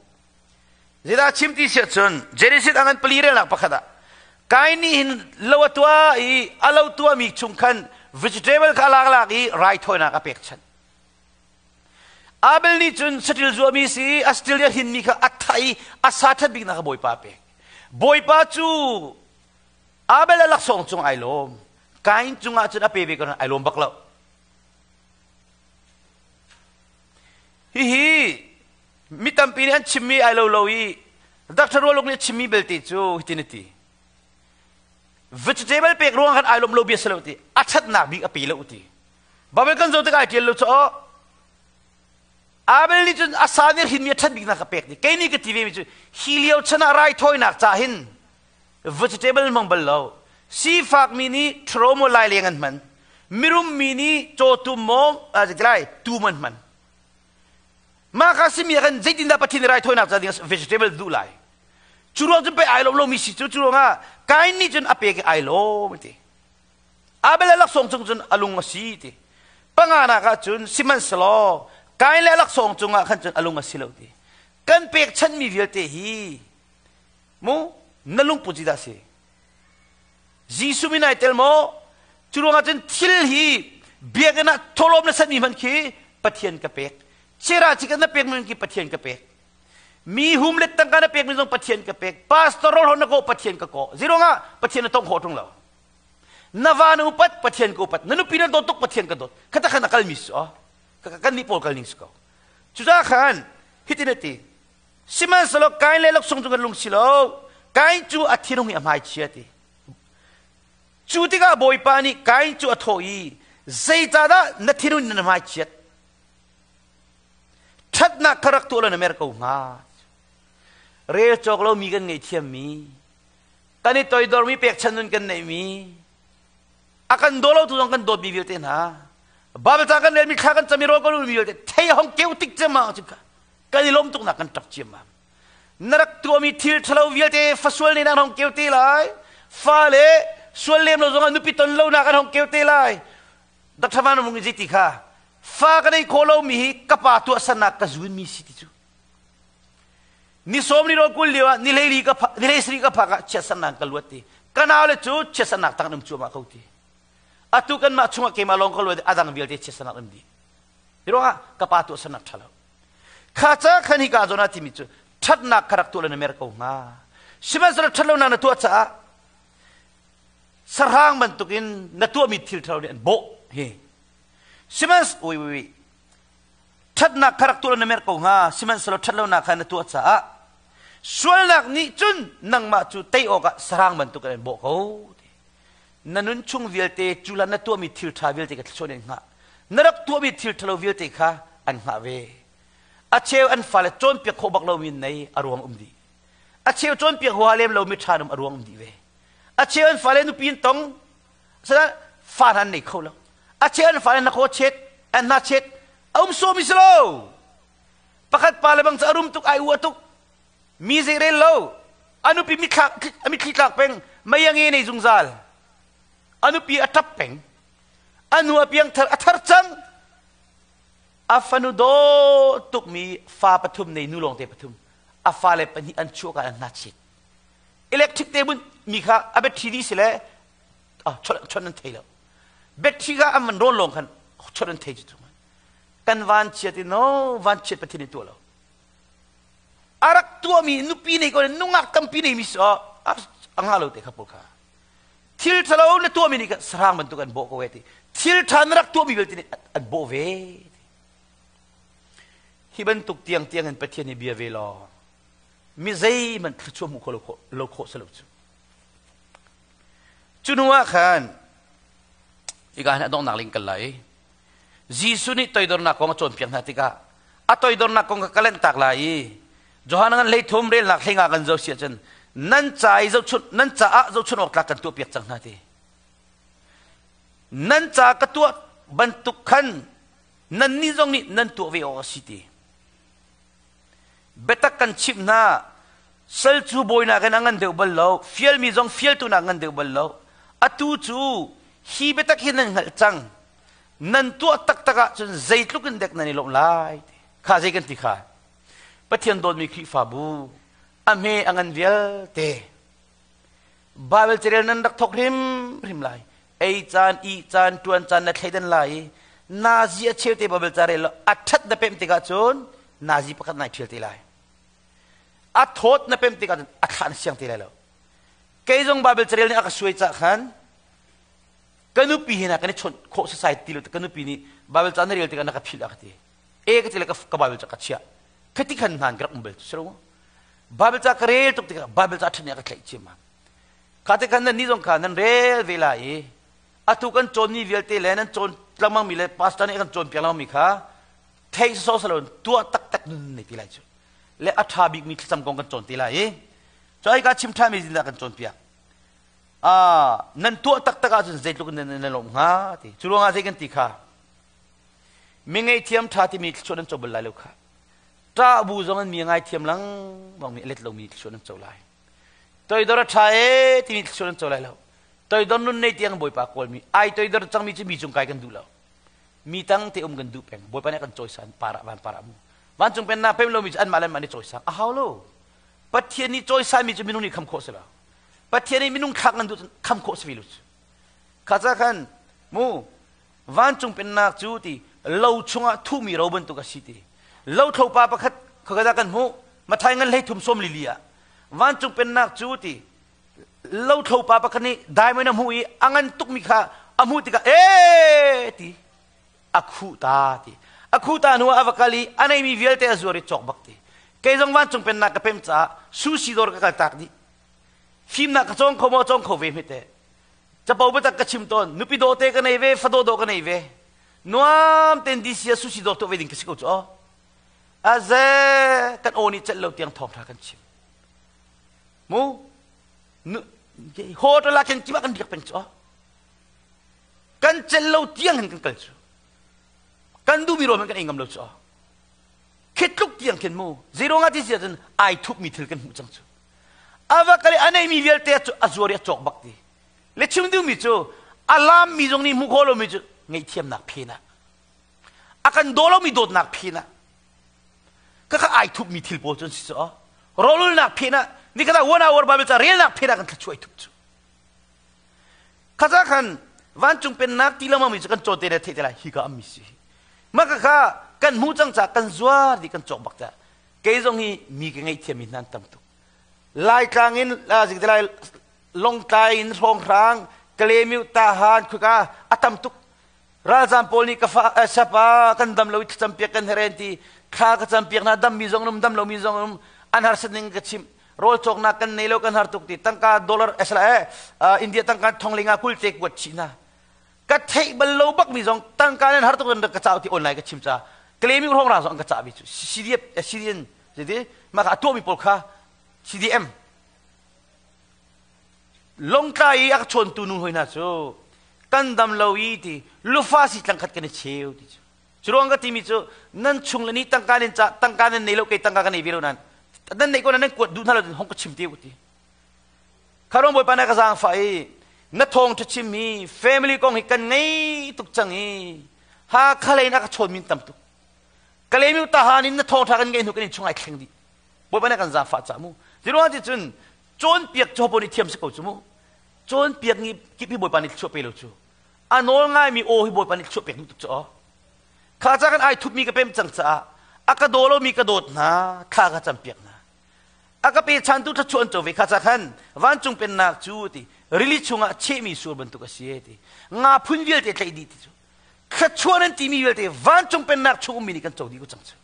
Zeidah chim ti siah cun Genesis a ngan pali relnak pakhat ah Kain nih hin lo a tuah i a lo tuahmi chung khan vegetable kha a lak lak i raithawinak a pekchanh. Abel nih cun saṭil zuami si a saṭil i a hinmi kha a thah i a sa ṭhat biknak kha Bawipa a pek. Bawipa cu Abel a laksawng cung ai lawm. Kain cungah cun a pe ve ko ai lawm bak lo. Hihi mi tampi nih an chimmi ai lo lo i Dr. Rualuk nih a chimmi belte cu hitin a ti. Vegetable pek ruang khan ai lawm lo bia si lo ti. A ṭhatnak bik a pe lo ti. Bible kan zoh tikah ai ṭial lo cu aw. Abel nih cun a sa nih hrinmi a ṭhat biknak a pek ti. Kei nih ka ti ve mi cu hi lio chan ah raithawinak ca hin vegetable hmang bal lo. Sifakmi nih ṭhuro maw laileng an hman. Mirummi nih cawtum maw lai tum an hman. Mah kha simi ah khan zeitindah Pathian nih raithawinak ca ding vegetable duh lai. Cu ruang cun pei ai lawm lomi si cu cu ruangah Kain nih cun a pek i ai lawm ti. Abel a laksawng cung cun a lung a si ti. Panganak ah cun sihmanhsehlaw Kain le a laksawng cungah khan cun a lung a si lo ti. Kan pekchanhmi vialte hi mu na lungput zeidah a si? Jesuh min ai tel maw? Cu ruangah cun thil hi biakinn ah thawhlawm na sanmi hmanh khi Pathian ka pek. Chera chikan na pekmi khi Pathian ka pek. Mi hum le tangka na pekmi zong Pathian ka pek. Pastor rol na kawh Pathian ka kawh. Zeiruangah Pathian na tong khawh ṭung lo. Na va na upat Pathian ka upat. Na nupi na dawt tuk Pathian ka dawt. Khata khan a kalmi si aw. Kan nih pawl kal ning si ko. Cucaah khan hitin a ti. Sihmanhsehlaw Kain le laksawng cu kan lung si lo. Kain cu a thinung i a hmai chia ti. Cu tikah Bawipa nih Kain cu a thawh i, zeicahdah na thinung in na hmai chiat? Ṭhatnak kha rak tuah law na mer ko hnga. Rel cawk lomi kan ngei thiammi, kan i toidormi pekchan nun kan neihmi, a kan daw lotu zong kan dawtmi vialte hna, Bible ca kan relmi thla kan cami rawl kan ulmi vialte thei hong keu tik cema cun kha kan i lawm tuknak kan ṭap ciammam. Na rak tuahmi thil ṭhalo vialte fasual nih an hong keu te lai. Fale sual lem lo zongah nupi ton lonak an hong keu te lai. Dr. Van Mung i ti kha fa ka nei khawh lomi hi ka pa tuahsernak ka zunmi si ti cu. Ni sawm ni ro kul lio ah ni hlei li ka ni hlei sarih ka phak ah chiatsernak ka luat ti. Ka nau le cu chiatsernak tang um cuahmah ko ti. Atu kanmah chungah keimah lawng ka luat adang vialte chiatsernak um dih. Hi ruangah ka pa tuahsernak ṭha lo. Kha ca khan hi ka zawn ah timi cu ṭhatnak kha rak tuah le na mer ko hnga. Sihmanhsehlaw ṭhatlonak na tuah caah sahrang bantukin na tuahmi thil ṭhalo nih an bawh hi. Sihmanhsehlaw ui ui ṭhatnak kha rak tuah le na mer ko hnga. Sihmanhsehlaw ṭhatlonak kha na tuah caah sualnak nih cun nangmah cu tei awkah sahrang bantukin an bawh ko. Na nun chung vialte cu na tuahmi thil ṭha vialte kha thluachuah nih an hngah. Na rak tuahmi thil ṭhalo vialte kha an hngah ve. A cheu an fale cawnpiak khawh bak lomi nei a ruang um dih. A cheu cawnpiak huaha lem lomi ṭha um a ruang um dih ve. A cheu an fale nupi in tong, sana fa hna an nei kho lo. A cheu an fale na khaw chet, an hna chet, a um sawmi si lo. Pakhat pa le bang cu a rum tuk, ai ua tuk. Mi zei rel lo a nupi mithlak a mitthli tlak peng mei a nge nei zungzal a nupi a ṭap peng a nu a piang thar a thar cang a fanu daw tukmi fa pathum nei nu lawngte pathum a fale pahnih an chuah ka an hna chit electric te bun mi kha a battery di si le chon an thei lo battery kha an van rawn lawng khan chon an thei cu kan van chiat i no van chiat pathin i tuah lo A rak tuahmi nupi nei ko nungak tampi neimi si a ngah lo te kha pawl kha. Thil ṭhalo na tuahmi nih sahrang bantuk an bawh ko e ti. Thil ṭha na rak tuahmi vialte nih an bawh ve. Hi bantuk tiang tiang in Pathian hi bia ve law mi zeihmanh thluachuah hmuh khawh lo khawh si lo cu. Cu hnu ah khan hika hin a donghnak ling kal lai. Jesuh nih toidornak kong a cawnpiak hna tikah a toidornak kong kha ka lanhtak lai i Johan ngan hleithum relnak hleinga kan zoh si ahcun nan ca i zohchun nan caah zohchun awk tlak kan tuahpiak cang hna ti. Nan ca ka tuah bantuk khan nannih zong nih nan tuah ve awk a si ti. Biatak kan chimh hna, sal cu bawi nakin a ngan deuh bal lo, fialmi zong fialtu nak ngan deuh bal lo. Atu cu hi biatak hi nan hngalh cang. Nan tuah taktak ahcun zeitluk in dek nan i lawmh lai. Kha zei kan ti kha? Pathian dawtmi Khrihfabu a hme a ngan vialte Bible carel nan rak thawk hrimhrim lai. Ei caan, ih caan, ṭuan caan na thleidan lai i nazi a cheu te Bible ca rel a ṭhat na pemh tikah cun nazi pakhat nai ṭhial te lai. A thawt na pemh tikah cun a thlah na siang te lai lo. Kei zong Bible carel nih a ka suai cah khan ka nupi he na kan i chawnh khawh sasai ti lo ka nupi nih Bible ca na rel tikah na ka philh a ka ti. E ka ti le ka Bible ca ka chiah. Khati khan hnan ka rak um bal cu si lo. Bible ca ka rel tuk tikah Bible ca ṭhan nih a ka tlaih ciammam. Kha te khan nan nih zong kha nan rel ve lai i atu kan cawnmi vialte le nan cawn lengmangmi le pastor nih kan cawnpiak lengmangmi kha thei sawsawh si loin tuah taktak nun nei ti lai cu. Le a ṭha bikmi thlacam kong kan cawn te lai i cu ai ka chim ṭhanmi zindah kan cawnpiak. Ah, nan tuah taktak ahcun zeitluk in nan lawmh hnga ti. Cu ruangah zei kan ti kha? Mi ngeihthiam ṭha timi thluachuah nan co bal lai lo kha. Ṭah bu zong in mi a ngaithiam lengmang mi a let lomi thluachuah nan co lai. Toidor a ṭha ee timi thluachuah nan co lai lo. Toidor nun nei tiang Bawipa kawlmi, ai toidor cangmi cu mi cung kai kan duh lo. Mi tang te um kan duh peng. Bawipa nih a kan cawisan parah van parah mu. Vancung pennak pem lomi cu anmah le anmah nih cawisang a hau lo. Pathian nih cawisanmi cu minung nih kham khawh si lo. Pathian nih minung thlak nan duh cun kham khawh si ve lo cu. Kha ca khan mu Vancung pennak cu ti lo chungah thuhmi ro bantuk a si ti. Lothlopa pakhat khakada kan hmuh Mathai ngan hlei thum sawm lili ah vancung pennak cu ti lothlopa pakhat nih diamond a hmuh i a ngan tukmi kha a hmuh tikah ee ti a khuh ta ti a khuh ta hnu ah a va kal i a neimi vialte a zuar i cawk bak ti kei zong vancung pennak ka pem caah sushi dawr ka kal tak dih fimnak ka cawng kho maw cawng kho ve hmete Capo biatak ka chim tawn. Nupi dawhte ka nei ve, fa dawhdawh ka nei ve. Nuam tein DC ah sushi dawr tuah ve ding ka si ko cu aw. Aze kan aw nih celh lo tiang thawngtha kan chim. Mu hotel ah khin kima kan riak peng cu aw. Kan celh lo tiang hin kan kal cu. Kan duhmi rawl kan ei ngam lo cu aw. Khitluk tiang khin mu. Zeiruang ah ti si ahcun ai thupmi thil kan hmuh cang cu. A va kal i a neimi vialte cu a zuar i a cawk bak ti. Le chim duhmi cu a laammi zong nih hmuh khawh lomi cu ngaihthiamnak phen ah a kan daw lomi dawtnak phen ah khakha ai thupmi thil pawl cu an si cu. Rawlulnak phen ah nikhat ah one hour Bible ca relnak phen ah kan thluachuah i thup cu. Khaza khan vancung pennak ti lengmang mi cu kan cawn te le theih te lai hi ka ammi si. Mah ka kha kan hmu cang ca kan zuar di kan cawk bak ta. Kei zong hi mi ka ngeihthiam mi hna an tam tuk. Laitlang in zik lai Longtlai in hrawnghrang Kalemiu Tahan khuka a tam tuk. Ralzam pawl nih ka fa sapa kan dam lo i thlacam piak kan heren ti thla ka cam piak na dam mi zong um dam lo mi zong um an harsat ning ka chim rawl cawknak kan nei lo kan har tuk ti tangka dollar esla e India tangka thong linga kul te kuat chih na ka theih bal lo bak mi zong tangka nan har tuk ka cau ti online ka chim ca claiming rong ra zong an ka ca bi cu CDF CDN jadi maka atuah mi pawl kha CDM Longtlai i a ka chawntu nu hoi hna cu kan dam lo i ti lufa si tlangkhat kan i cheu ti cu. Cu ruang ka timi cu nan chung le ni tangka nan ca tangka nan nei lo kei tangka ka nei ve lo nan nan nei ko nan kuat duh hna lo hong ka chim te u ti. Kha ruang bawipa na ka zaangfah i na thawng ṭha chim hi family kong hi kan ngei tuk cang i ha khalei na ka chawn min tam tuk. Kalemi tahan in na thawng ṭha kan ngei hnu kan in chung ai thleng dih. Bawipa nih kan zaangfah ca mu. Ziruang ti cun cawnpiak cu hapo nih thiam si ko cu mu. Cawnpiak ni kip hi Bawipa nih thluachuah pe lo cu. A nawl ngaimi aw hi Bawipa nih thluachuah pek duh tuk cu aw. Kha ca kan ai thupmi ka pem cang caah a ka daw lomi ka dawt hna, thla ka campiak hna. A ka pe chantu thluachuah an co ve kha ca khan vancung pennak cu ti rili chungah chehmi sur bantuk a si ti. Nga phun vialte tlaih dih ti cu. Thluachuah nan timi vialte vancung pennak chung ummi nih kan co dih ko cang cu.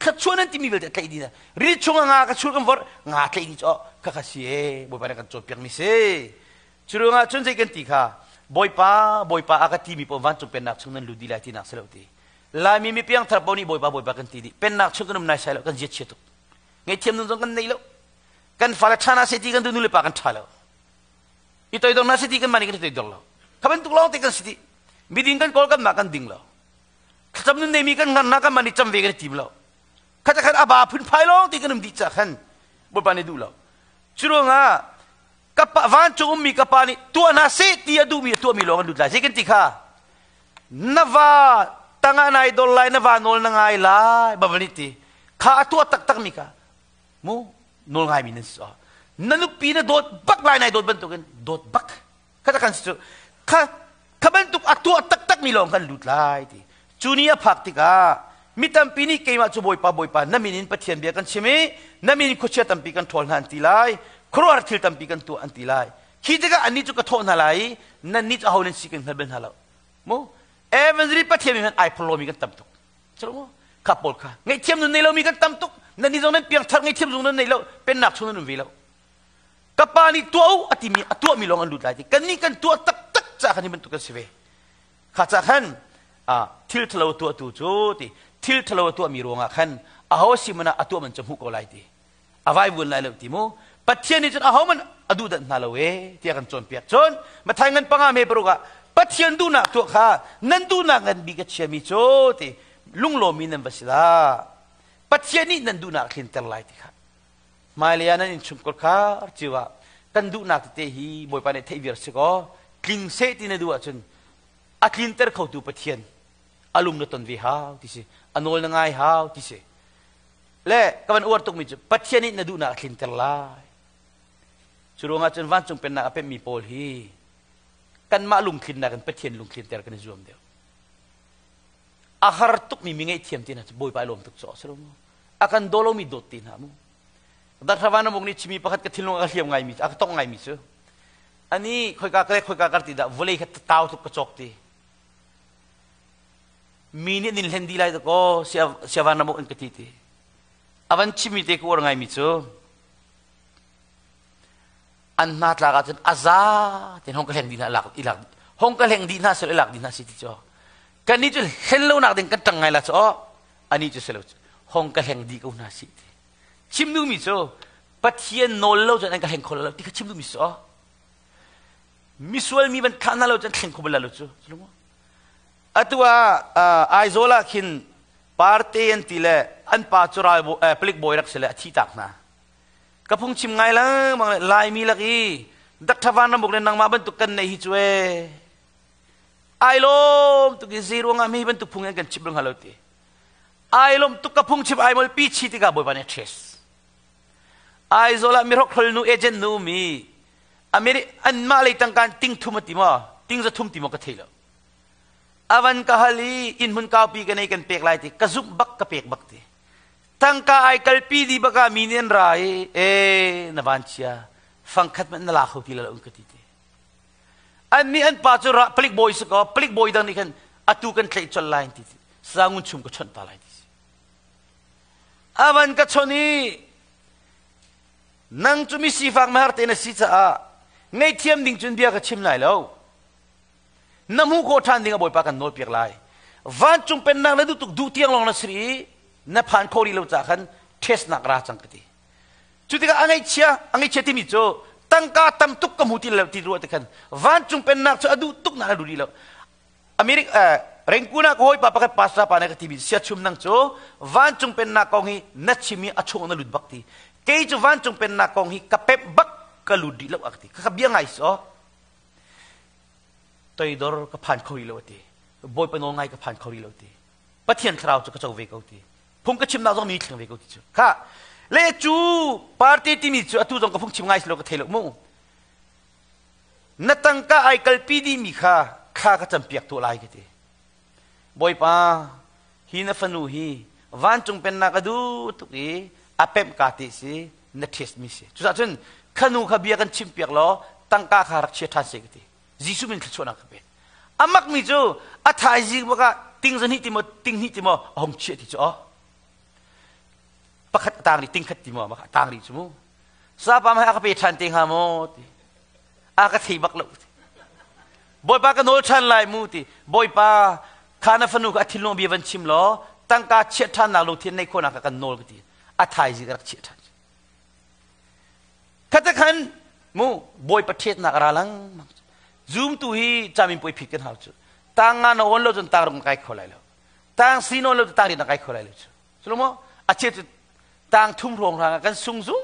Thluachuah nan timi vialte tlaih dih rili chungah nga ka chur kan vorh nga tlaih dih cu kha kha si e bawipa nih kan cawnpiak mi si cu ruangah cun zei kan ti kha bawipa bawipa a ka timi paoh vancung pennak chung nan lut dih lai tinak si lo ti laimi mi piangthar paoh nih bawipa bawipa kan ti dih pennak chung kan um nai sai lo kan zia chia tuk ngaihthiam nun zong kan nei lo kan fale ṭha na se ti kan duh nu le pa kan ṭha lo i toidor na se ti kan mah nih kan i toidor lo kha bantuk lawng te kan si ti miding kan kawl kan mah kan ding lo Thlacam nun neimi kan ngan na kan man i cam ve kan i tim lo. Khat khan aba phunphai lawng ti kan um dih ca khan Bawipa nih duh lo. Cu ruangah ka pa vancung ummi ka pa nih tuah hna seh ti a duhmi a tuahmi lawng an lut lai. Zei kan ti kha? Na va tangah nai dol lai, na va nawl na ngai lai, Baibal nih ti. Kha a tuah taktakmi kha mu nawl ngaimi nan si. Na nupi na dawt bak lai nai dawt bantukin dawt bak. Kha kan si cu kha kha bantuk a tuah taktakmi lawng kan lut lai ti. Cu ni a phak tikah mi tampi nih keimah cu Bawipa Bawipa na min in Pathian bia kan chim i na min in khuachia tampi kan ṭhawl hna an ti lai khuaruahhar thil tampi kan tuah an ti lai khi tikah annih cu ka thawh hna lai i nannih cu aho nan si kan hngal bal hna lo mu evangelist Pathian min ai phorlomi kan tam tuk cu mu kha pawl kha ngaihthiam nun nei lomi kan tam tuk nannih zong nan piangthar ngaihthiam zong nan nei lo pennak chung nan um ve lo Ka pa nih tuah u a timi a tuahmi lawng an lut lai ti. Kannih kan tuah taktak ca khan hi bantuk kan si ve. Kha ca khan thil ṭhalo tuahtu cu ti thil ṭhalo a tuahmi ruangah khan aho si man ah a tuah man cu hmuh ko lai ti. A vaivuan lai lo ti mu. Pathian nih cun aho man a duh danh hna lo e tiah kan cawnpiak. Cun Matthai ngan panga me paruk ah Pathian duhnak tuah kha nan duhnak ngan bik a chiami cu ti lunglawmi nan va si dah. Pathian nih nan duhnak a tlinter lai ti kha. Hmailei ah nan innchungkhar khar cio ah kan duhnak tete hi Bawipa nih theih viar si kaw tling seh ti na duh ahcun a tlinter khotu Pathian a lung na ton ve hau ti si a nawl na ngai hau ti si le ka van uar tukmi cu Pathian nih na duhnak a tlinter lai cu ruangah cun vancung pennak a pemmi pawl hi kanmah lungtlinnak in Pathian lungtlinter kan i zuam deuh a har tukmi mi ngaihthiam ti hna cu Bawipa i lawm tuk cu a si lo maw a kan daw lomi dawt ti hna mu Darhlavan amuk nih chimi pakhat ka thinlung a ka hliam ngaimi a ka tong ngaimi cu ani khoika ka le khoika kar ti dah vawlei kha tau tuk ka cawk ti mi nih nin hlen di lai ko siavan amuk in ka ti ti avan chimi te ka uar ngaimi cu an hna tlak ahcun a za ten hong ka hleng dih hna lak i lak hong ka hleng dih hna sel i lak dih hna si ti cu kan nih cu hlen lo nak ding kan ṭang ngai la cu aw ani cu selo hong ka hleng dih ko hna si ti chim duhmi cu Pathian nawl lo cun an ka hleng kho lo ti kha chim duhmi si aw misual mi van thlah hna lo cun thleng kho bal lo cu atu ah Aizawl ah khin parte an ti le an pa cu ral palik bawi rak si le a thi tak hna Ka phungchim ngai lengmang le Laimi lak i Dr. Van Ramuk le nangmah bantuk kan nei hi cu ee. Ai lawm tuk i zei ruangah mi bantuk phung in kan chim bal hnga lo ti. Ai lawm tuk ka phungchim ai mol pi chi tikah Bawipa nih a ṭhes. Aizawl ah mihrokhrol nu agent nu mi Ameri anmah lei tangkaan ting thum a ti maw ting za thum ti maw ka thei lo. Avan ka hal i inn hmun kaupi ka nei kan pek lai ti ka zumh bak ka pek bak ti. Tangka ai kalpi di bak ah mi nih an ra i e na van chia fangkhat hmanh na la kho ti lo ka ti ti. An nih an pa cu ra palik bawi si kaw palik bawi dang nih khan atu kan tlaih colh lai ti ti. Sangun chum ka chawnh ta lai ti. Avan ka chawnh i nang cu mi sifak mahar te na si caah ngaihthiam ding cun bia ka chim lai lo. Na hmuh khawh ṭhan ding ah Bawipa kan nawlpiak lai. Vancung pennak na duh tuk duh tiang lawng na si i na phan kho rih lo caah khan testnak ra cang ka ti. Cu tikah a ngaihchia, a ngaihchia timi cu tangka tam tuk ka hmu ti lo ti ruah ti khan vancung pennak cu a duh tuk na a duh rih lo. America Rengkun ah ka hawipa pakhat pastor pa nih ka timi siachum nang cu vancung pennak kong hi na chim i a chung na lut bak ti. Kei cu vancung pennak kong hi ka pemh bak ka lut rih lo a ka ti. Ka bia ngai so. Toidor ka phan kho rih lo a ti. Bawipa nawl ngai ka phan kho rih lo ti. Pathian thlarau cu ka co ve ko ti. Phung ka chimnak zong mi thleng ve ko ti cu. Kha le cu party timi cu atu zong ka phung chim ngai si lo ka thei lo mu. Na tangka ai kalpi dihmi kha thla ka campiak tuah lai ka ti. Bawipa, hi na fanu hi vancung pennak a duh tuk i a pemh ka ti si na test mi si. Cucaah cun khanu kha bia kan chimpiak law tangka kha rak chia ṭhan seh ka ti. Jesuh min thluachuahnak ka pek. A makmi cu a thaizing bak ah ting zahnih ti maw ting hnih ti maw a hung chiah ti cu aw. Pakhat a tang rih ting khat ti maw a tang rih cu mu. Sapa mah a ka pe ṭhan te hnga maw ti. A ka thei bak lo ti. Bawipa ka nawl ṭhan lai mu ti. Bawipa kha na fanu kha a thinlung bia van chim law tangka chiah ṭhannak lungthin nei khawhnak ka kan nawl ka ti. A thaizing ka rak chiah ṭhan. Khata khan mu Bawipa ṭhetnak a ra lengmang. Zoom tu hi camin puai phit kan hau cu. Tang nga na on lo cun tang ruk na kai kho lai lo. Tang si na on lo cun tang ri na kai kho lai lo cu. Sulumo a chia cu tang thum ruang rang kan sung zung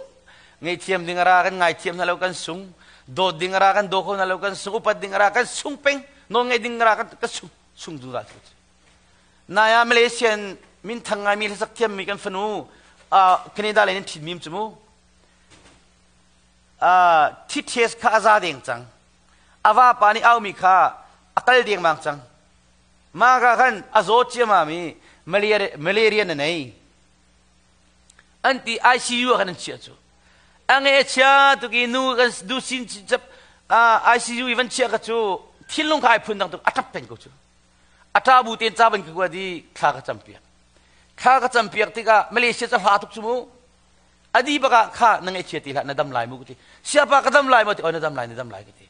ngei ding ara kan ngai thiam hna lo kan sung dawt ding ara kan daw kho hna lo kan sung upat ding ara kan sung peng nawl ngei ding ara kan ka sung sung zungzal cu naya Malaysian min thang ngai mi hlasak thiam mi kan fanu Canada le in thin mim cu mu TTS kha aza deng cang ava pa nih au mi kha a kal deng mang cang Mah ka khan a zaw ciamam i malaria na nei. An ti ICU ah khan an chiah cu. A nge chia tuk i nu kan du sin cap ICU i van chiah ka cu thinlung kha ai phun dang tuk a tap peng ko cu. A ṭa bu tein ca ban ka kuat i thla ka cam piak. Thla ka cam piak tikah Malaysia ca hla tuk cu mu. Adi bak ah kha na ngaihchia ti hlah na dam lai mu ka ti. Siapa ka dam lai maw ti oi na dam lai na dam lai ka ti.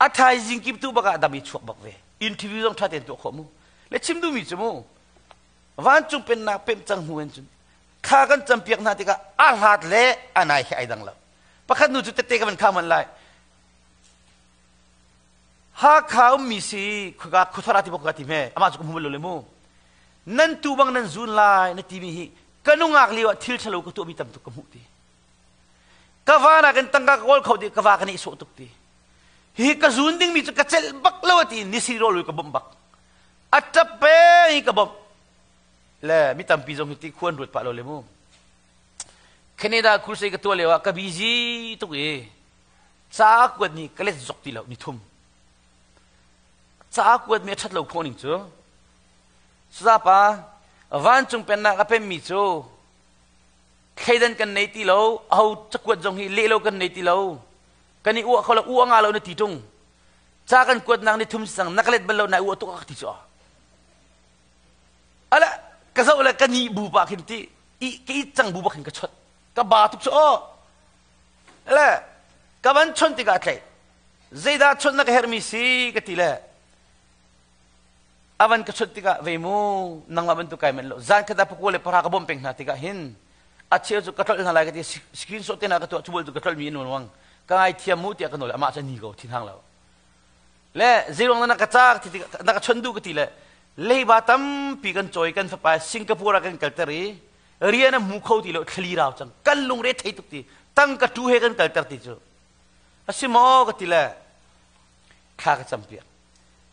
A thaizing kip tu bak ah dam i chuak bak ve. Interview zong ṭha tein tuah khawh mu. Le chim duhmi cu mu, vancung pennak pemh cang hnu in cun kha kan campiak hna tikah a hlat le a nai he ai dang lo. Pakhat nu cu tette ka van kham han lai. Hakha ummi si khuka khuthar ti bok ka ti hme amah cu ka hmu lo le mu. Nan tu bang nan zun lai na timi hi ka nungak lio ah thil ṭhalo ka tuahmi tam tuk ka hmuh ti. Ka va nakin tangka ka kawl kho ti ka va ka nih sawh tuk ti. Hi ka zun dingmi cu ka celh bak lo ti nisi rawl ka bawmh bak. A ṭap peng hi ka bawmh. Le mi tampi zong hi ti khuan ruat pah lo le mu. Canada crusade ka tuah lio ah ka busy tuk i ca kuat ni ka let zok ti lo ni thum. Ca kuat mi a ṭhat lo khawh ning cu. Sazapa vancung pennak a pemmi cu thleidan kan nei ti lo aho cakuat zong hi leh lo kan nei ti lo kan i uah kho lo uah nga lo na ti tung ca kan kuatnak ni thum sang na ka let bal lo na uah tuk ka ti cu ala ka zoh le ka ni bu pa khin ti i ka i cang bu ba khin ka chot ka ba tuk cu o le ka van chon tikah tlai zeidah chon na ka hermi si ka ti le A van ka chawnh tikah ve mu nangmah bantuk kai manh lo zan khat ah pakua le pahra ka bawmh peng hna tikah hin a cheu cu ka tlolh hna lai ka ti screenshot te hna ka tuah cu bol cu ka tlolh mi in wang ka ngaithiam mu tiah ka nawl amah cu ni ko thinhang lo le zeiruang na ka ca na ka chawnh duh ka ti le leiba tampi kan cawi kan fapa Singapore ah kan kalter i rian a hmu kho ti lo thlali rau cang kan lungre thei tuk ti tang ka tu he kan kalter ti cu a si maw ka ti le thla ka cam piak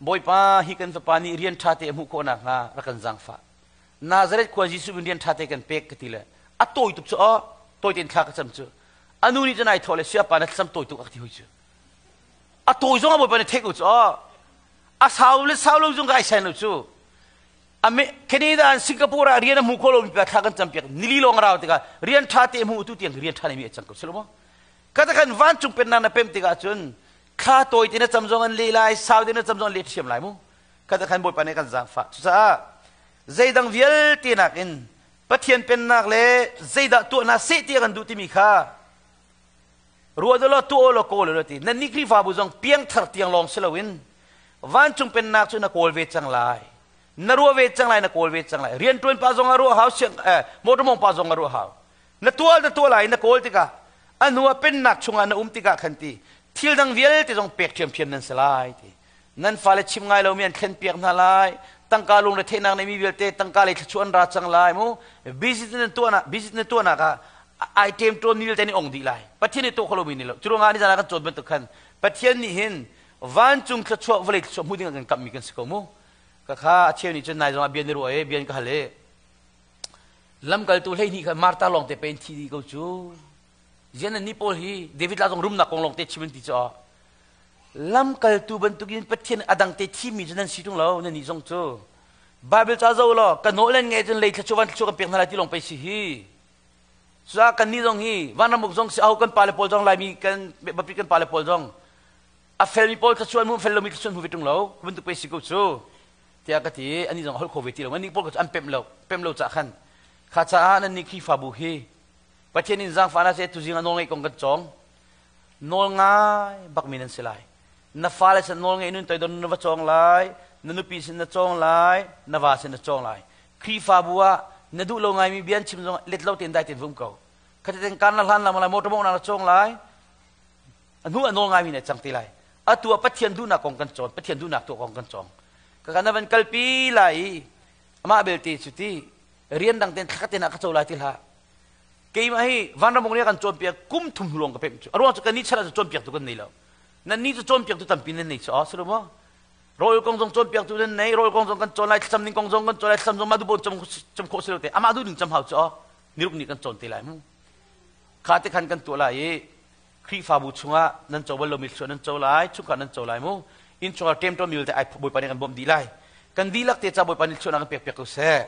Bawipa, hi kan fapa nih rian ṭha te a hmuh khawh nakhnga rak kan zaangfah. Nazareth khua Jesuh in rian ṭha te kan pek ka ti le a tawi tuk cu aw. Tawi tein thla ka cam cu. A nu nih cun ai thawh le siapa na thlacam tawi tuk a ka ti hoi cu. A tawi zong a bawipa nih theih ko cu. A sau le sau lo zong ka ai sen lo cu. Canada and Singapore ah rian a hmu kho lomi pa thla kan campiak nili lawng a rau tikah rian ṭha te hmu tu tiang rian ṭha neimi a cang ko si lo maw? Ka kan vancung pennak na pem tikah cun thla tawi te na cam zong an leh lai, sau te na cam zong an leh ṭhiam lai mu. Ka khan Bawipa nih kan zaangfah. Cucaah zeidang vialte nakin Pathian pennak le zeidah tuah hna seh ti a kan duh timi kha ruah deuh law tuah law kawl law ti. Nannih Khrihfabu zong piangthar tiang lawng si loin vancung pennak cu na kawl ve cang lai. Na ruah ve cang lai, na kawl ve cang lai. Rianṭuan pa zong a ruah hau, motor mong pa zong a ruah hau. Na tual na tuah lai, na kawl tikah a hnu ah pennak chungah na um tikah khan ti thil dang vialte zong pek ṭhiamṭhiam nan si lai ti. Nan fale chim ngai lomi an thlenpiak hna lai. Tangka lungre theihnak neimi vialte tangka lei thluachuah an ra cang lai mu. Business nan tuahnak business nan tuahnak ah ai ṭem ṭawn mi vialte nih ong dih lai. Pathian nih tuah kho lomi nih lo. Cu ruangah nizan ah kan cawn bantuk khan Pathian nih hin vancung thluachuah vawlei thluachuah hmu ding ah kan kamhmi kan si ko mu. Ka kha a cheu nih cun nai zong ah bian i ruah i bian ka hal i lamkaltu 12 kha Martha lawng te pe in thi dih ko cu. Zian nan nih pawl hi David la zong rumnak kong lawng te chim an ti cu. Lamkaltu bantukin Pathian a dang te thimi cu nan si ṭung lo, nan nih zong cu. Bible ca zoh law, ka nawl nan ngeih cun lei thluachuah van thluachuah kan pek hna lai ti lawng pei si hi. Cucaah kan nih zong hi vanramuk zong si aho kan pale pawl zong Laimi kan bapi kan pale pawl zong a felmi pawl thluachuah an hmu fel lomi thluachuah an hmu ve ṭung lo bantuk pei si ko cu tiah ka ti anih zong a holh kho ve ti lo anih pawl cu an pemh lo pemh lo cah khan kha caah nan nih Khrihfabu hi Pathian in zaangfah na se tuzing a nawl ngeih kong kan cawng Nawl ngai bakmi nan si lai. Na fale sin nawl ngei nun toidor na va cawng lai, na nupi sin na cawng lai, na va sin na cawng lai. Khrihfabu ah na duh lo ngaimi bia an chim zong let lo tein dai tein vum ko. Khatiten kan na hlan lam lai, motor mawngh na cawng lai. A hnu a nawl ngaimi na cang te lai. Atu ah Pathian duhnak kong kan cawn, Pathian duhnak tuah kong kan cawng. Ka kan van kalpi lai i amah belte cu ti rian dang ten thlakhat ten ah ka co lai ti hlah. Keimah hi vanramuk nih a kan cawnpiak kum thum hnu lawng ka pemh cu. A ruang cu kannih chan ah cawnpiaktu kan nei lo. Nannih cu cawnpiaktu tampi nan nei cu a si lo maw? Rawl kong zong cawnpiaktu nan nei, rawl kong zong kan cawn lai, thlacam ning kong zong kan cawn lai, thlacam zong mah duh cam cam khawh si lo te. Amah duh ning cam hau cu niruk nih kan cawn te lai mu. Kha te khan kan tuah lai i Khrihfabu chungah nan co bal lomi thluachuah nan co lai, chungkhar nan co lai mu. Inn chungah ṭemṭawm mi vialte ai Bawipa nih kan bawmh dih lai. Kan dihlak te ca Bawipa nih thluachuahnak kan pek piak ko seh.